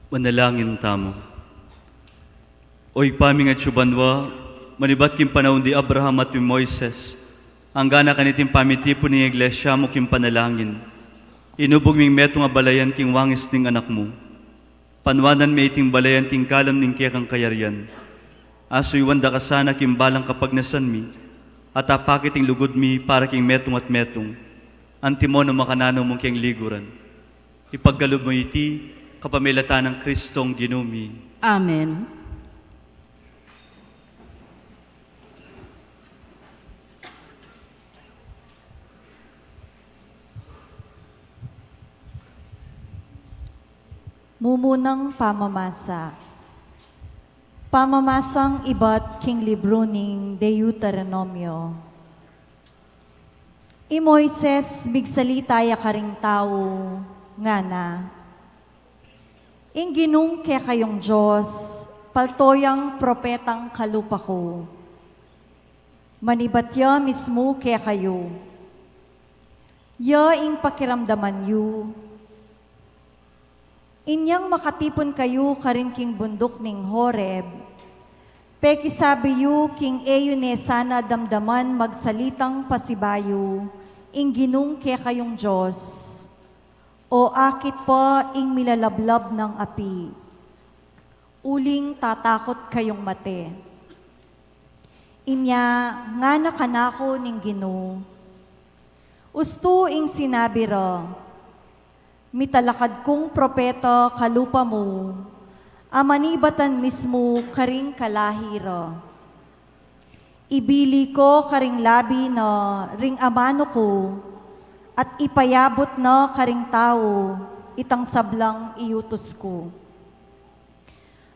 Manalangin tamu. O Ibpa ming atsu banua, manibat king panaun di Abraham at ni Moises, angga na kaniting pamitipun ning Iglesia mu king panalangin, inubug ming metung a balayan king wangis ning Anak mu. Panuanan me iting balayan king kalam ning kekang kayarian. Asuyuan da ka sana king balang kapagnasan mi, at apakit ing lugud mi para king metung at metung. Antimo na makananu mung king liguran. Ipagkalub mu iti kapamilatan nang Kristong Ginu mi. Amen. Mumunang pamamasa. Pamamasang ibat king libru ning Deuteronomio. I Moises migsalita ya karing tau, ngana, Ing Ginung kekayung Dios, palto yang propetang kalupa ku. Manibat ya mismu kekayu. Ya ing pakiramdaman yu. Inyang makatipun kayu karin king bunduk ning Horeb, pekisabi yu king e yu ne sana damdaman magsalitang pasibayu ing Ginung kekayung Dios, o akit pa ing milalablab nang api. Uling tatakut kayung mate. Inya ngana kanaku ning Ginu, ustu ing sinabi ra, mitalakad kung propeta kalupa mu, a manibatan mismu karing kalahi ra. Ibili ko karing labi na ring amanu ku, at ipayabut na karing tau itang sablang iutus ku.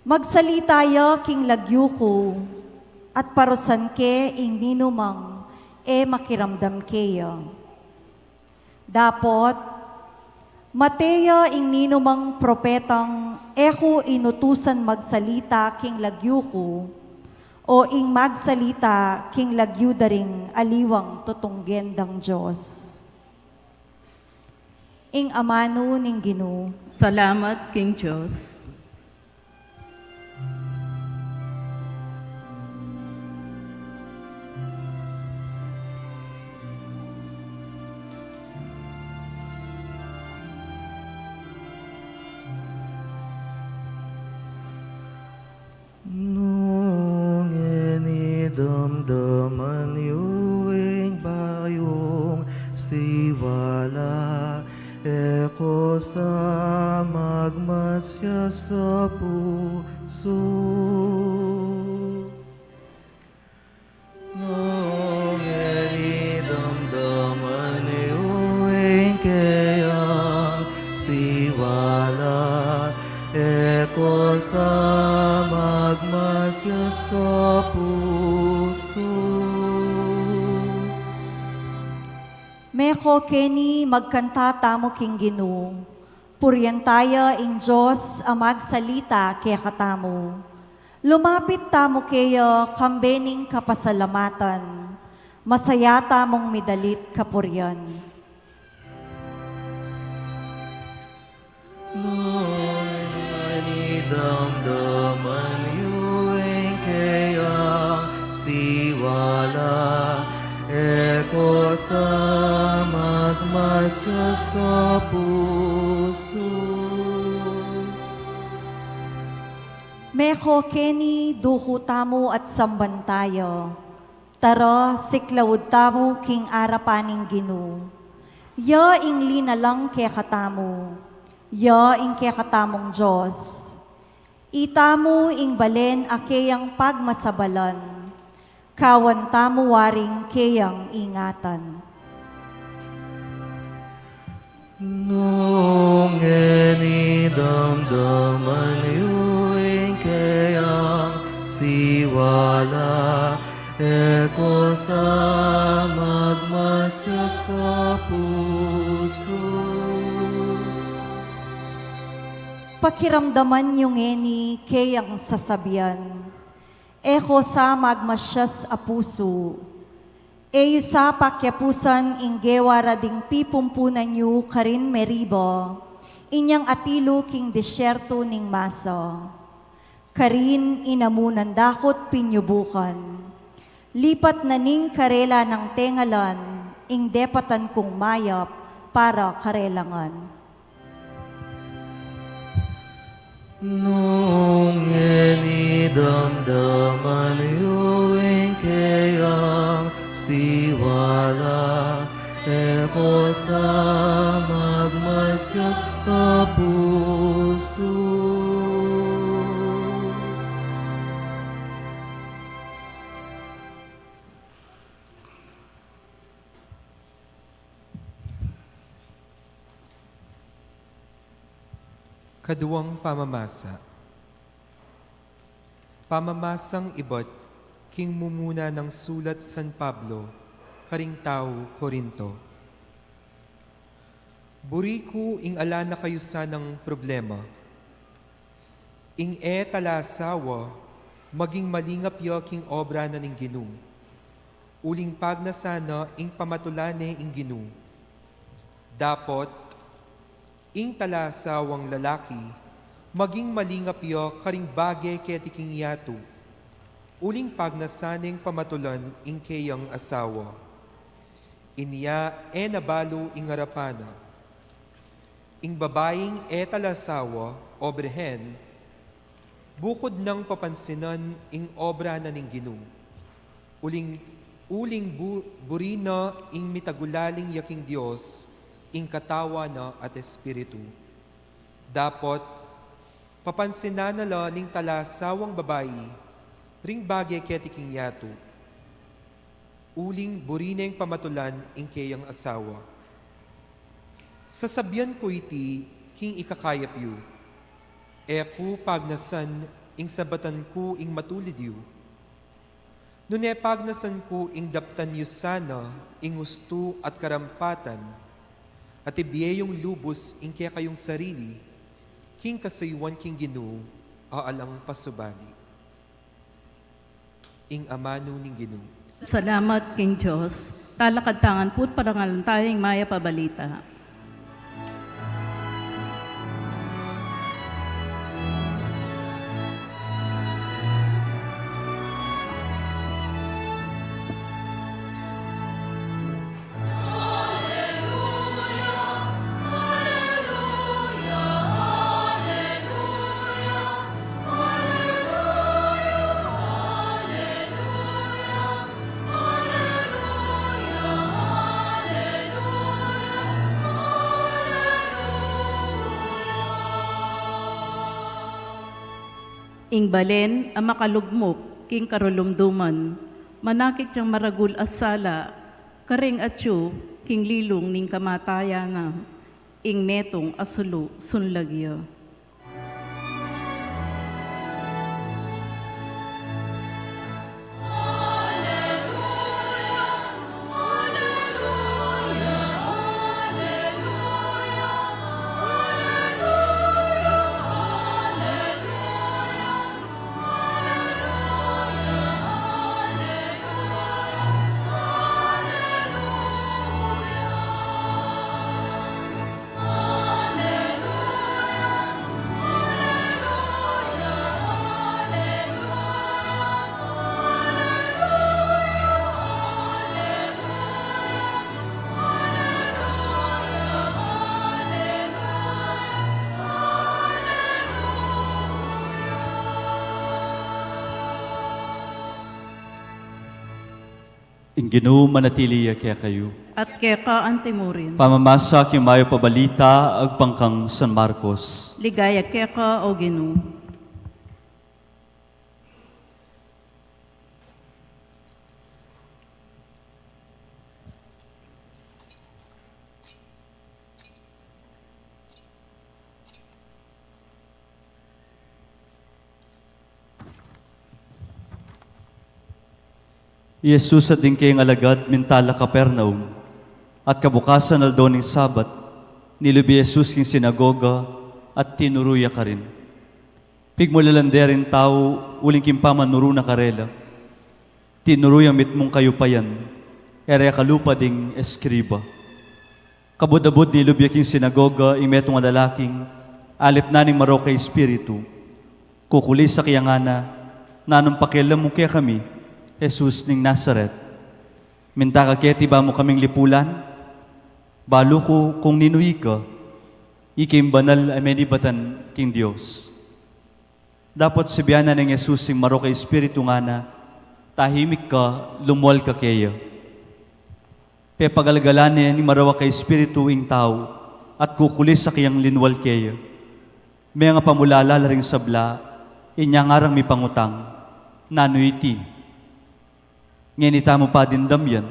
Magsalita ya king lagyu ku, at parusan ke ing ninumang e makiramdam keya. Dapot, mate ya ing ninumang propetang e ku inutusan magsalita king lagyu ku, o ing magsalita king lagyu da ring aliwang tutunggen dang Dios. Ing amanu ning Ginu. Salamat king Dios. Nung ngeni damdaman yu ing bayung siwala, e ko sa magmasias a pusu. Nung ngeni damdaman yu ing keyang siwala, e ko sa magmasias a pusu. Meko keni magkanta tamu king Ginu, purian taya ing Dios a magsalita kekatamu. Lumapit tamu keya kambe ning kapasalamatan, masaya tamung midalit kapurian. Nung ngeni damdaman yu ing keyang siwala, e ko sa magmasias a pusu. Meko keni duku tamu at samban taya. Tara, siklaud tamu king arapan ning Ginu. Ya ing linalang kekatamu, ya ing kekatamung Dios. Itamu ing balen a keyang pagmasabalan, kawan tamu waring keyang ingatan. Nung ngeni damdaman yu ing keyang siwala, e ko sa magmasias a pusu. Pakiramdaman yu ngeni keyang sasabian, e ko sa magmasias a pusu. E yu sa pakiapusan ing gewa ra ding pipumpunan yu karin Meriba, Inyang atilu king disyertu ning masa. Karin inamunan dakut pinyubukan. Lipat na ning karela nang tengalan, ing depatan kung mayap para karela ngan. Nung ini damdaman yu ing keyang tiwala, e ko sa magmasyag sa pusu. Kaduang pamamasa. Pamamasang ibat king mumuna nang sulat San Pablo karing tau Corinto. Buri ku ing ala na kayu sanang problema. Ing e talasawa, maging malingap ya king obra na ning Ginu, uling pagnasan na ing pamatulan ne ing Ginu. Dapot, ing talasawang lalaki, maging malingap ya karing bage keti king yatu, uling pagnasan neng pamatulan ing keyang asawa. Inya e na balu ing arapan na. Ing babaing e talasawa, o birhen, bukud nang papansinan ing obra na ning Ginu, uling, uling bu-, buri na ing mitagulaling ya king Dios, ing Katawan na at Espiritu. Dapot, papansinan na la ning talasawang babai ring bage keti king yatu, uling buri neng pamatulan ing keyang asawa. Sasabian ku iti king ikakayap yu. E ku pagnasan ing sabatan ku ing matulid yu. Nune pagnasan ku ing daptan yu sana ing ustu at karampatan, at ibie yung lubus ing kekayung sarili, king kasuyuan king Ginu, a alang pasubali. Ing amanu ning Ginu. Salamat king Dios. Talakad ta ngan pu't parangalan taya ing mayap a balita. Ing balen a makalugmuk king karulumduman, manakit yang maragul a sala, kareng atyu king lilung ning kamatayan na, ing metung a sulu sunlag ya. Ing Ginu manatili ya kekayu. At keka antimurin. Pamamasa king mayap a balita agpang kang San Marcos. Ligaya keka, O Ginu. I Jesus at ding kayang alagad mintala Capernaum, at kabukasan aldo ning Sabat, nilub i Jesus king sinagoga, at tinuru ya karin. Pigmulalan de ring tau, uling king pamanuru na karela, tinuru yang mitmung kayupayan, e rekalupa ding eskriba. Kabud-abud nilub ya king sinagoga ing metung a lalaking alip na ning marok a espiritu. Kukulisak ya ngana, "Nanung pakialam mu kekami, Jesus ning Nazaret? Minta ka keti ba mu kaming lipulan? Balu ku kung ninu ika, ika ing banal a menibatan king Dios." Dapot sabian na neng Jesus ing marok a espiritu, ngana, "Tahimik ka, lumual ka keya." Pepagalgalan ne ning marok a espiritu ing tau, at kukulisak yang linual keya. Mengapamulala la ring sabla, inya ngarang mipangutang, "Nanu iti?" Ngeni tamu pa dimdam yan,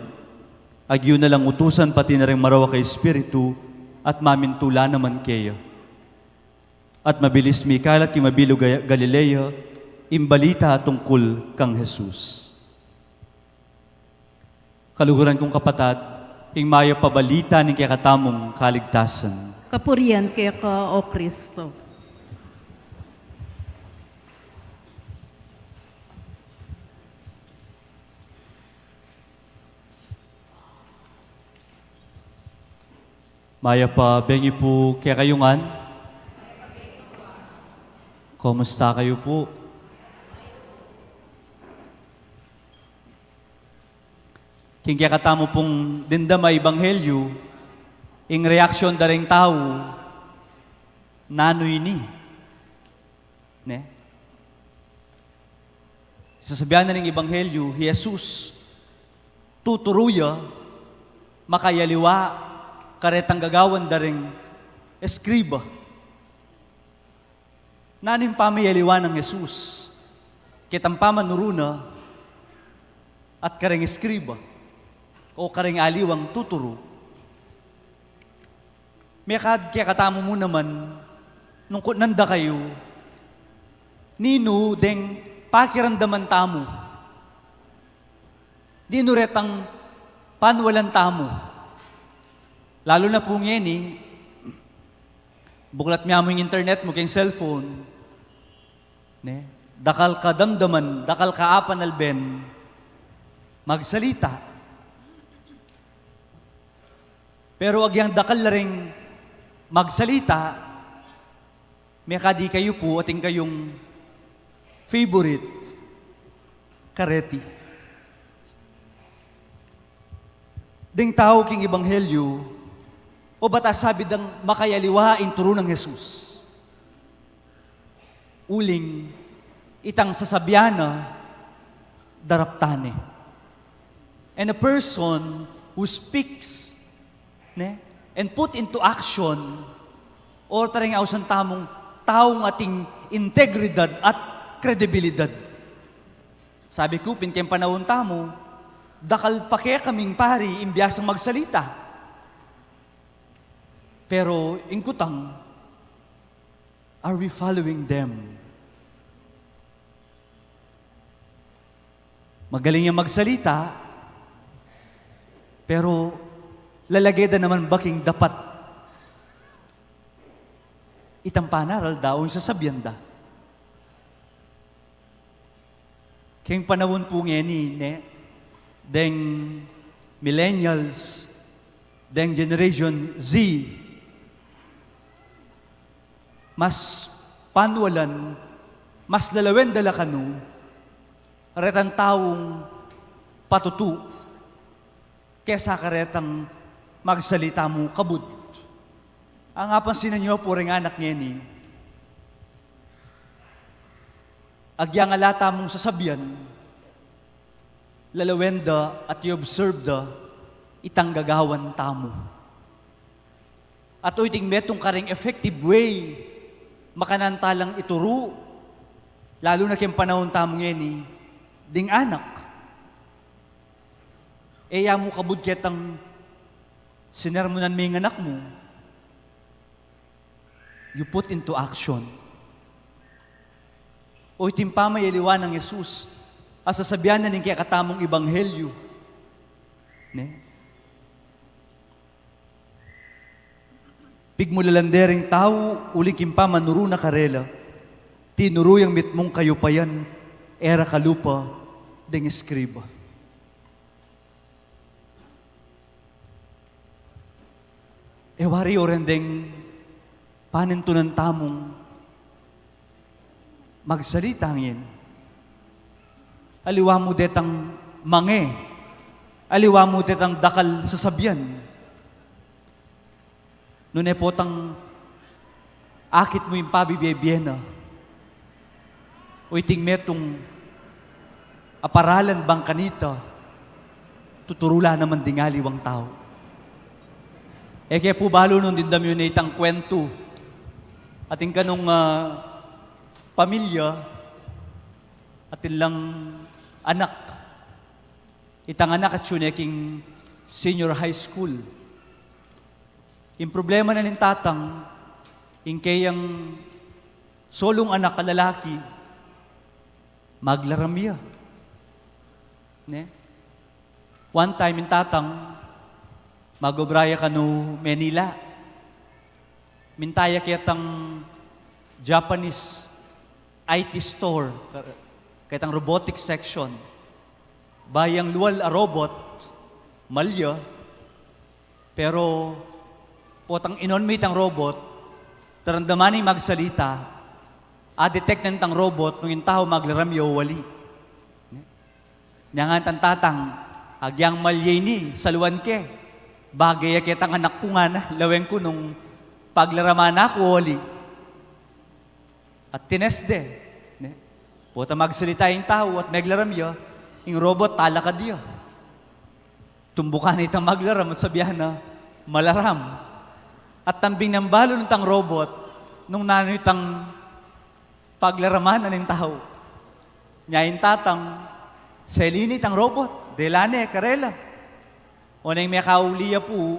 agyu na lang utusan pati na ring marok a espiritu, at mamintu la naman keya. At mabilis mikalat king mabilug a Galilea ing balita tungkul kang Jesus. Kaluguran kung kapatad, ing mayap a balita ning kekatamung kaligtasan. Kapurian keka, O Kristo. Mayap a bengi pu kekayu ngan. Kumusta kayu pu? King kekatamu pung dimdam a ebanghelyu, ing reaksyon da ring tau, "Nanu ini?" Ne? Sasabian na ning ebanghelyu, hi Jesus, tuturu ya, makayaliwa karetang gagawan da ring eskriba. Nanu ing pamayaliwa nang Jesus ketang pamanuru na at kareng eskriba o kareng aliwang tuturu? Mekad kekatamu mu naman, nung kutnan da kayu, ninu deng pakiramdaman tamu? Ninu retang panualan tamu? Lalu na pu ngeni, buklat mya mu ing internet mu keng cellphone, ne? Dakal ka damdaman, dakal ka apanalben magsalita. Pero agyang dakal la ring magsalita, mekad ikayu pu atin kayung favorite kareti. Ding tau king ebanghelyu, obat asabi dang makayaliwa ing turu nang Jesus. Uling itang sasabian na, daraptan ne. And a person who speaks, ne, and put into action, o taring ausan tamung taung ating integridad at kredibilidad. Sabi ku pin, keng panaun tamu, dakal pa kekaming pari ing biasang magsalita. Pero ing kutang, are we following them? Magaling yang magsalita, pero lalage da naman ba king dapat itang panaral da o ing sasabian da? Keng panaun pu ngeni, ne, deng millennials, deng Generation Z, mas panualan, mas lalawen da la kanu retang taung patutu kesa karetang magsalita mu kabud. Ang apansinan yu pu reng anak ngeni, agyang ala tamung sasabian, lalawen da at i-observe da itang gagawan tamu. At o iting metung karing effective way makanyan talang ituru, lalu na keng panaun tamu ngeni, ding anak. E ya mu kabud ketang sinermunan me ing anak mu, you put into action. O iting pamayaliwa nang Jesus a sasabian na ning kekatamung ebanghelyu, ne? Pigmulalan de ring tau uling king pamanuru na karela, tinuru yang mitmung kayupayan, e ra kalupa ding eskriba. E wari o ren deng panintunan tamung magsalita ngeni. Aliwa mu detang mange, aliwa mu detang dakal sasabian. Nune potang akit mu ing pabibie-bie na, o iting metung a paralan bang kanita, tuturu la naman ding aliwang tau. E ke pu balu nung dimdam yu ne itang kwentu. Atin kanung, ah, pamilya, atin lang anak. Itang anak atyu ne king senior high school. Ing problema na ning tatang, ing keyang solung anak a lalaki, maglaram ya. Ne? One time ing tatang, mag-obra ya kanu Manila. Minta ya ketang Japanese I T store, ketang robotic section. Bayang lual a robot, malya, pero potang in-on mi itang robot, daramdaman neng magsalita, a-detect na nitang robot nung ing tau maglaram ya o ali. Nya ngana itang tatang, "Agyang malya ini, saluan ke. Bage ya ketang anak ku," ngana, "lawen ku nung paglaraman na ku o ali." At tinest de, ne? Potang magsalita ing tau at meglaram ya, ing robot talakad ya. Tumbukan na itang maglaram at sabian na, "Malaram." At tambing nang balu nitang robot nung nanu itang paglaraman na ning tau. Nya ing tatang, seli ne itang robot, dela ne karela. Oneng mekauli ya pu,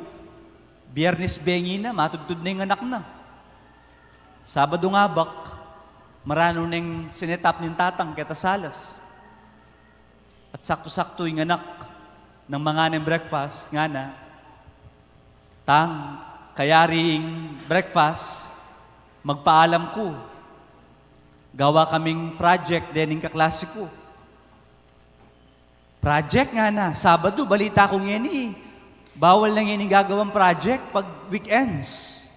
Biernes bengi na, matudtud ne ing anak na. Sabadung abak, maranu neng sinetap ning tatang keta salas. At saktu-saktu ing anak nang manganeng breakfast, ngana, "Tang, kayari ing breakfast, magpaalam ku. Gawa kaming project dening kaklase ku." "Project?" ngana. "Sabadu, balita ku ngeni, bawal na ngeni gagawang project pag weekends."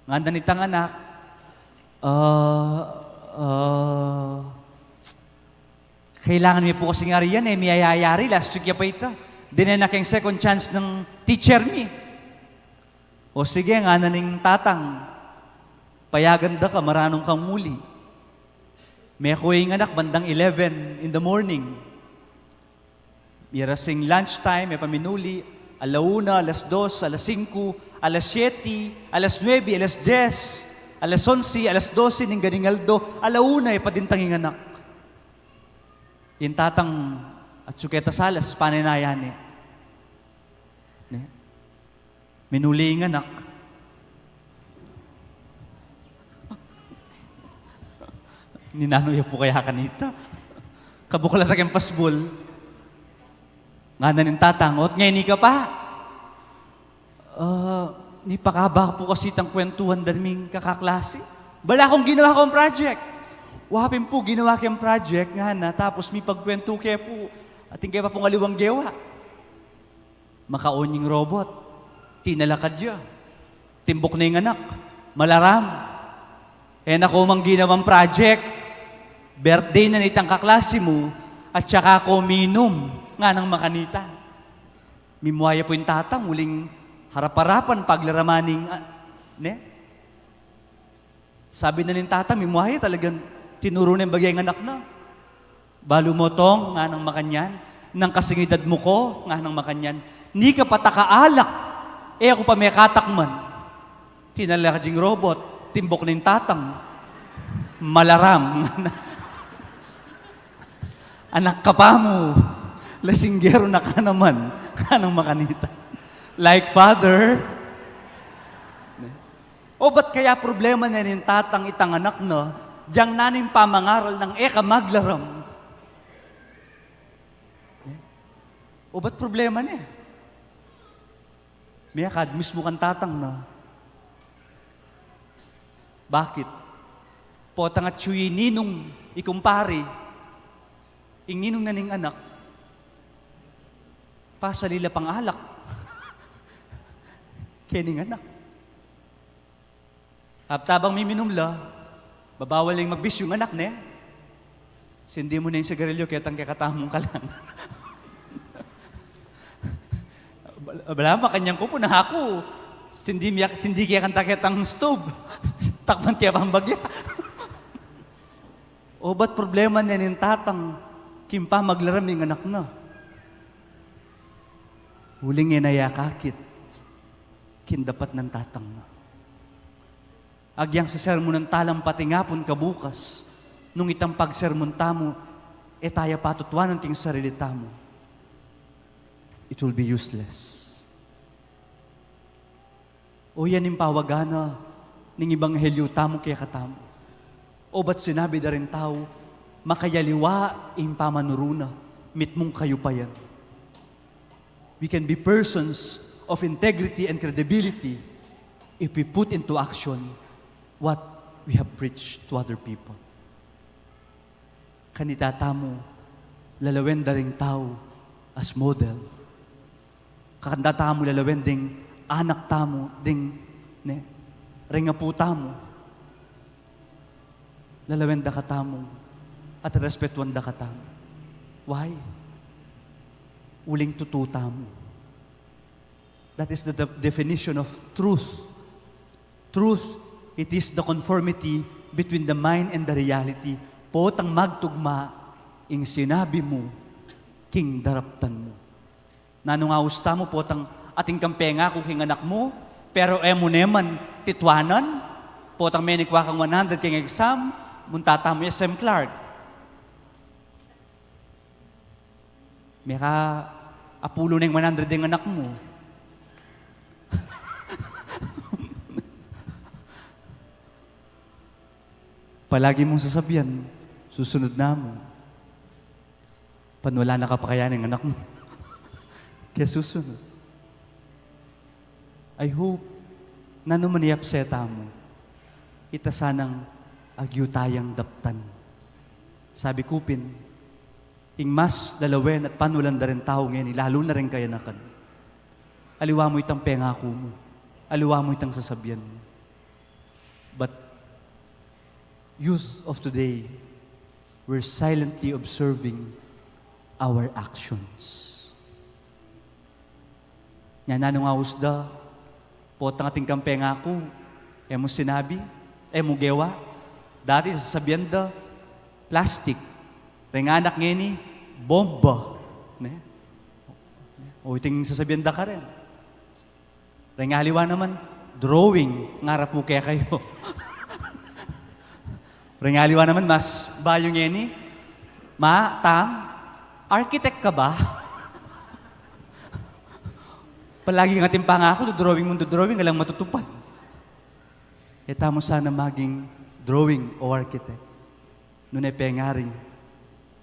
Ngana nitang anak, "Ah, ah, kailangan mi pu kasing arian, e mi ayayari, last week ya pa ita. Dine na keng second chance ning teacher mi." "O sige," ngana ning tatang, "payagan da ka, maranu kang muli." Mekwe ing anak bandang eleven in the morning. Mirasing lunch time, e pa minuli, ala una, alas dos, alas singku, alas siyete, alas nuebe, alas dyes, alas onse, alas dose, ning ganing aldo, ala una, e pa dintang ing anak. Ing tatang atyu keta salas, panenaya ne. Ne? Minuli ing anak. Ninanu ya pu kaya kanita? Kabuklat na keng pasbul. Ngana ning tatang, "Ot ngeni ka pa?" "Ah, mipakaba pu kasi itang kwentuhan da ring kakaklase. Bala kung ginawa kung project." "Wa pin pu ginawa keng project," ngana, "tapos mipagkwentu ke pu, atin ke pa pung aliwang gewa." Maka-on ing robot. Tinalakad ya. Timbuk na ing anak, "Malaram, e na ko mang ginawang project. Birthday na nitang kaklase mu, at saka ko minum," nganang makanita. Mimua ya pu ing tatang, uling harap-harapan paglaraman ning, ah, ne? Sabi na ning tatang, mimua ya, talagang tinuru neng bage ing anak na. "Balu mu, Tong," nganang makanyan, "nang kasing edad mu ko," nganang makanyan, "ni ka pa takaalak, e ku pa mekatakman." Tinalakad ing robot, timbuk ning tatang, "Malaram." "Anak ka pa mu, lasinggero na ka naman," nganang makanita. Like father. Obat kaya problema ne ning tatang itang anak na, diyang nanung pamangaral nang e ka maglaram? Obat problema ne? Mekad mismu kang tatang na. Bakit? Potang atyu i ninung, i kumpari, ing ninung na ning anak, pasali la pang alak. Keni nga anak. Apta bang miminum la, babawal neng magbisyu ing anak, ne? Sindi mu ne ing sigarilyo, ketang kekatamung kalangan. Bala, bala, makanyan ku pu, na aku, sindi miyak, sindi kekanta ketang stove. Takpan ke pambagya. O, ba't problema ne ning tatang king pamaglaram ning anak na? Uling e na ya akakit king dapat nang tatang na. Agyang sesermunan ta lang pati ngapun kabukas, nung itang pagsermon tamu, e ta ya patutuanan king sarili tamu, it will be useless. O, yan ing pawaga na ning ebanghelyu tamu kekatamu. O, ba't sinabi da ring tau, makayaliwa ing pamanuru na, mitmung kayupayan. We can be persons of integrity and credibility if we put into action what we have preached to other people. Kanita tamu lalawen da ring tau as model. Kanita tamu lalawen ding anak tamu, ding, ne, ring apu tamu. Lalawen da katamu at respetuan da katamu. Why? Uling tutu tamu. That is the de-, definition of truth. Truth, it is the conformity between the mind and the reality. Potang magtugma ing sinabi mu king daraptan mu. Nanu ngang aus tamu, potang atin kang pengaku king anak mu, pero e mu ne man tituanan? Potang menikwa kang one hundred king exam, munta tamu S M Clark. Meka apulu neng one hundred ing anak mu. Palagi mung sasabian, susunod na mu. Pan wala na ka pa kaya ning anak mu. Kaya susunod. I hope, nanu man i apse tamu, ita sanang agyu tayang daptan. Sabi ku pin, ing mas lalawen at panulan da ring tau ngeni, lalu na ring kayanakan. Aliwa mu itang pengaku mu. Aliwa mu itang sasabian mu. But youth of today, we're silently observing our actions. Nya nanu ngang aus da, potang atin kang pengaku, e mu sinabi, e mu gewa. Dati sasabian da, plastic. Reng anak ngeni, bomba. Ne? O, iting sasabian da karin. Reng aliwa naman, drawing, ngara pu kekayu. Reng aliwa naman, mas bayu ngeni, ma, tang, architect ka ba? Palagi ing atin pangaku, dodrawing mung dodrawing, alang matutupad. E tamu sana maging drawing o architect. Nune pengari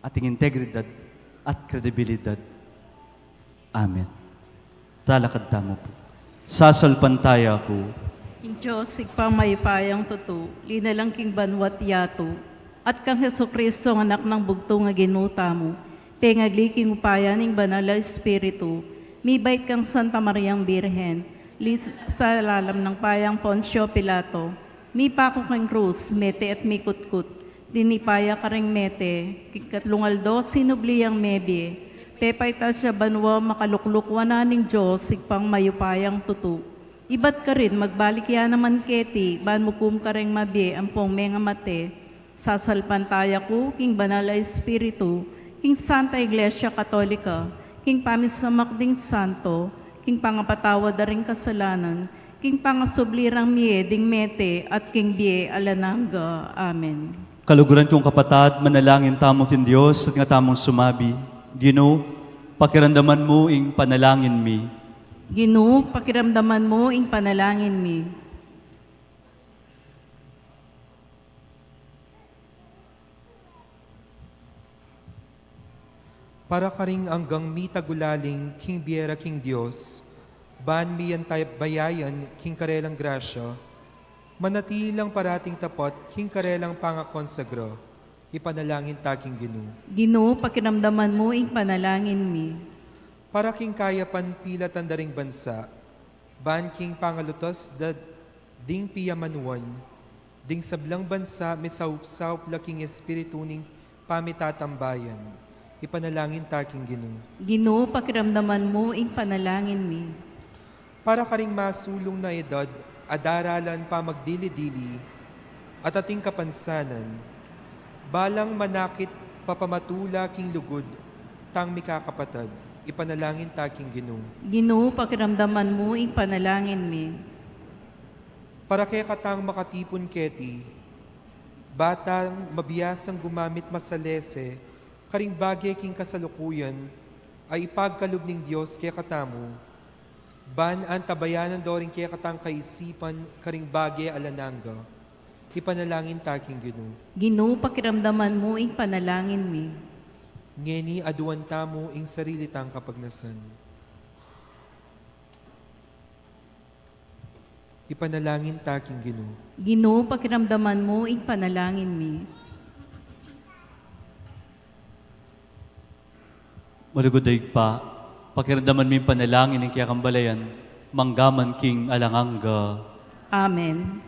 ating integridad at kredibilidad. Amen. Talakad tamu pu. Sasalpantaya ku king Dios, Ibpang mayupayang tutu, linalang king banua't yatu, at kang Jesucristo, Anak nang bugtung a Ginu tamu, pengagli king upaya ning Banal a Espiritu, mibait kang Santa Mariang Birhen, lis-, sa lalam nang payang Poncio Pilato, mipaku king krus, mete at mikutkut, tinipa ya karing mete, king katlung aldo sinubli yang mebie, pepaitas ya banua, makalukluk wanan ning Dios, Ibpang mayupayang tutu. Ibat karin, magbalik ya naman keti, ban mukum kareng mabie ampong mengamate. Sasalpantaya ku king Banal a Espiritu, king Santa Iglesia Katolika, king pamisamak ding santo, king pangapatawad da ring kasalanan, king pangasubli rang mie ding mete, at king bie alang angga. Amen. Kaluguran kung kapatad, manalangin tamu king Dios, at nga tamung sumabi, Ginu, pakiramdaman mu ing panalangin mi. Ginu, pakiramdaman mu ing panalangin mi. Para karing anggang mitagulaling king bie ra king Dios, ban miyantabayayan king karelang grasya, manatili lang parating tapat king karelang pangakonsagra, ipanalangin ta king Ginu. Ginu, pakiramdaman mu ing panalangin mi. Para king kayapan pilatan da ring bansa, Ban king pangalutas da ding piyamanuan, ding sablang bansa misaup-saup la king espiritu ning pamitatambayan. Ipanalangin ta king Ginu. Ginu, pakiramdaman mu ing panalangin mi. Para karing masulung na edad a daralan pamagdili-dili at ating kapansanan, balang manakit papamatula king lugud tang mikakapatad. Ipanalangin ta king Ginu. Ginu, pakiramdaman mu ing panalangin mi. Para kekatang makatipun keti, batang mabiasang gumamit masalese karing bage king kasalukuyan a ipagkalub ning Dios kekatamu, ban antabayanan do ring kekatang kaisipan karing bage alang angga. Ipanalangin ta king Ginu. Ginu, pakiramdaman mu ing panalangin mi. Ngeni aduan tamu ing sarili tang kapagnasan. Ipanalangin ta king Ginu. Ginu, pakiramdaman mu ing panalangin mi. Malugud a Ibpa, pakiramdaman mu ing panalangin ning kekang balayan, manggaman king alang angga. Amen.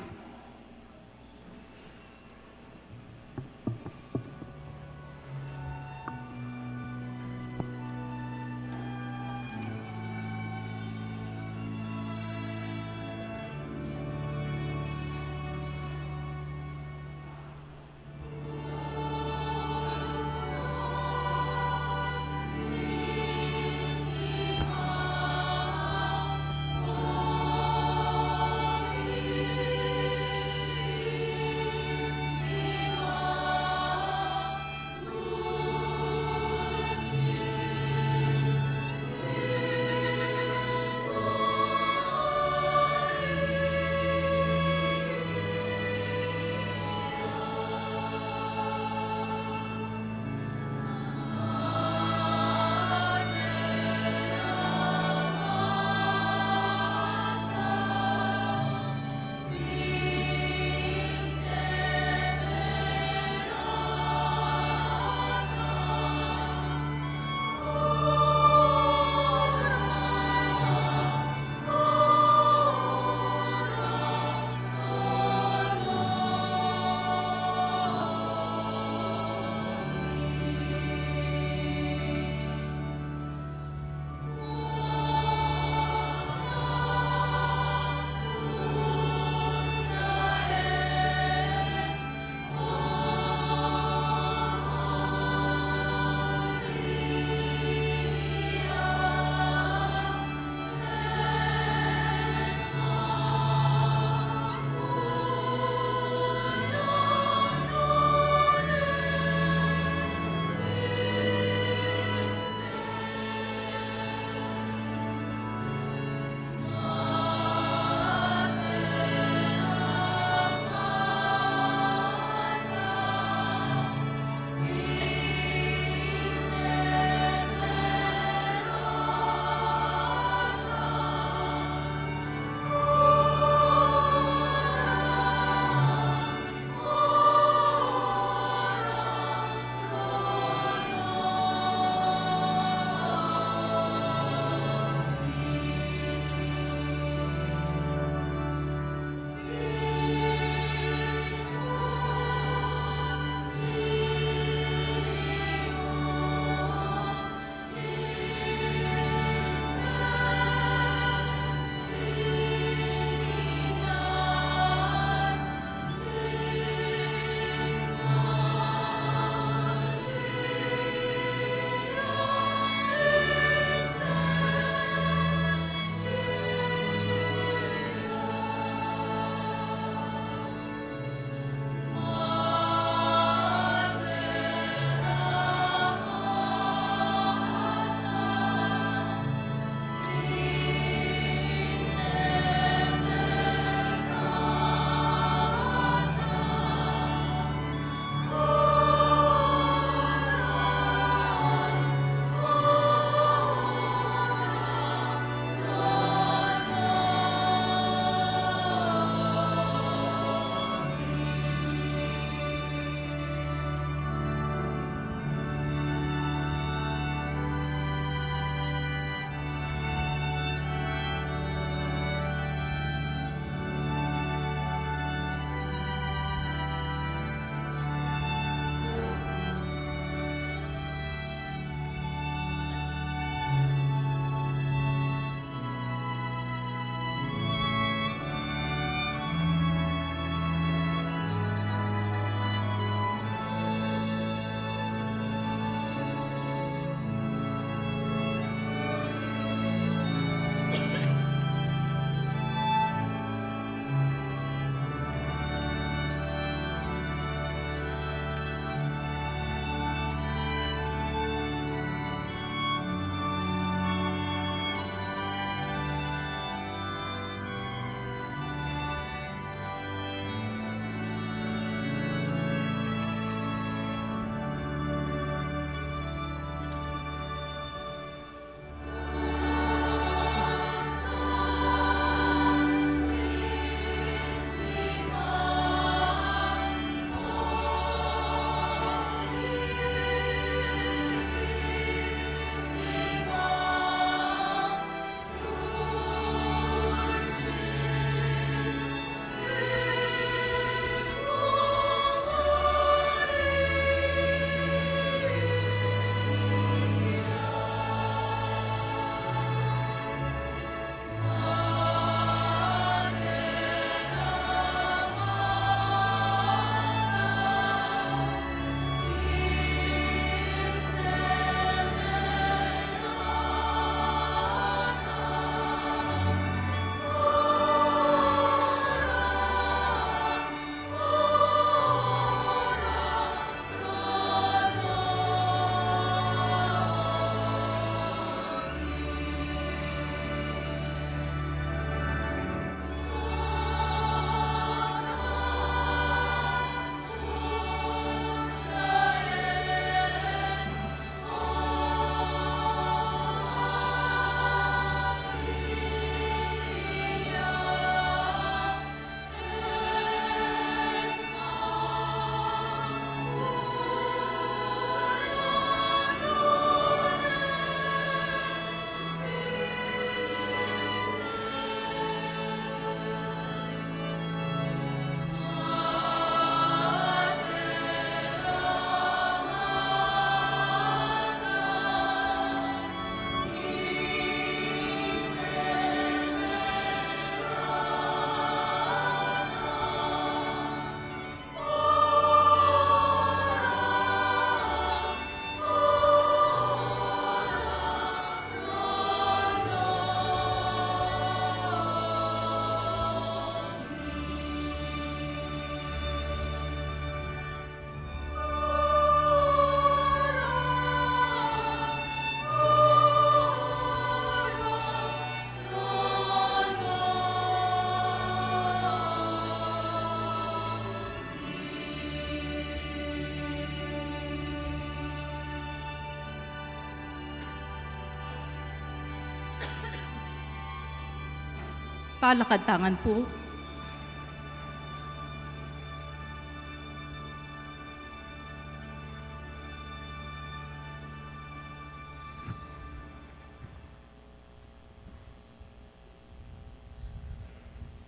Lakad ta ngan pu.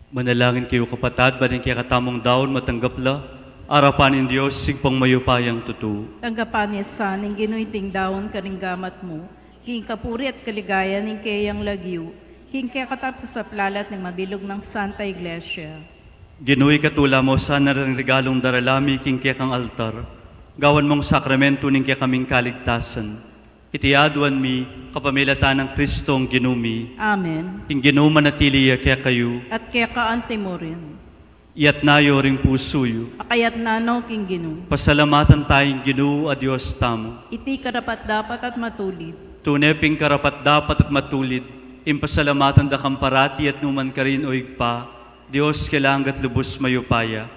Manalangin kayu, kapatad, ban ing kekatamung daun matanggap la arapan ning Dios, Ibpang mayupayang tutu. Tanggapan na sa ning Ginu iting daun karing gamat mu, king kapurian at kaligayan ning keyang lagyu, king kekatamu at kasaplalan at ning mabilug nang Santa Iglesia. Ginu, ikatula mu sana ring regalung darala mi king kekang altar, gawan mung sakramentu ning kekaming kaligtasan. Iti aduan mi kapamilatan nang Kristong Ginu mi. Amen. Ing Ginu manatili ya kekayu. At keka anti mu rin. Iyatas yu ring pusu yu. Akayatas no king Ginu. Pasalamatan taya ing Ginu a Dios tamu. Iti karapat-dapat at matulid. Tune pin karapat-dapat at matulid ing pasalamatan da kang parati at nu man karin, O Ibpa, Dios king langit at lubus mayupaya.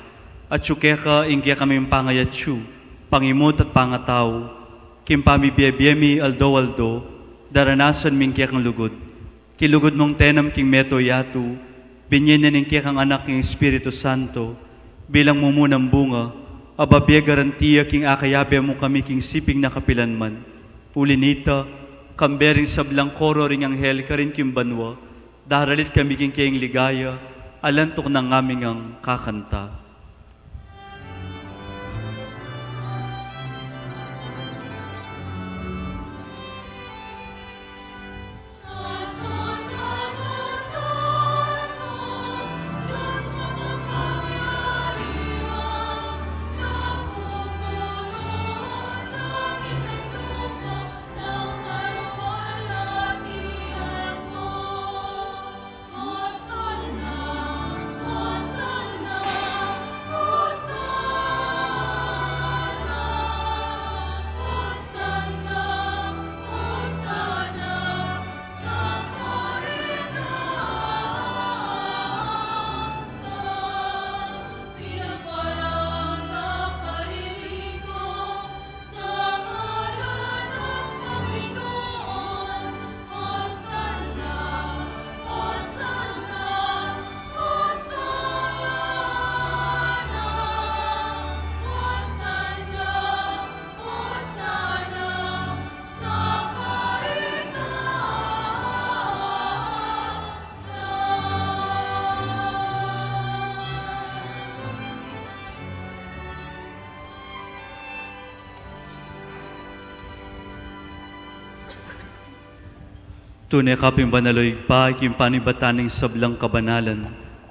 Atyu keka ing kekaming pangayatyu, pangimut at pangatau, king pamibie-bie mi aldo-aldo, daranasan mi ing kekang lugud. King lugud mung tenam king meto yatu, binye ne ning kekang Anak ing Espiritu Santo, bilang mumunang bunga, a babie garantia king akayabe mu kami king siping na kapilanman. Uli na nita, kambe ring sablang koro ring anghel karin king banua, daralit kami king keyang ligaya, alang tuknang ngaming kakanta. Tune ka pin banal, O Ibpa, king panibatan ning sablang kabanalan.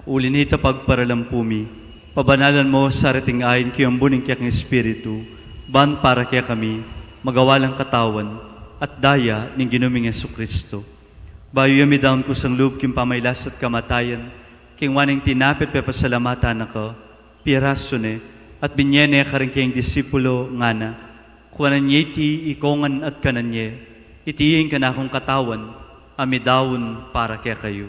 Uli na nita pagparalampu mi, pabanalan mu sa reting ain king ambun ning kekang Espiritu, ban para kekami, magawa lang katawan at daya ning Ginu ming Jesucristo. Bayu ya midaun kusang lub king pamailas at kamatayan, king waning tinape at pepasalamatan na ka, pirasu ne, at binye ne karing keyang disipulo, ngana: Kuanan ye iti ikongan at kanan ye, iti ing kanakung katawan, a midaun para kekayu.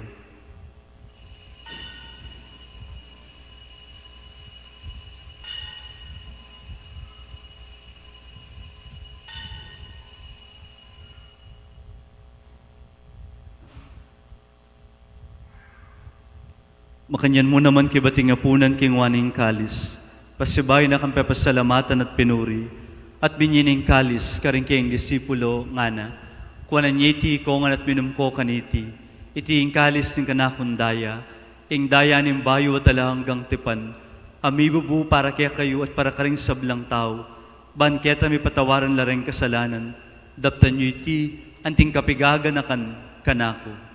Makanyan mu naman king bating apunan king waning kalis, pasibayu na kang pepasalamatan at pinuri, at binye ne ing kalis karing keyang disipulo, ngana: Kuanan ye iti ikongan at minum ko kaniti, iti ing kalis ning kanakung daya, ing daya ning bayu at alang anggang tipan, a mibubu para kekayu at para karing sablang tau, ban keta mipatawaran la reng kasalanan. Daptan yu iti anting kapigaganakan kanaku.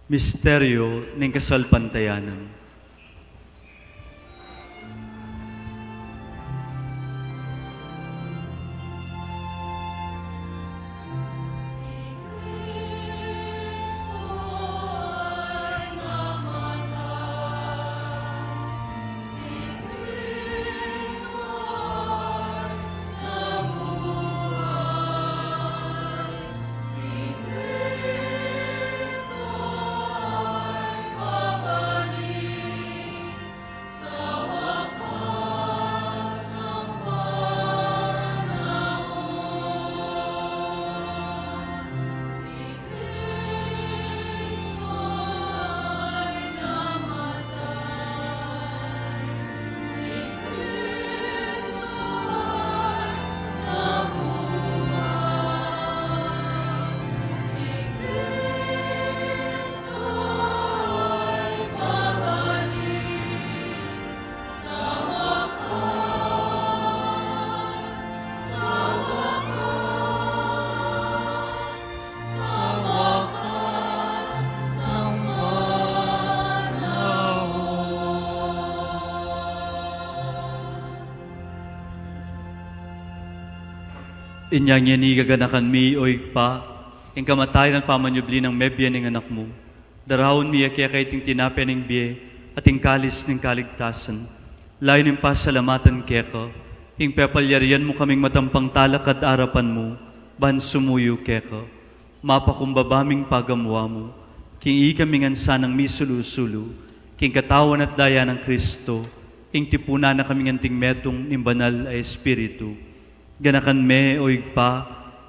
Misteryo ning kasalpantayanan. Inya ngeni gaganakan mi, o Ibpa, ing kamatayan at pamanyubli nang mebie ning Anak mu. Daraun mi keka iting tinape ning bie at ing kalis ning kaligtasan. Layun ming pasalamatan keka ing pepalyarian mu kaming matampang talakad arapan mu ban sumuyu keka. Mapakumbaba ming pagamu-amu king ikami ngan sanang misulu-sulu king katawan at daya nang Kristo, ing tipunan na kaming anting metung ning Banal a Espiritu. Ganakan me, o Ibpa,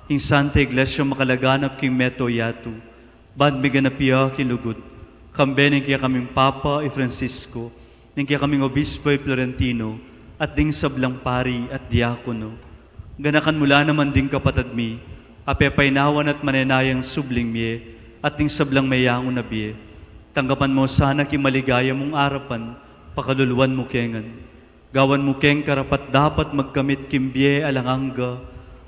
ing Santa Iglesia makalaganap king mabilug a yatu, ban miganap ya king lugud, kambe ning kekaming Papa i Francisco, ning kekaming Obispo i Florentino, at ding sablang pari at diakono. Ganakan mu la naman ding kapatad mi a pepainawan at manenayang subling mie, at ding sablang meyangu na bie. Tanggapan mu sana king maligaya mung arapan, pakaluluan mu ke ngan. Gawan mu keng karapat-dapat magkamit king bie alang angga,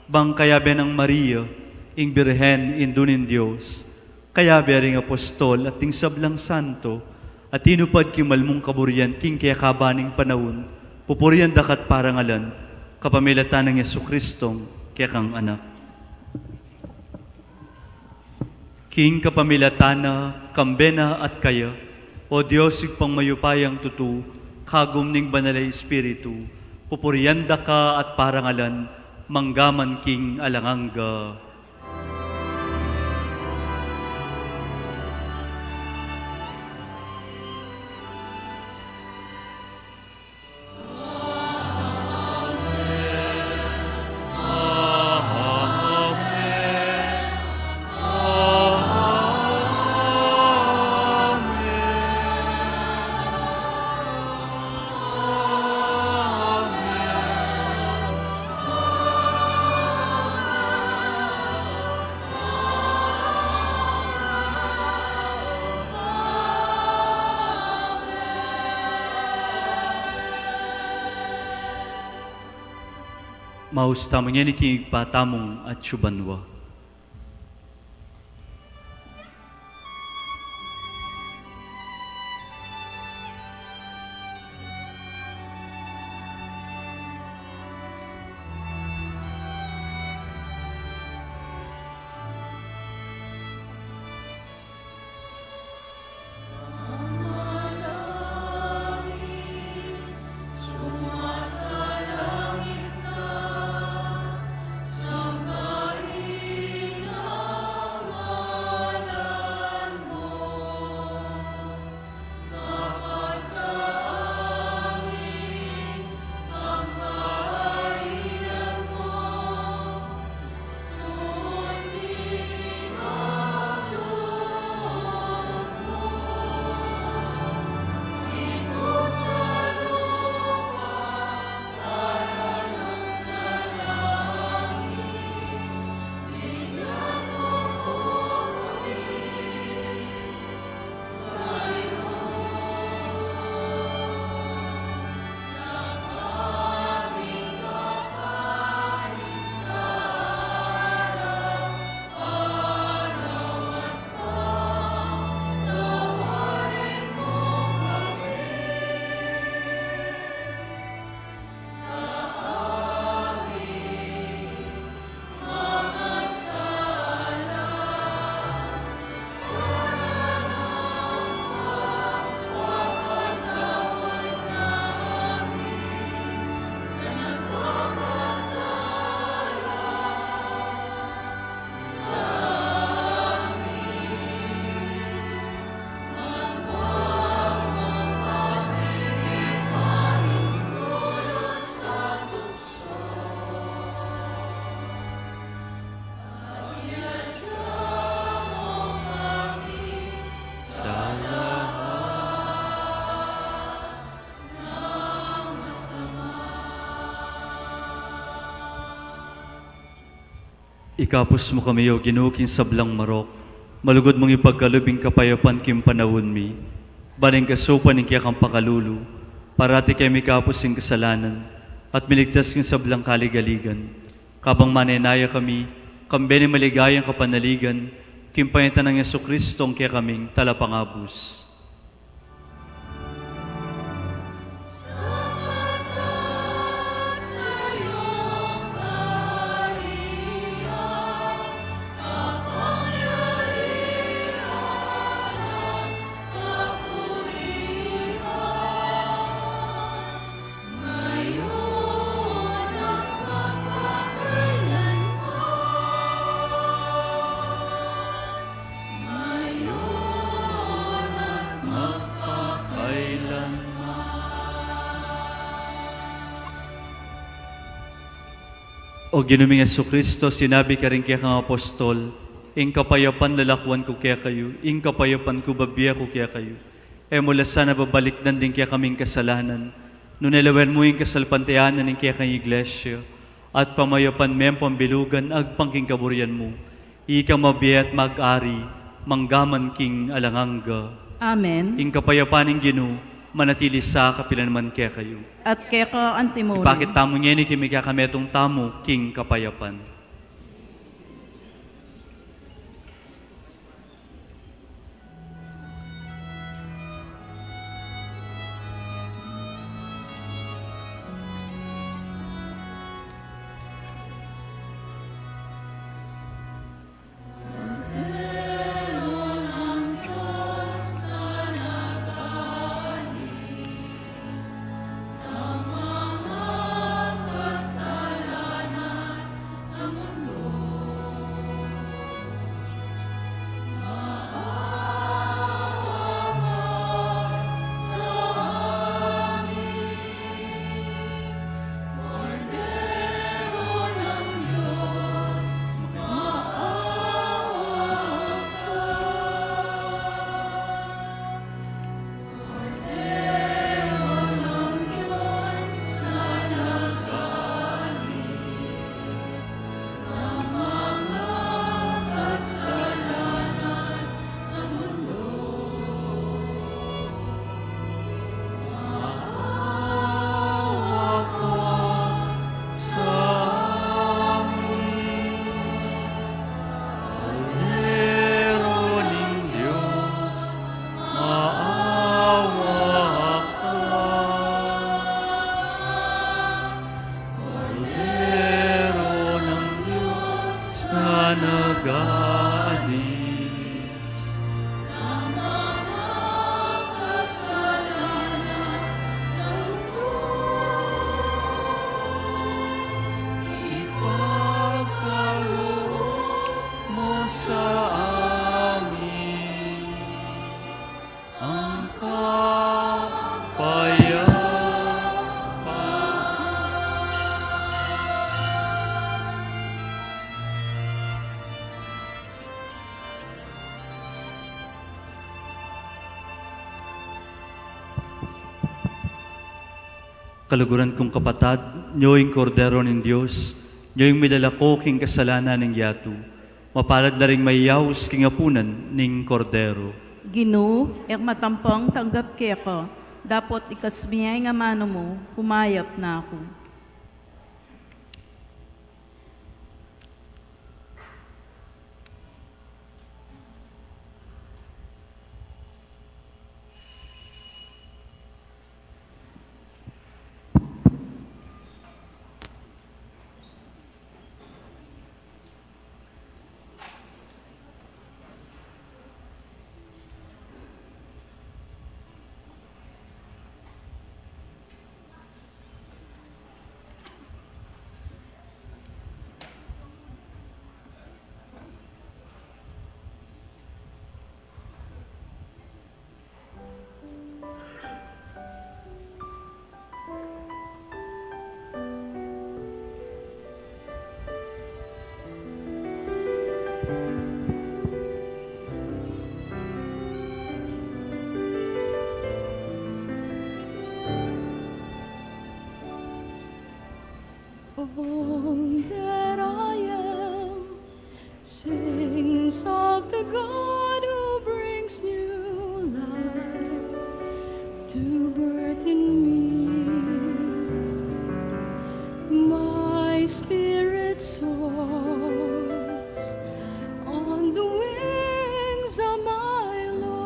bang kayabe nang Maria, ing Birhen, Indu ning Dios, kayabe ring apostol at ding sablang santo, a tinupad king mal mung kaburian king kekaba ning panaun, pupurian da ka at parangalan, kapamilatan nang Jesucristong kekang Anak. King kapamilatan na, kambe na at kaya, o Dios Ibpang mayupayang tutu, kagum ning Banal a Espiritu, pupurian da ka at parangalan, mangga man king alang angga. Maus tamu ngeni king Ibpa tamung atsu banua. Ikabus mu kami, O Ginu, king sablang marok. Malugud mung ipagkalub ing kapayapan king panaun mi. Ban king kasaupan ning kekang pakalulu, parati kami mikabus king kasalanan, at miligtas king sablang kaligaligan. Kabang manenaya kami, kambe ning maligayang kapanaligan, king pangetan nang Jesucristo, ing kekaming Talapangabus. Sapagkat sa iyong kaharian, O Ginu ming Jesucristo, sinabi karing kekang apostol, ing kapayapan lalakuan ku kekayu, ing kapayapan ku bibie ku kekayu. E mu la sana babalikdan ding kekaming kasalanan, nune lawen mu ing kasalpantayanan ning kekang Iglesia, at pamayapan me pambilugan agpang king kaburian mu. Ika mabie at mag-ari, mangga man king alang angga. Amen. Ing kapayapan ning Ginu, manatili sa kapilan man kekayu. At keka antimurin. Ipakit tamu ngeni king mikakametung tamu king kapayapan. Kordero ng Diyos na nag-aalis. Ipagkaloob mo sa amin ang kapayapaan. Kaluguran kung kapatad, nyo ing Kordero ning Dios, nyo ing milalako king kasalanan ning yatu. Mapalad la ring mayaus king apunan ning Kordero. Ginu, e ku matampang tanggap keka, dapot ikasmi ing amanu mu, kumayap na ku. All that I am sings of the God who brings new life to birth in me. My spirit soars on the wings of my Lord.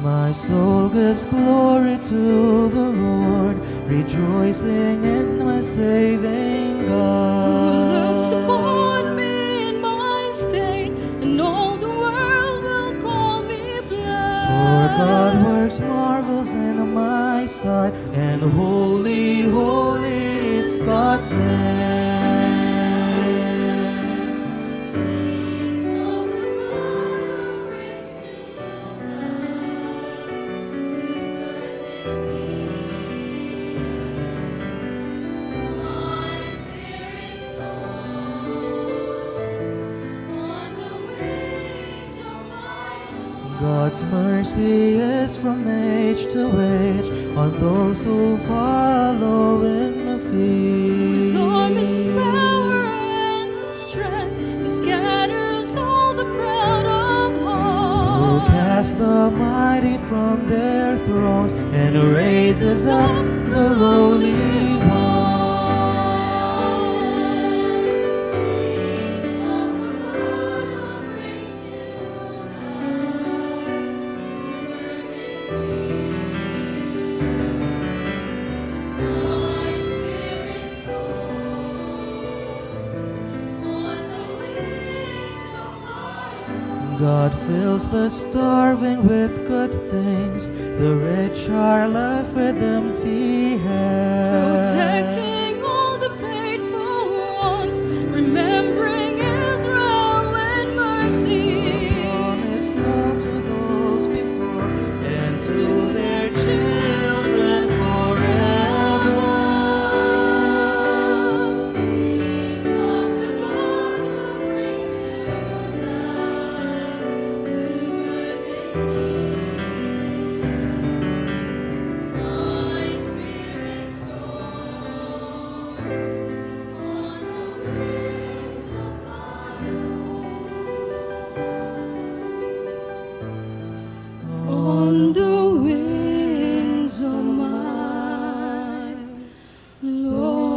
My soul gives glory to the Lord, rejoicing in my saving God. Who looks upon me in my state, and all the world God works marvels in my sight, and holy, holy is God's name. Sings of the God who brings new life to burning me. My spirit soars on the wings of my God's mercy is from age to age on those who follow in the faith. Whose arm is power and strength, and scatters all the proud of heart. Who casts the mighty from their thrones and raises up the lowly ones. God fills the starving with good things. The rich are left with empty hands. Protecting all the faithful ones, remembering Israel in mercy. Promise known to those before and to their children forever. On the wings of my Lord.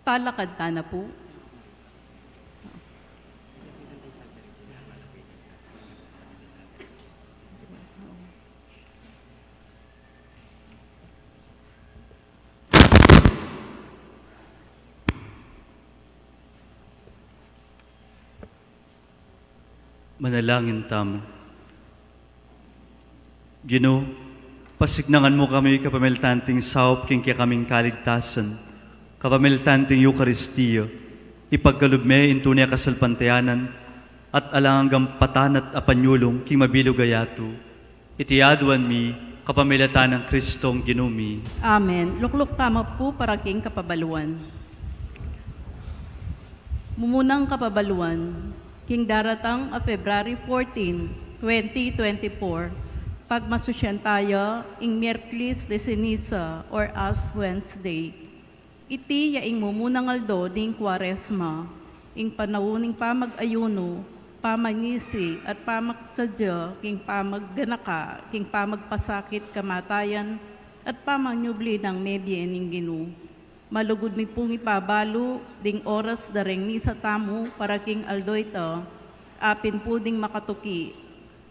Talakad tana pu. Manalangin tamu. Ginu, pasiknangan mu kami kapamilatan ding saup king kekaming kaligtasan, kapamilatan ding Eukaristia, ipagkalub me ing tune a kasalpantayanan at alang anggang patanat a panyulung king mabilug a yatu. Iti aduan mi kapamilatan nang Kristong Ginu mi. Amen. Lukluk tamu pu para king kapabaluan. Mumunang kapabaluan, king daratang a February fourteen, twenty twenty-four, pagmasusyan taya ing Miyerkules de Ceniza or Ash Wednesday. Iti ya ing mumunang aldo ning Kuaresma, ing panaun ning pamag-ayunu, pamanisi, at pamaksadya king pamagganaka king pamagpasakit kamatayan at pamanyubli nang mebie ning Ginu. Malugud mi pung ipabalu ding oras da reng misa tamu para king aldo ita, apin pu ding makatuki.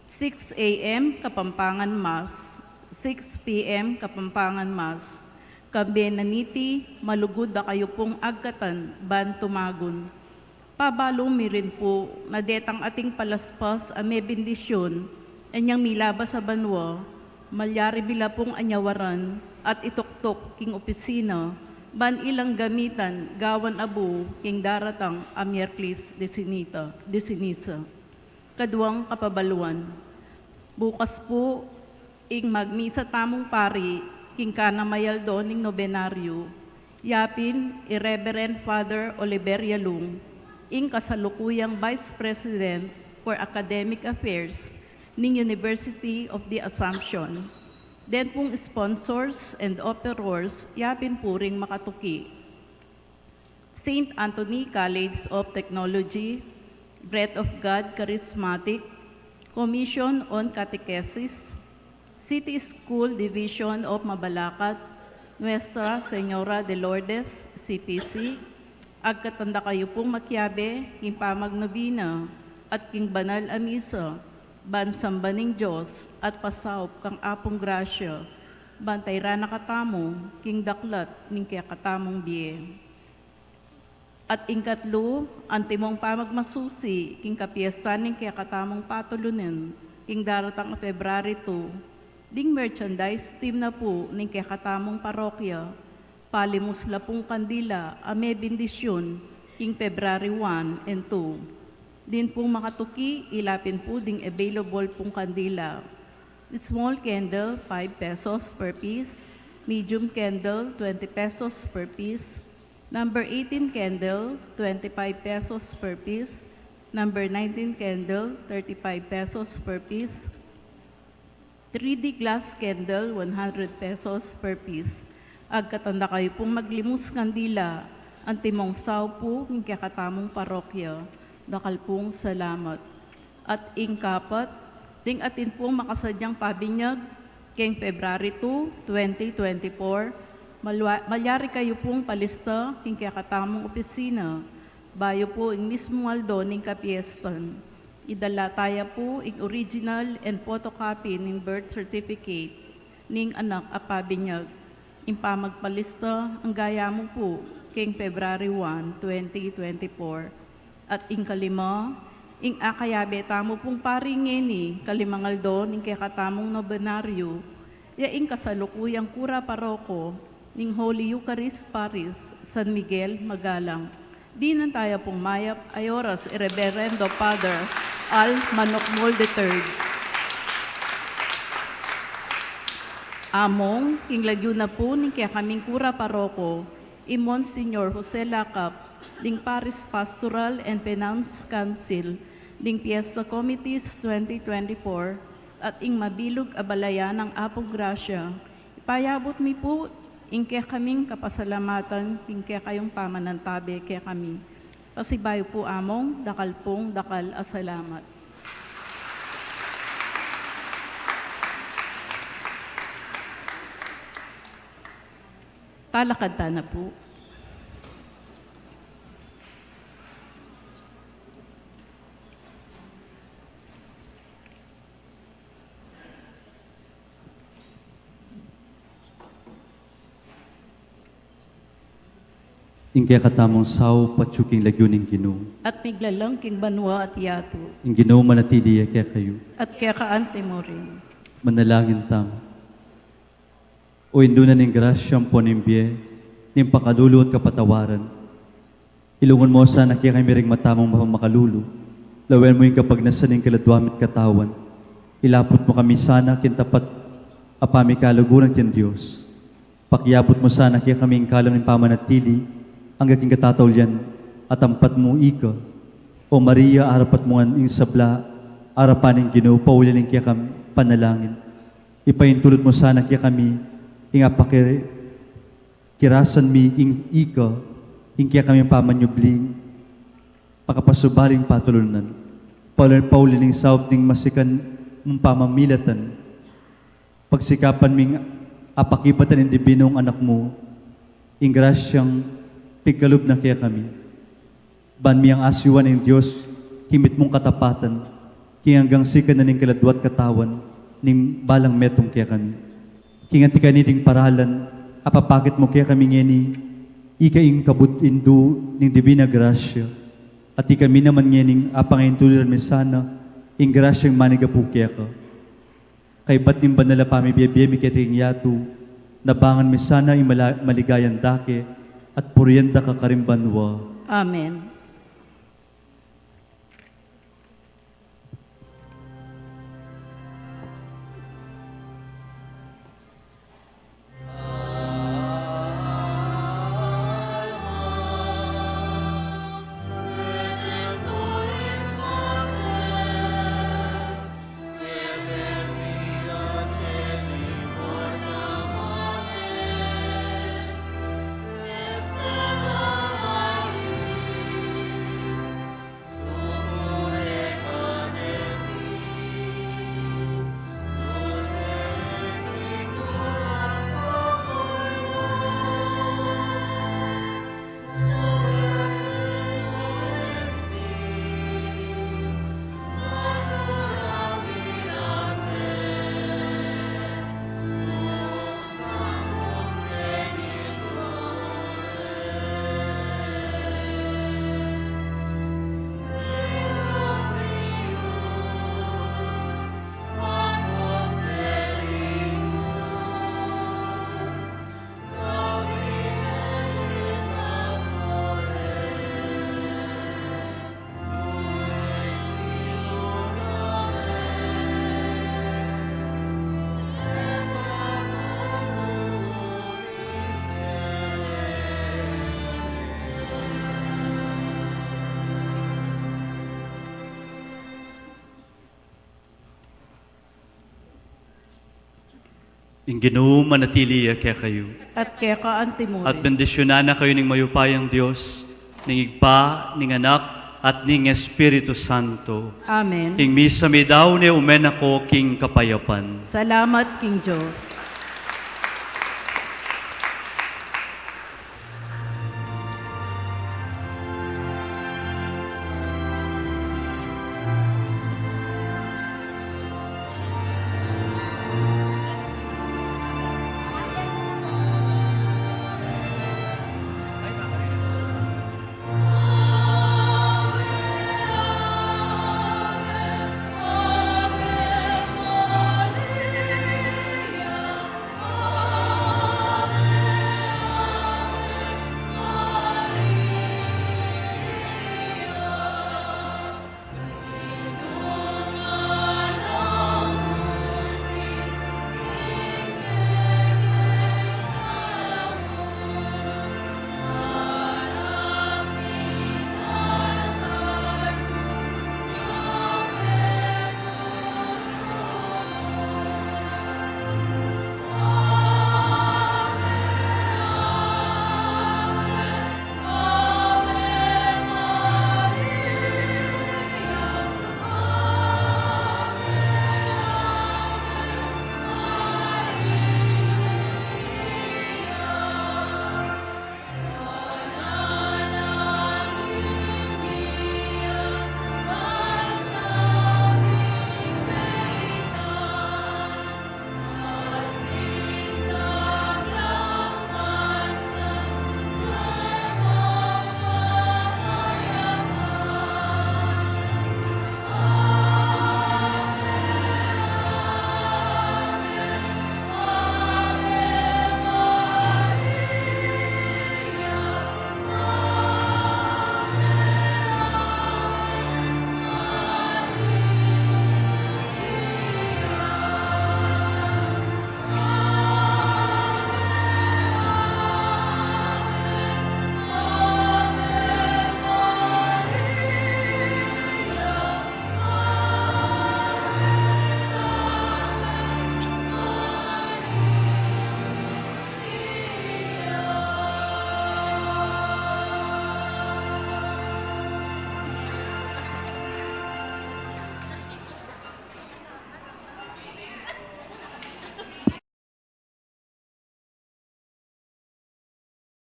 Six A M Kapampangan Mass, six P M Kapampangan Mass. Kambe na niti, malugud da kayu pung agkatan ban tumagun. Pabalu mi rin pu na detang ating palaspas a mebendisyun, anyang milabas a banua, malyari mi la pung anyawaran at ituktuk king opisina, ban ilang gamitan gawan abu king daratang a Miyerkules de Ceniza, de Ceniza. Kaduang kapabaluan. Bukas pu, ing magmisa tamung pari, king kanamayaldo ning nobenaryo, yapin i Reverend Father Oliver Yalung, ing kasalukuyang Vice President for Academic Affairs ning University of the Assumption. Den pung sponsors and offerors, yapin pu ring makatuki. Saint Anthony College of Technology, Breath of God Charismatic, Commission on Catechesis, City School Division of Mabalacat, Nuestra Señora de Lourdes, C P C, agkatan da kayu pung makiabe king pamagnobina at king banal a misa, ban samban ing Dios at pasaup kang Apung Grasya, ban tairan na katamu king daklat ning kekatamung bie. At ing katlu, antimong pamagmasusi king kapiestan ning kekatamung patulunan king daratang a February two, ding merchandise team na pu ning kekatamung parokya, palimus la pung kandila a mebendisyun king February one and two. Din pung makatuki, ilapin pu ding available pung kandila. Small candle, five pesos per piece. Medium candle, twenty pesos per piece. Number eighteen candle, twenty-five pesos per piece. Number nineteen candle, thirty-five pesos per piece. Three D glass candle, one hundred pesos per piece. Agkatan da kayu pung maglimus kandila, antimong saup pu king kekatamung parokya. Dakal pung salamat. At ing kapat, ding atin pung makasadyang pabinyag, keng February two, twenty twenty-four, malwa-, malyari kayu pung palista king kekatamung opisina, bayu pu ing mismung aldo ning kapiestan. Idala taya pu ing original and photocopy ning birth certificate ning anak a pabinyag. Ing pamagpalista, angga ya mu pu keng February one, twenty twenty-four. At ing kalima, ing akayabe tamu pung pari ngeni, kalimang aldo ning kekatamung nobenaryo, ya ing kasalukuyang kura paroko ning Holy Eucharist Parish, San Miguel, Magalang. Dinan taya pung mayap a oras i Reverendo Father Al Manokmol the third. Among, king lagyu na pu ning kekaming kura paroko, i Monsignor Jose Lacap, ding Parish Pastoral and Finance Council, ding Fiesta Committees twenty twenty-four, at ing mabilug a balayan nang Apung Grasya, ipayabut mi pu ing kekaming kapasalamatan king kekayung pamanantabe kekami. Pasibayu pu, Among, dakal pung dakal a salamat. Talakad tana pu. Ing kekatamung saup atyu king lagyu ning Ginu. At miglalang king banua at yatu. Ing Ginu manatili ya kekayu. At keka anti mu rin. Manalangin tamu. O Indu na ning grasya ampon ning bie, ning pakalulu at kapatawaran, ilungun mu sana kekami ring mata mung mapamakalulu, lawen mu ing kapagnasan ning kaladua mi at katawan. Ilaput mu kami sana king tapat a pamikaluguran king Dios. Pakiabut mu sana kekami ing kalam ning pamanatili angga king katataulian a tampat mu ika. O Maria, arapat mu ngan ing sabla arapan ning Ginu, pauli ning kekami panalangin. Ipaintulud mu sana kekami ing apakirasan mi ing ika, ing kekami pamanyubling pakapasubaling patulunan. Pauli, pauli ning saup ning masikan mung pamamilatan, pagsikapan ming apakibatan ing dibinung Anak mu, ing grasyang pigkalub na kekami. Ban mi yang asiwan ing Dios king mitmung katapatan, king anggang sikan na ning kaladua at katawan ning balang metung kekami. King anti kaniting paralan, apapakit mu kekami ngeni, ika ing kabud Indu ning Divina Grasya, at ikami naman ngening apangaintuliran mi sana ing grasyang manigapu keka. Kaybat ning banal a pamibie-bie mi keti king yatu, nabangan mi sana ing mala-, maligayang dake at purian da ka karin banua. Amen. Ing Ginu manatili ya kekayu. At keka antimurin. At bendisyunan na kayu ning mayupayang Dios, ning Ibpa, ning Anak, at ning Espiritu Santo. Amen. Ing misa mi dau ne, ume na ko king kapayapan. Salamat king Dios.